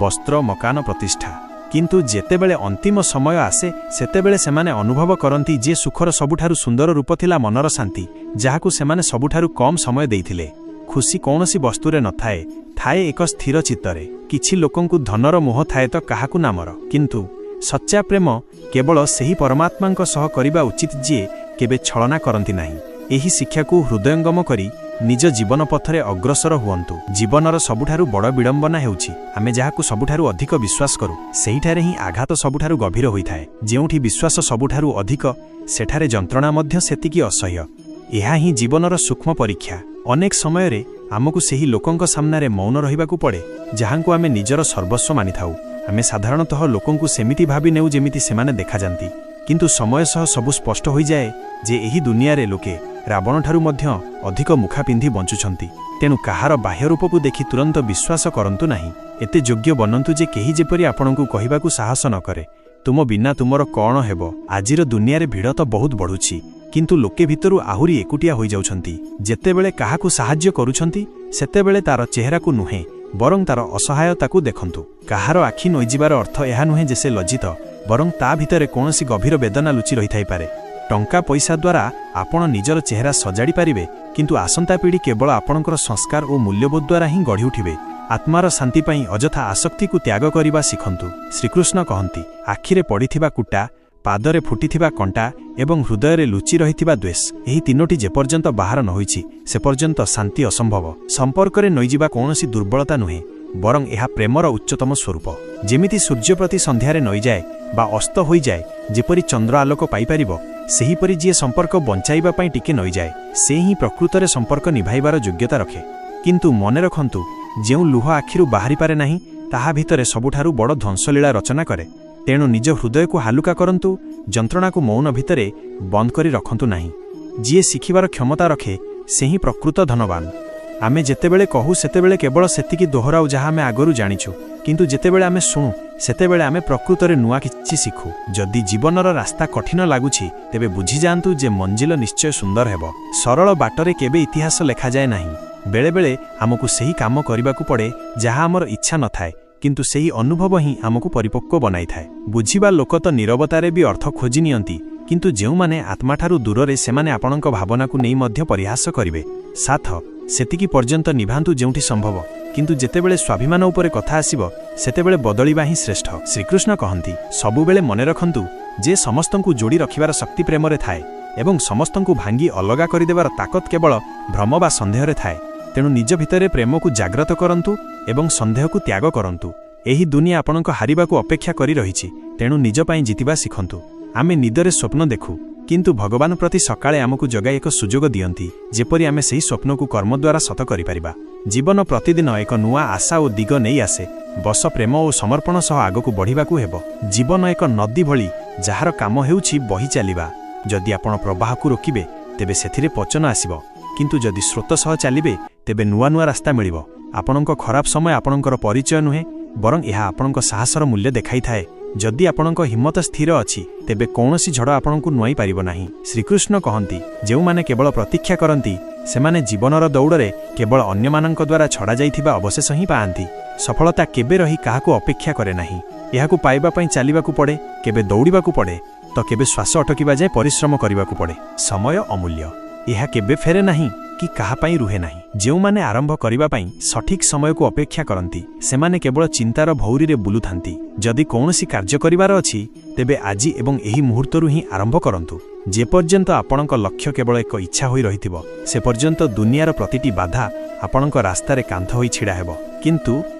ବସ୍ତ୍ର, ମକାନ, ପ୍ରତିଷ୍ଠା। କିନ୍ତୁ ଯେତେବେଳେ ଅନ୍ତିମ ସମୟ ଆସେ, ସେତେବେଳେ ସେମାନେ ଅନୁଭବ କରନ୍ତି ଯେ ସୁଖର ସବୁଠାରୁ ସୁନ୍ଦର ରୂପ ଥିଲା ମନର ଶାନ୍ତି, ଯାହାକୁ ସେମାନେ ସବୁଠାରୁ କମ୍ ସମୟ ଦେଇଥିଲେ। ଖୁସି କୌଣସି ବସ୍ତୁରେ ନଥାଏ, ଥାଏ ଏକ ସ୍ଥିର ଚିତ୍ତରେ। କିଛି ଲୋକଙ୍କୁ ଧନର ମୋହ ଥାଏ ତ କାହାକୁ ନାମର। କିନ୍ତୁ ସଚ୍ଚା ପ୍ରେମ କେବଳ ସେହି ପରମାତ୍ମାଙ୍କ ସହ କରିବା ଉଚିତ, ଯିଏ କେବେ ଛଳନା କରନ୍ତି ନାହିଁ। ଏହି ଶିକ୍ଷାକୁ ହୃଦୟଙ୍ଗମ କରି ନିଜ ଜୀବନ ପଥରେ ଅଗ୍ରସର ହୁଅନ୍ତୁ। ଜୀବନର ସବୁଠାରୁ ବଡ଼ ବିଡ଼ମ୍ବନା ହେଉଛି, ଆମେ ଯାହାକୁ ସବୁଠାରୁ ଅଧିକ ବିଶ୍ୱାସ କରୁ, ସେହିଠାରେ ହିଁ ଆଘାତ ସବୁଠାରୁ ଗଭୀର ହୋଇଥାଏ। ଯେଉଁଠି ବିଶ୍ୱାସ ସବୁଠାରୁ ଅଧିକ, ସେଠାରେ ଯନ୍ତ୍ରଣା ମଧ୍ୟ ସେତିକି ଅସହ୍ୟ। ଏହା ହିଁ ଜୀବନର ସୂକ୍ଷ୍ମ ପରୀକ୍ଷା। ଅନେକ ସମୟରେ ଆମକୁ ସେହି ଲୋକଙ୍କ ସାମ୍ନାରେ ମୌନ ରହିବାକୁ ପଡ଼େ, ଯାହାଙ୍କୁ ଆମେ ନିଜର ସର୍ବସ୍ୱ ମାନିଥାଉ। ଆମେ ସାଧାରଣତଃ ଲୋକଙ୍କୁ ସେମିତି ଭାବି ନେଉ ଯେମିତି ସେମାନେ ଦେଖାଯାନ୍ତି, କିନ୍ତୁ ସମୟ ସହ ସବୁ ସ୍ପଷ୍ଟ ହୋଇଯାଏ ଯେ ଏହି ଦୁନିଆରେ ଲୋକେ ରାବଣଠାରୁ ମଧ୍ୟ ଅଧିକ ମୁଖା ପିନ୍ଧି ବଞ୍ଚୁଛନ୍ତି। ତେଣୁ କାହାର ବାହ୍ୟ ରୂପକୁ ଦେଖି ତୁରନ୍ତ ବିଶ୍ୱାସ କରନ୍ତୁ ନାହିଁ। ଏତେ ଯୋଗ୍ୟ ବନନ୍ତୁ ଯେ କେହି ଯେପରି ଆପଣଙ୍କୁ କହିବାକୁ ସାହସ ନ କରେ, ତୁମ ବିନା ତୁମର କ'ଣ ହେବ? ଆଜିର ଦୁନିଆରେ ଭିଡ଼ ତ ବହୁତ ବଢ଼ୁଛି, କିନ୍ତୁ ଲୋକେ ଭିତରୁ ଆହୁରି ଏକୁଟିଆ ହୋଇଯାଉଛନ୍ତି। ଯେତେବେଳେ କାହାକୁ ସାହାଯ୍ୟ କରୁଛନ୍ତି, ସେତେବେଳେ ତାର ଚେହେରାକୁ ନୁହେଁ, ବରଂ ତାର ଅସହାୟତାକୁ ଦେଖନ୍ତୁ। କାହାର ଆଖି ନଇଯିବାର ଅର୍ଥ ଏହା ନୁହେଁ ଯେ ସେ ଲଜ୍ଜିତ, ବରଂ ତା ଭିତରେ କୌଣସି ଗଭୀର ବେଦନା ଲୁଚି ରହିଥାଇପାରେ। ଟଙ୍କା ପଇସା ଦ୍ୱାରା ଆପଣ ନିଜର ଚେହେରା ସଜାଡ଼ି ପାରିବେ, କିନ୍ତୁ ଆସନ୍ତା ପିଢ଼ି କେବଳ ଆପଣଙ୍କର ସଂସ୍କାର ଓ ମୂଲ୍ୟବୋଧ ଦ୍ୱାରା ହିଁ ଗଢ଼ି ଉଠିବେ। ଆତ୍ମାର ଶାନ୍ତି ପାଇଁ ଅଯଥା ଆସକ୍ତିକୁ ତ୍ୟାଗ କରିବା ଶିଖନ୍ତୁ। ଶ୍ରୀକୃଷ୍ଣ କହନ୍ତି, ଆଖିରେ ପଡ଼ିଥିବା କୁଟା, ପାଦରେ ଫୁଟିଥିବା କଣ୍ଟା ଏବଂ ହୃଦୟରେ ଲୁଚି ରହିଥିବା ଦ୍ୱେଷ, ଏହି ତିନୋଟି ଯେପର୍ଯ୍ୟନ୍ତ ବାହାର ନ ହୋଇଛି, ସେପର୍ଯ୍ୟନ୍ତ ଶାନ୍ତି ଅସମ୍ଭବ। ସମ୍ପର୍କରେ ନଇଯିବା କୌଣସି ଦୁର୍ବଳତା ନୁହେଁ, ବରଂ ଏହା ପ୍ରେମର ଉଚ୍ଚତମ ସ୍ୱରୂପ। ଯେମିତି ସୂର୍ଯ୍ୟ ପ୍ରତି ସନ୍ଧ୍ୟାରେ ନଇଯାଏ ବା ଅସ୍ତ ହୋଇଯାଏ, ଯେପରି ଚନ୍ଦ୍ର ଆଲୋକ ପାଇପାରିବ, ସେହିପରି ଯିଏ ସମ୍ପର୍କ ବଞ୍ଚାଇବା ପାଇଁ ଟିକେ ନଇଯାଏ, ସେ ହିଁ ପ୍ରକୃତରେ ସମ୍ପର୍କ ନିଭାଇବାର ଯୋଗ୍ୟତା ରଖେ। କିନ୍ତୁ ମନେ ରଖନ୍ତୁ, ଯେଉଁ ଲୁହ ଆଖିରୁ ବାହାରିପାରେ ନାହିଁ, ତାହା ଭିତରେ ସବୁଠାରୁ ବଡ଼ ଧ୍ୱଂସଲୀଳା ରଚନା କରେ। ତେଣୁ ନିଜ ହୃଦୟକୁ ହାଲୁକା କରନ୍ତୁ, ଯନ୍ତ୍ରଣାକୁ ମୌନ ଭିତରେ ବନ୍ଦ କରି ରଖନ୍ତୁ ନାହିଁ। ଯିଏ ଶିଖିବାର କ୍ଷମତା ରଖେ, ସେ ହିଁ ପ୍ରକୃତ ଧନବାନ। ଆମେ ଯେତେବେଳେ କହୁ, ସେତେବେଳେ କେବଳ ସେତିକି ଦୋହରାଉ ଯାହା ଆମେ ଆଗରୁ ଜାଣିଛୁ, କିନ୍ତୁ ଯେତେବେଳେ ଆମେ ଶୁଣୁ, ସେତେବେଳେ ଆମେ ପ୍ରକୃତରେ ନୂଆ କିଛି ଶିଖୁ। ଯଦି ଜୀବନର ରାସ୍ତା କଠିନ ଲାଗୁଛି, ତେବେ ବୁଝିଯାଆନ୍ତୁ ଯେ ମଞ୍ଜିଲ ନିଶ୍ଚୟ ସୁନ୍ଦର ହେବ। ସରଳ ବାଟରେ କେବେ ଇତିହାସ ଲେଖାଯାଏ ନାହିଁ। ବେଳେବେଳେ ଆମକୁ ସେହି କାମ କରିବାକୁ ପଡ଼େ ଯାହା ଆମର ଇଚ୍ଛା ନଥାଏ, କିନ୍ତୁ ସେହି ଅନୁଭବ ହିଁ ଆମକୁ ପରିପକ୍ୱ ବନାଇଥାଏ। ବୁଝିବା ଲୋକ ତ ନୀରବତାରେ ବି ଅର୍ଥ ଖୋଜି ନିଅନ୍ତି, କିନ୍ତୁ ଯେଉଁମାନେ ଆତ୍ମାଠାରୁ ଦୂରରେ, ସେମାନେ ଆପଣଙ୍କ ଭାବନାକୁ ନେଇ ମଧ୍ୟ ପରିହାସ କରିବେ। ସାଥ ସେତିକି ପର୍ଯ୍ୟନ୍ତ ନିଭାନ୍ତୁ ଯେଉଁଠି ସମ୍ଭବ, କିନ୍ତୁ ଯେତେବେଳେ ସ୍ୱାଭିମାନ ଉପରେ କଥା ଆସିବ, ସେତେବେଳେ ବଦଳିବା ହିଁ ଶ୍ରେଷ୍ଠ। ଶ୍ରୀକୃଷ୍ଣ କହନ୍ତି, ସବୁବେଳେ ମନେ ରଖନ୍ତୁ ଯେ ସମସ୍ତଙ୍କୁ ଯୋଡ଼ି ରଖିବାର ଶକ୍ତି ପ୍ରେମରେ ଥାଏ ଏବଂ ସମସ୍ତଙ୍କୁ ଭାଙ୍ଗି ଅଲଗା କରିଦେବାର ତାକତ କେବଳ ଭ୍ରମ ବା ସନ୍ଦେହରେ ଥାଏ। ତେଣୁ ନିଜ ଭିତରେ ପ୍ରେମକୁ ଜାଗ୍ରତ କରନ୍ତୁ ଏବଂ ସନ୍ଦେହକୁ ତ୍ୟାଗ କରନ୍ତୁ। ଏହି ଦୁନିଆ ଆପଣଙ୍କ ହାରିବାକୁ ଅପେକ୍ଷା କରି ରହିଛି, ତେଣୁ ନିଜ ପାଇଁ ଜିତିବା ଶିଖନ୍ତୁ। ଆମେ ନିଦରେ ସ୍ୱପ୍ନ ଦେଖୁ, କିନ୍ତୁ ଭଗବାନ ପ୍ରତି ସକାଳେ ଆମକୁ ଜଗାଇ ଏକ ସୁଯୋଗ ଦିଅନ୍ତି, ଯେପରି ଆମେ ସେହି ସ୍ୱପ୍ନକୁ କର୍ମ ଦ୍ୱାରା ସତ କରିପାରିବା। ଜୀବନ ପ୍ରତିଦିନ ଏକ ନୂଆ ଆଶା ଓ ଦିଗ ନେଇ ଆସେ, ବସ ପ୍ରେମ ଓ ସମର୍ପଣ ସହ ଆଗକୁ ବଢ଼ିବାକୁ ହେବ। ଜୀବନ ଏକ ନଦୀ ଭଳି, ଯାହାର କାମ ହେଉଛି ବହି ଚାଲିବା। ଯଦି ଆପଣ ପ୍ରବାହକୁ ରୋକିବେ, ତେବେ ସେଥିରେ ପଚନ ଆସିବ, କିନ୍ତୁ ଯଦି ସ୍ରୋତ ସହ ଚାଲିବେ, ତେବେ ନୂଆ ନୂଆ ରାସ୍ତା ମିଳିବ। ଆପଣଙ୍କ ଖରାପ ସମୟ ଆପଣଙ୍କର ପରିଚୟ ନୁହେଁ, ବରଂ ଏହା ଆପଣଙ୍କ ସାହସର ମୂଲ୍ୟ ଦେଖାଇଥାଏ। ଯଦି ଆପଣଙ୍କ ହିମ୍ମତ ସ୍ଥିର ଅଛି, ତେବେ କୌଣସି ଝଡ଼ ଆପଣଙ୍କୁ ନୁଆଇ ପାରିବ ନାହିଁ। ଶ୍ରୀକୃଷ୍ଣ କହନ୍ତି, ଯେଉଁମାନେ କେବଳ ପ୍ରତୀକ୍ଷା କରନ୍ତି, ସେମାନେ ଜୀବନର ଦୌଡ଼ରେ କେବଳ ଅନ୍ୟମାନଙ୍କ ଦ୍ୱାରା ଛଡ଼ାଯାଇଥିବା ଅବଶେଷ ହିଁ ପାଆନ୍ତି। ସଫଳତା କେବେ ରହି କାହାକୁ ଅପେକ୍ଷା କରେ ନାହିଁ। ଏହାକୁ ପାଇବା ପାଇଁ ଚାଲିବାକୁ ପଡ଼େ, କେବେ ଦୌଡ଼ିବାକୁ ପଡ଼େ ତ କେବେ ଶ୍ୱାସ ଅଟକିବା ଯାଏ ପରିଶ୍ରମ କରିବାକୁ ପଡ଼େ। ସମୟ ଅମୂଲ୍ୟ, ଏହା କେବେ ଫେରେ ନାହିଁ କି କାହା ପାଇଁ ରୁହେ ନାହିଁ। ଯେଉଁମାନେ ଆରମ୍ଭ କରିବା ପାଇଁ ସଠିକ୍ ସମୟକୁ ଅପେକ୍ଷା କରନ୍ତି, ସେମାନେ କେବଳ ଚିନ୍ତାର ଭଉରିରେ ବୁଲୁଥାନ୍ତି। ଯଦି କୌଣସି କାର୍ଯ୍ୟ କରିବାର ଅଛି, ତେବେ ଆଜି ଏବଂ ଏହି ମୁହୂର୍ତ୍ତରୁ ହିଁ ଆରମ୍ଭ କରନ୍ତୁ। ଯେପର୍ଯ୍ୟନ୍ତ ଆପଣଙ୍କ ଲକ୍ଷ୍ୟ କେବଳ ଏକ ଇଚ୍ଛା ହୋଇ ରହିଥିବ, ସେ ପର୍ଯ୍ୟନ୍ତ ଦୁନିଆର ପ୍ରତିଟି ବାଧା ଆପଣଙ୍କ ରାସ୍ତାରେ କାନ୍ଥ ହୋଇ ଛିଡ଼ା ହେବ। କିନ୍ତୁ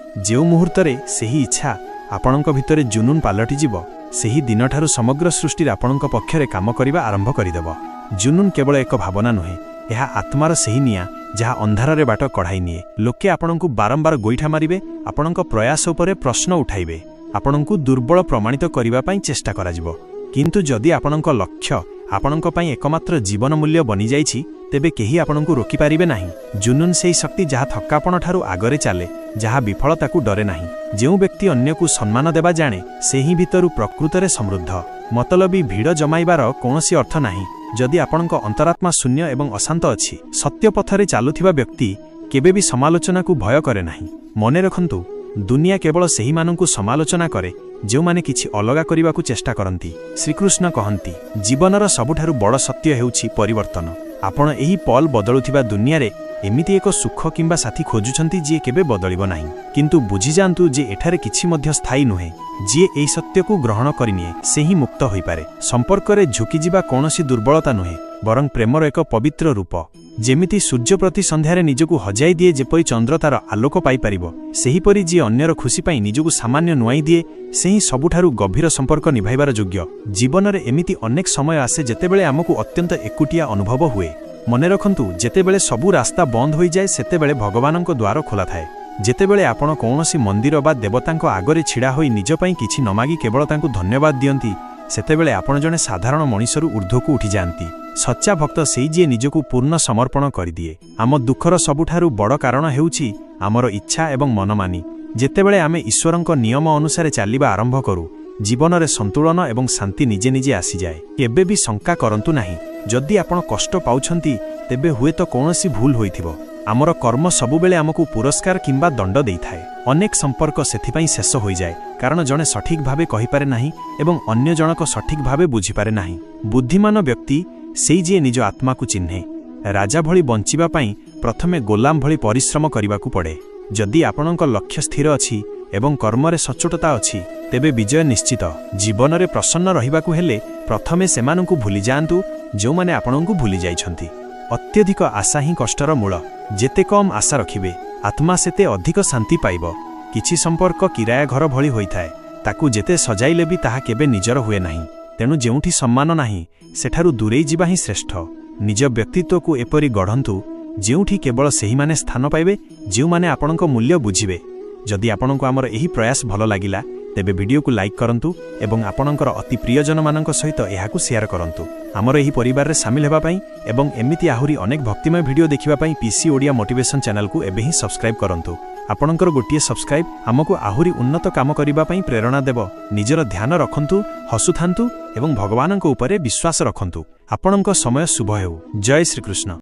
ଯେଉଁ ମୁହୂର୍ତ୍ତରେ ସେହି ଇଚ୍ଛା ଆପଣଙ୍କ ଭିତରେ ଜୁନୁନ ପାଲଟିଯିବ, ସେହି ଦିନଠାରୁ ସମଗ୍ର ସୃଷ୍ଟିରେ ଆପଣଙ୍କ ପକ୍ଷରେ କାମ କରିବା ଆରମ୍ଭ କରିଦେବ। ଜୁନୁନ କେବଳ ଏକ ଭାବନା ନୁହେଁ, ଏହା ଆତ୍ମାର ସେହି ନିଆଁ ଯାହା ଅନ୍ଧାରରେ ବାଟ କଢ଼ାଇ ନିଏ। ଲୋକେ ଆପଣଙ୍କୁ ବାରମ୍ବାର ଗୋଇଠା ମାରିବେ, ଆପଣଙ୍କ ପ୍ରୟାସ ଉପରେ ପ୍ରଶ୍ନ ଉଠାଇବେ, ଆପଣଙ୍କୁ ଦୁର୍ବଳ ପ୍ରମାଣିତ କରିବା ପାଇଁ ଚେଷ୍ଟା କରାଯିବ। କିନ୍ତୁ ଯଦି ଆପଣଙ୍କ ଲକ୍ଷ୍ୟ ଆପଣଙ୍କ ପାଇଁ ଏକମାତ୍ର ଜୀବନ ମୂଲ୍ୟ ବନିଯାଇଛି, ତେବେ କେହି ଆପଣଙ୍କୁ ରୋକିପାରିବେ ନାହିଁ। ଜୁନୁନ ସେହି ଶକ୍ତି ଯାହା ଥକ୍କାପଣ ଠାରୁ ଆଗରେ ଚାଲେ, ଯାହା ବିଫଳତାକୁ ଡରେ ନାହିଁ। ଯେଉଁ ବ୍ୟକ୍ତି ଅନ୍ୟକୁ ସମ୍ମାନ ଦେବା ଜାଣେ, ସେ ହିଁ ଭିତରୁ ପ୍ରକୃତରେ ସମୃଦ୍ଧ। ମତଲବୀ ଭିଡ଼ ଜମାଇବାର କୌଣସି ଅର୍ଥ ନାହିଁ ଯଦି ଆପଣଙ୍କ ଅନ୍ତରାତ୍ମା ଶୂନ୍ୟ ଏବଂ ଅଶାନ୍ତ ଅଛି। ସତ୍ୟ ପଥରେ ଚାଲୁଥିବା ବ୍ୟକ୍ତି କେବେ ବି ସମାଲୋଚନାକୁ ଭୟ କରେ ନାହିଁ। ମନେ ରଖନ୍ତୁ, ଦୁନିଆ କେବଳ ସେହିମାନଙ୍କୁ ସମାଲୋଚନା କରେ ଯେଉଁମାନେ କିଛି ଅଲଗା କରିବାକୁ ଚେଷ୍ଟା କରନ୍ତି। ଶ୍ରୀକୃଷ୍ଣ କହନ୍ତି, ଜୀବନର ସବୁଠାରୁ ବଡ଼ ସତ୍ୟ ହେଉଛି ପରିବର୍ତ୍ତନ। ଆପଣ ଏହି ପଲ ବଦଳୁଥିବା ଦୁନିଆରେ ଏମିତି ଏକ ସୁଖ କିମ୍ବା ସାଥୀ ଖୋଜୁଛନ୍ତି ଯିଏ କେବେ ବଦଳିବ ନାହିଁ। କିନ୍ତୁ ବୁଝିଯାଆନ୍ତୁ ଯେ ଏଠାରେ କିଛି ମଧ୍ୟ ସ୍ଥାୟୀ ନୁହେଁ। ଯିଏ ଏହି ସତ୍ୟକୁ ଗ୍ରହଣ କରିନିଏ, ସେ ହିଁ ମୁକ୍ତ ହୋଇପାରେ। ସମ୍ପର୍କରେ ଝୁକିଯିବା କୌଣସି ଦୁର୍ବଳତା ନୁହେଁ, ବରଂ ପ୍ରେମର ଏକ ପବିତ୍ର ରୂପ। ଯେମିତି ସୂର୍ଯ୍ୟ ପ୍ରତି ସନ୍ଧ୍ୟାରେ ନିଜକୁ ହଜାଇ ଦିଏ ଯେପରି ଚନ୍ଦ୍ର ତାର ଆଲୋକ ପାଇପାରିବ, ସେହିପରି ଯିଏ ଅନ୍ୟର ଖୁସି ପାଇଁ ନିଜକୁ ସାମାନ୍ୟ ନୁଆଇଁ ଦିଏ, ସେ ହିଁ ସବୁଠାରୁ ଗଭୀର ସମ୍ପର୍କ ନିଭାଇବାର ଯୋଗ୍ୟ। ଜୀବନରେ ଏମିତି ଅନେକ ସମୟ ଆସେ ଯେତେବେଳେ ଆମକୁ ଅତ୍ୟନ୍ତ ଏକୁଟିଆ ଅନୁଭବ ହୁଏ। ମନେ ରଖନ୍ତୁ, ଯେତେବେଳେ ସବୁ ରାସ୍ତା ବନ୍ଦ ହୋଇଯାଏ, ସେତେବେଳେ ଭଗବାନଙ୍କ ଦ୍ୱାର ଖୋଲା ଥାଏ। ଯେତେବେଳେ ଆପଣ କୌଣସି ମନ୍ଦିର ବା ଦେବତାଙ୍କ ଆଗରେ ଛିଡ଼ା ହୋଇ ନିଜ ପାଇଁ କିଛି ନ ମାଗି କେବଳ ତାଙ୍କୁ ଧନ୍ୟବାଦ ଦିଅନ୍ତି, ସେତେବେଳେ ଆପଣ ଜଣେ ସାଧାରଣ ମଣିଷରୁ ଊର୍ଦ୍ଧ୍ୱକୁ ଉଠିଯାଆନ୍ତି। ସଚ୍ଚା ଭକ୍ତ ସେଇ ଯିଏ ନିଜକୁ ପୂର୍ଣ୍ଣ ସମର୍ପଣ କରିଦିଏ। ଆମ ଦୁଃଖର ସବୁଠାରୁ ବଡ଼ କାରଣ ହେଉଛି ଆମର ଇଚ୍ଛା ଏବଂ ମନମାନି। ଯେତେବେଳେ ଆମେ ଈଶ୍ୱରଙ୍କ ନିୟମ ଅନୁସାରେ ଚାଲିବା ଆରମ୍ଭ କରୁ, ଜୀବନରେ ସନ୍ତୁଳନ ଏବଂ ଶାନ୍ତି ନିଜେ ନିଜେ ଆସିଯାଏ। କେବେ ବି ଶଙ୍କା କରନ୍ତୁ ନାହିଁ। ଯଦି ଆପଣ କଷ୍ଟ ପାଉଛନ୍ତି, ତେବେ ହୁଏତ କୌଣସି ଭୁଲ ହୋଇଥିବ। ଆମର କର୍ମ ସବୁବେଳେ ଆମକୁ ପୁରସ୍କାର କିମ୍ବା ଦଣ୍ଡ ଦେଇଥାଏ। ଅନେକ ସମ୍ପର୍କ ସେଥିପାଇଁ ଶେଷ ହୋଇଯାଏ, କାରଣ ଜଣେ ସଠିକ୍ ଭାବେ କହିପାରେ ନାହିଁ ଏବଂ ଅନ୍ୟ ଜଣକ ସଠିକ୍ ଭାବେ ବୁଝିପାରେ ନାହିଁ। ବୁଦ୍ଧିମାନ ବ୍ୟକ୍ତି ସେଇ ଯିଏ ନିଜ ଆତ୍ମାକୁ ଚିହ୍ନେ। ରାଜା ଭଳି ବଞ୍ଚିବା ପାଇଁ ପ୍ରଥମେ ଗୋଲାମ ଭଳି ପରିଶ୍ରମ କରିବାକୁ ପଡ଼େ। ଯଦି ଆପଣଙ୍କ ଲକ୍ଷ୍ୟ ସ୍ଥିର ଅଛି ଏବଂ କର୍ମରେ ସଚ୍ଚୋଟତା ଅଛି, ତେବେ ବିଜୟ ନିଶ୍ଚିତ। ଜୀବନରେ ପ୍ରସନ୍ନ ରହିବାକୁ ହେଲେ ପ୍ରଥମେ ସେମାନଙ୍କୁ ଭୁଲିଯାଆନ୍ତୁ ଯେଉଁମାନେ ଆପଣଙ୍କୁ ଭୁଲି ଯାଇଛନ୍ତି। ଅତ୍ୟଧିକ ଆଶା ହିଁ କଷ୍ଟର ମୂଳ। ଯେତେ କମ୍ ଆଶା ରଖିବେ, ଆତ୍ମା ସେତେ ଅଧିକ ଶାନ୍ତି ପାଇବ। କିଛି ସମ୍ପର୍କ କିରାୟା ଘର ଭଳି ହୋଇଥାଏ। ତାକୁ ଯେତେ ସଜାଇଲେ ବି ତାହା କେବେ ନିଜର ହୁଏ ନାହିଁ। ତେଣୁ ଯେଉଁଠି ସମ୍ମାନ ନାହିଁ, ସେଠାରୁ ଦୂରେଇ ଯିବା ହିଁ ଶ୍ରେଷ୍ଠ। ନିଜ ବ୍ୟକ୍ତିତ୍ୱକୁ ଏପରି ଗଢ଼ନ୍ତୁ ଯେଉଁଠି କେବଳ ସେହିମାନେ ସ୍ଥାନ ପାଇବେ ଯେଉଁମାନେ ଆପଣଙ୍କ ମୂଲ୍ୟ ବୁଝିବେ। ଯଦି ଆପଣଙ୍କୁ ଆମର ଏହି ପ୍ରୟାସ ଭଲ ଲାଗିଲା, ତେବେ ଭିଡ଼ିଓକୁ ଲାଇକ୍ କରନ୍ତୁ ଏବଂ ଆପଣଙ୍କର ଅତି ପ୍ରିୟଜନମାନଙ୍କ ସହିତ ଏହାକୁ ସେୟାର କରନ୍ତୁ। ଆମର ଏହି ପରିବାରରେ ସାମିଲ ହେବା ପାଇଁ ଏବଂ ଏମିତି ଆହୁରି ଅନେକ ଭକ୍ତିମୟ ଭିଡ଼ିଓ ଦେଖିବା ପାଇଁ ପିସି ଓଡ଼ିଆ ମୋଟିଭେସନ୍ ଚ୍ୟାନେଲକୁ ଏବେ ହିଁ ସବସ୍କ୍ରାଇବ୍ କରନ୍ତୁ। ଆପଣଙ୍କର ଗୋଟିଏ ସବସ୍କ୍ରାଇବ୍ ଆମକୁ ଆହୁରି ଉନ୍ନତ କାମ କରିବା ପାଇଁ ପ୍ରେରଣା ଦେବ। ନିଜର ଧ୍ୟାନ ରଖନ୍ତୁ, ହସୁଥାନ୍ତୁ ଏବଂ ଭଗବାନଙ୍କ ଉପରେ ବିଶ୍ୱାସ ରଖନ୍ତୁ। ଆପଣଙ୍କ ସମୟ ଶୁଭ ହେଉ। ଜୟ ଶ୍ରୀକୃଷ୍ଣ।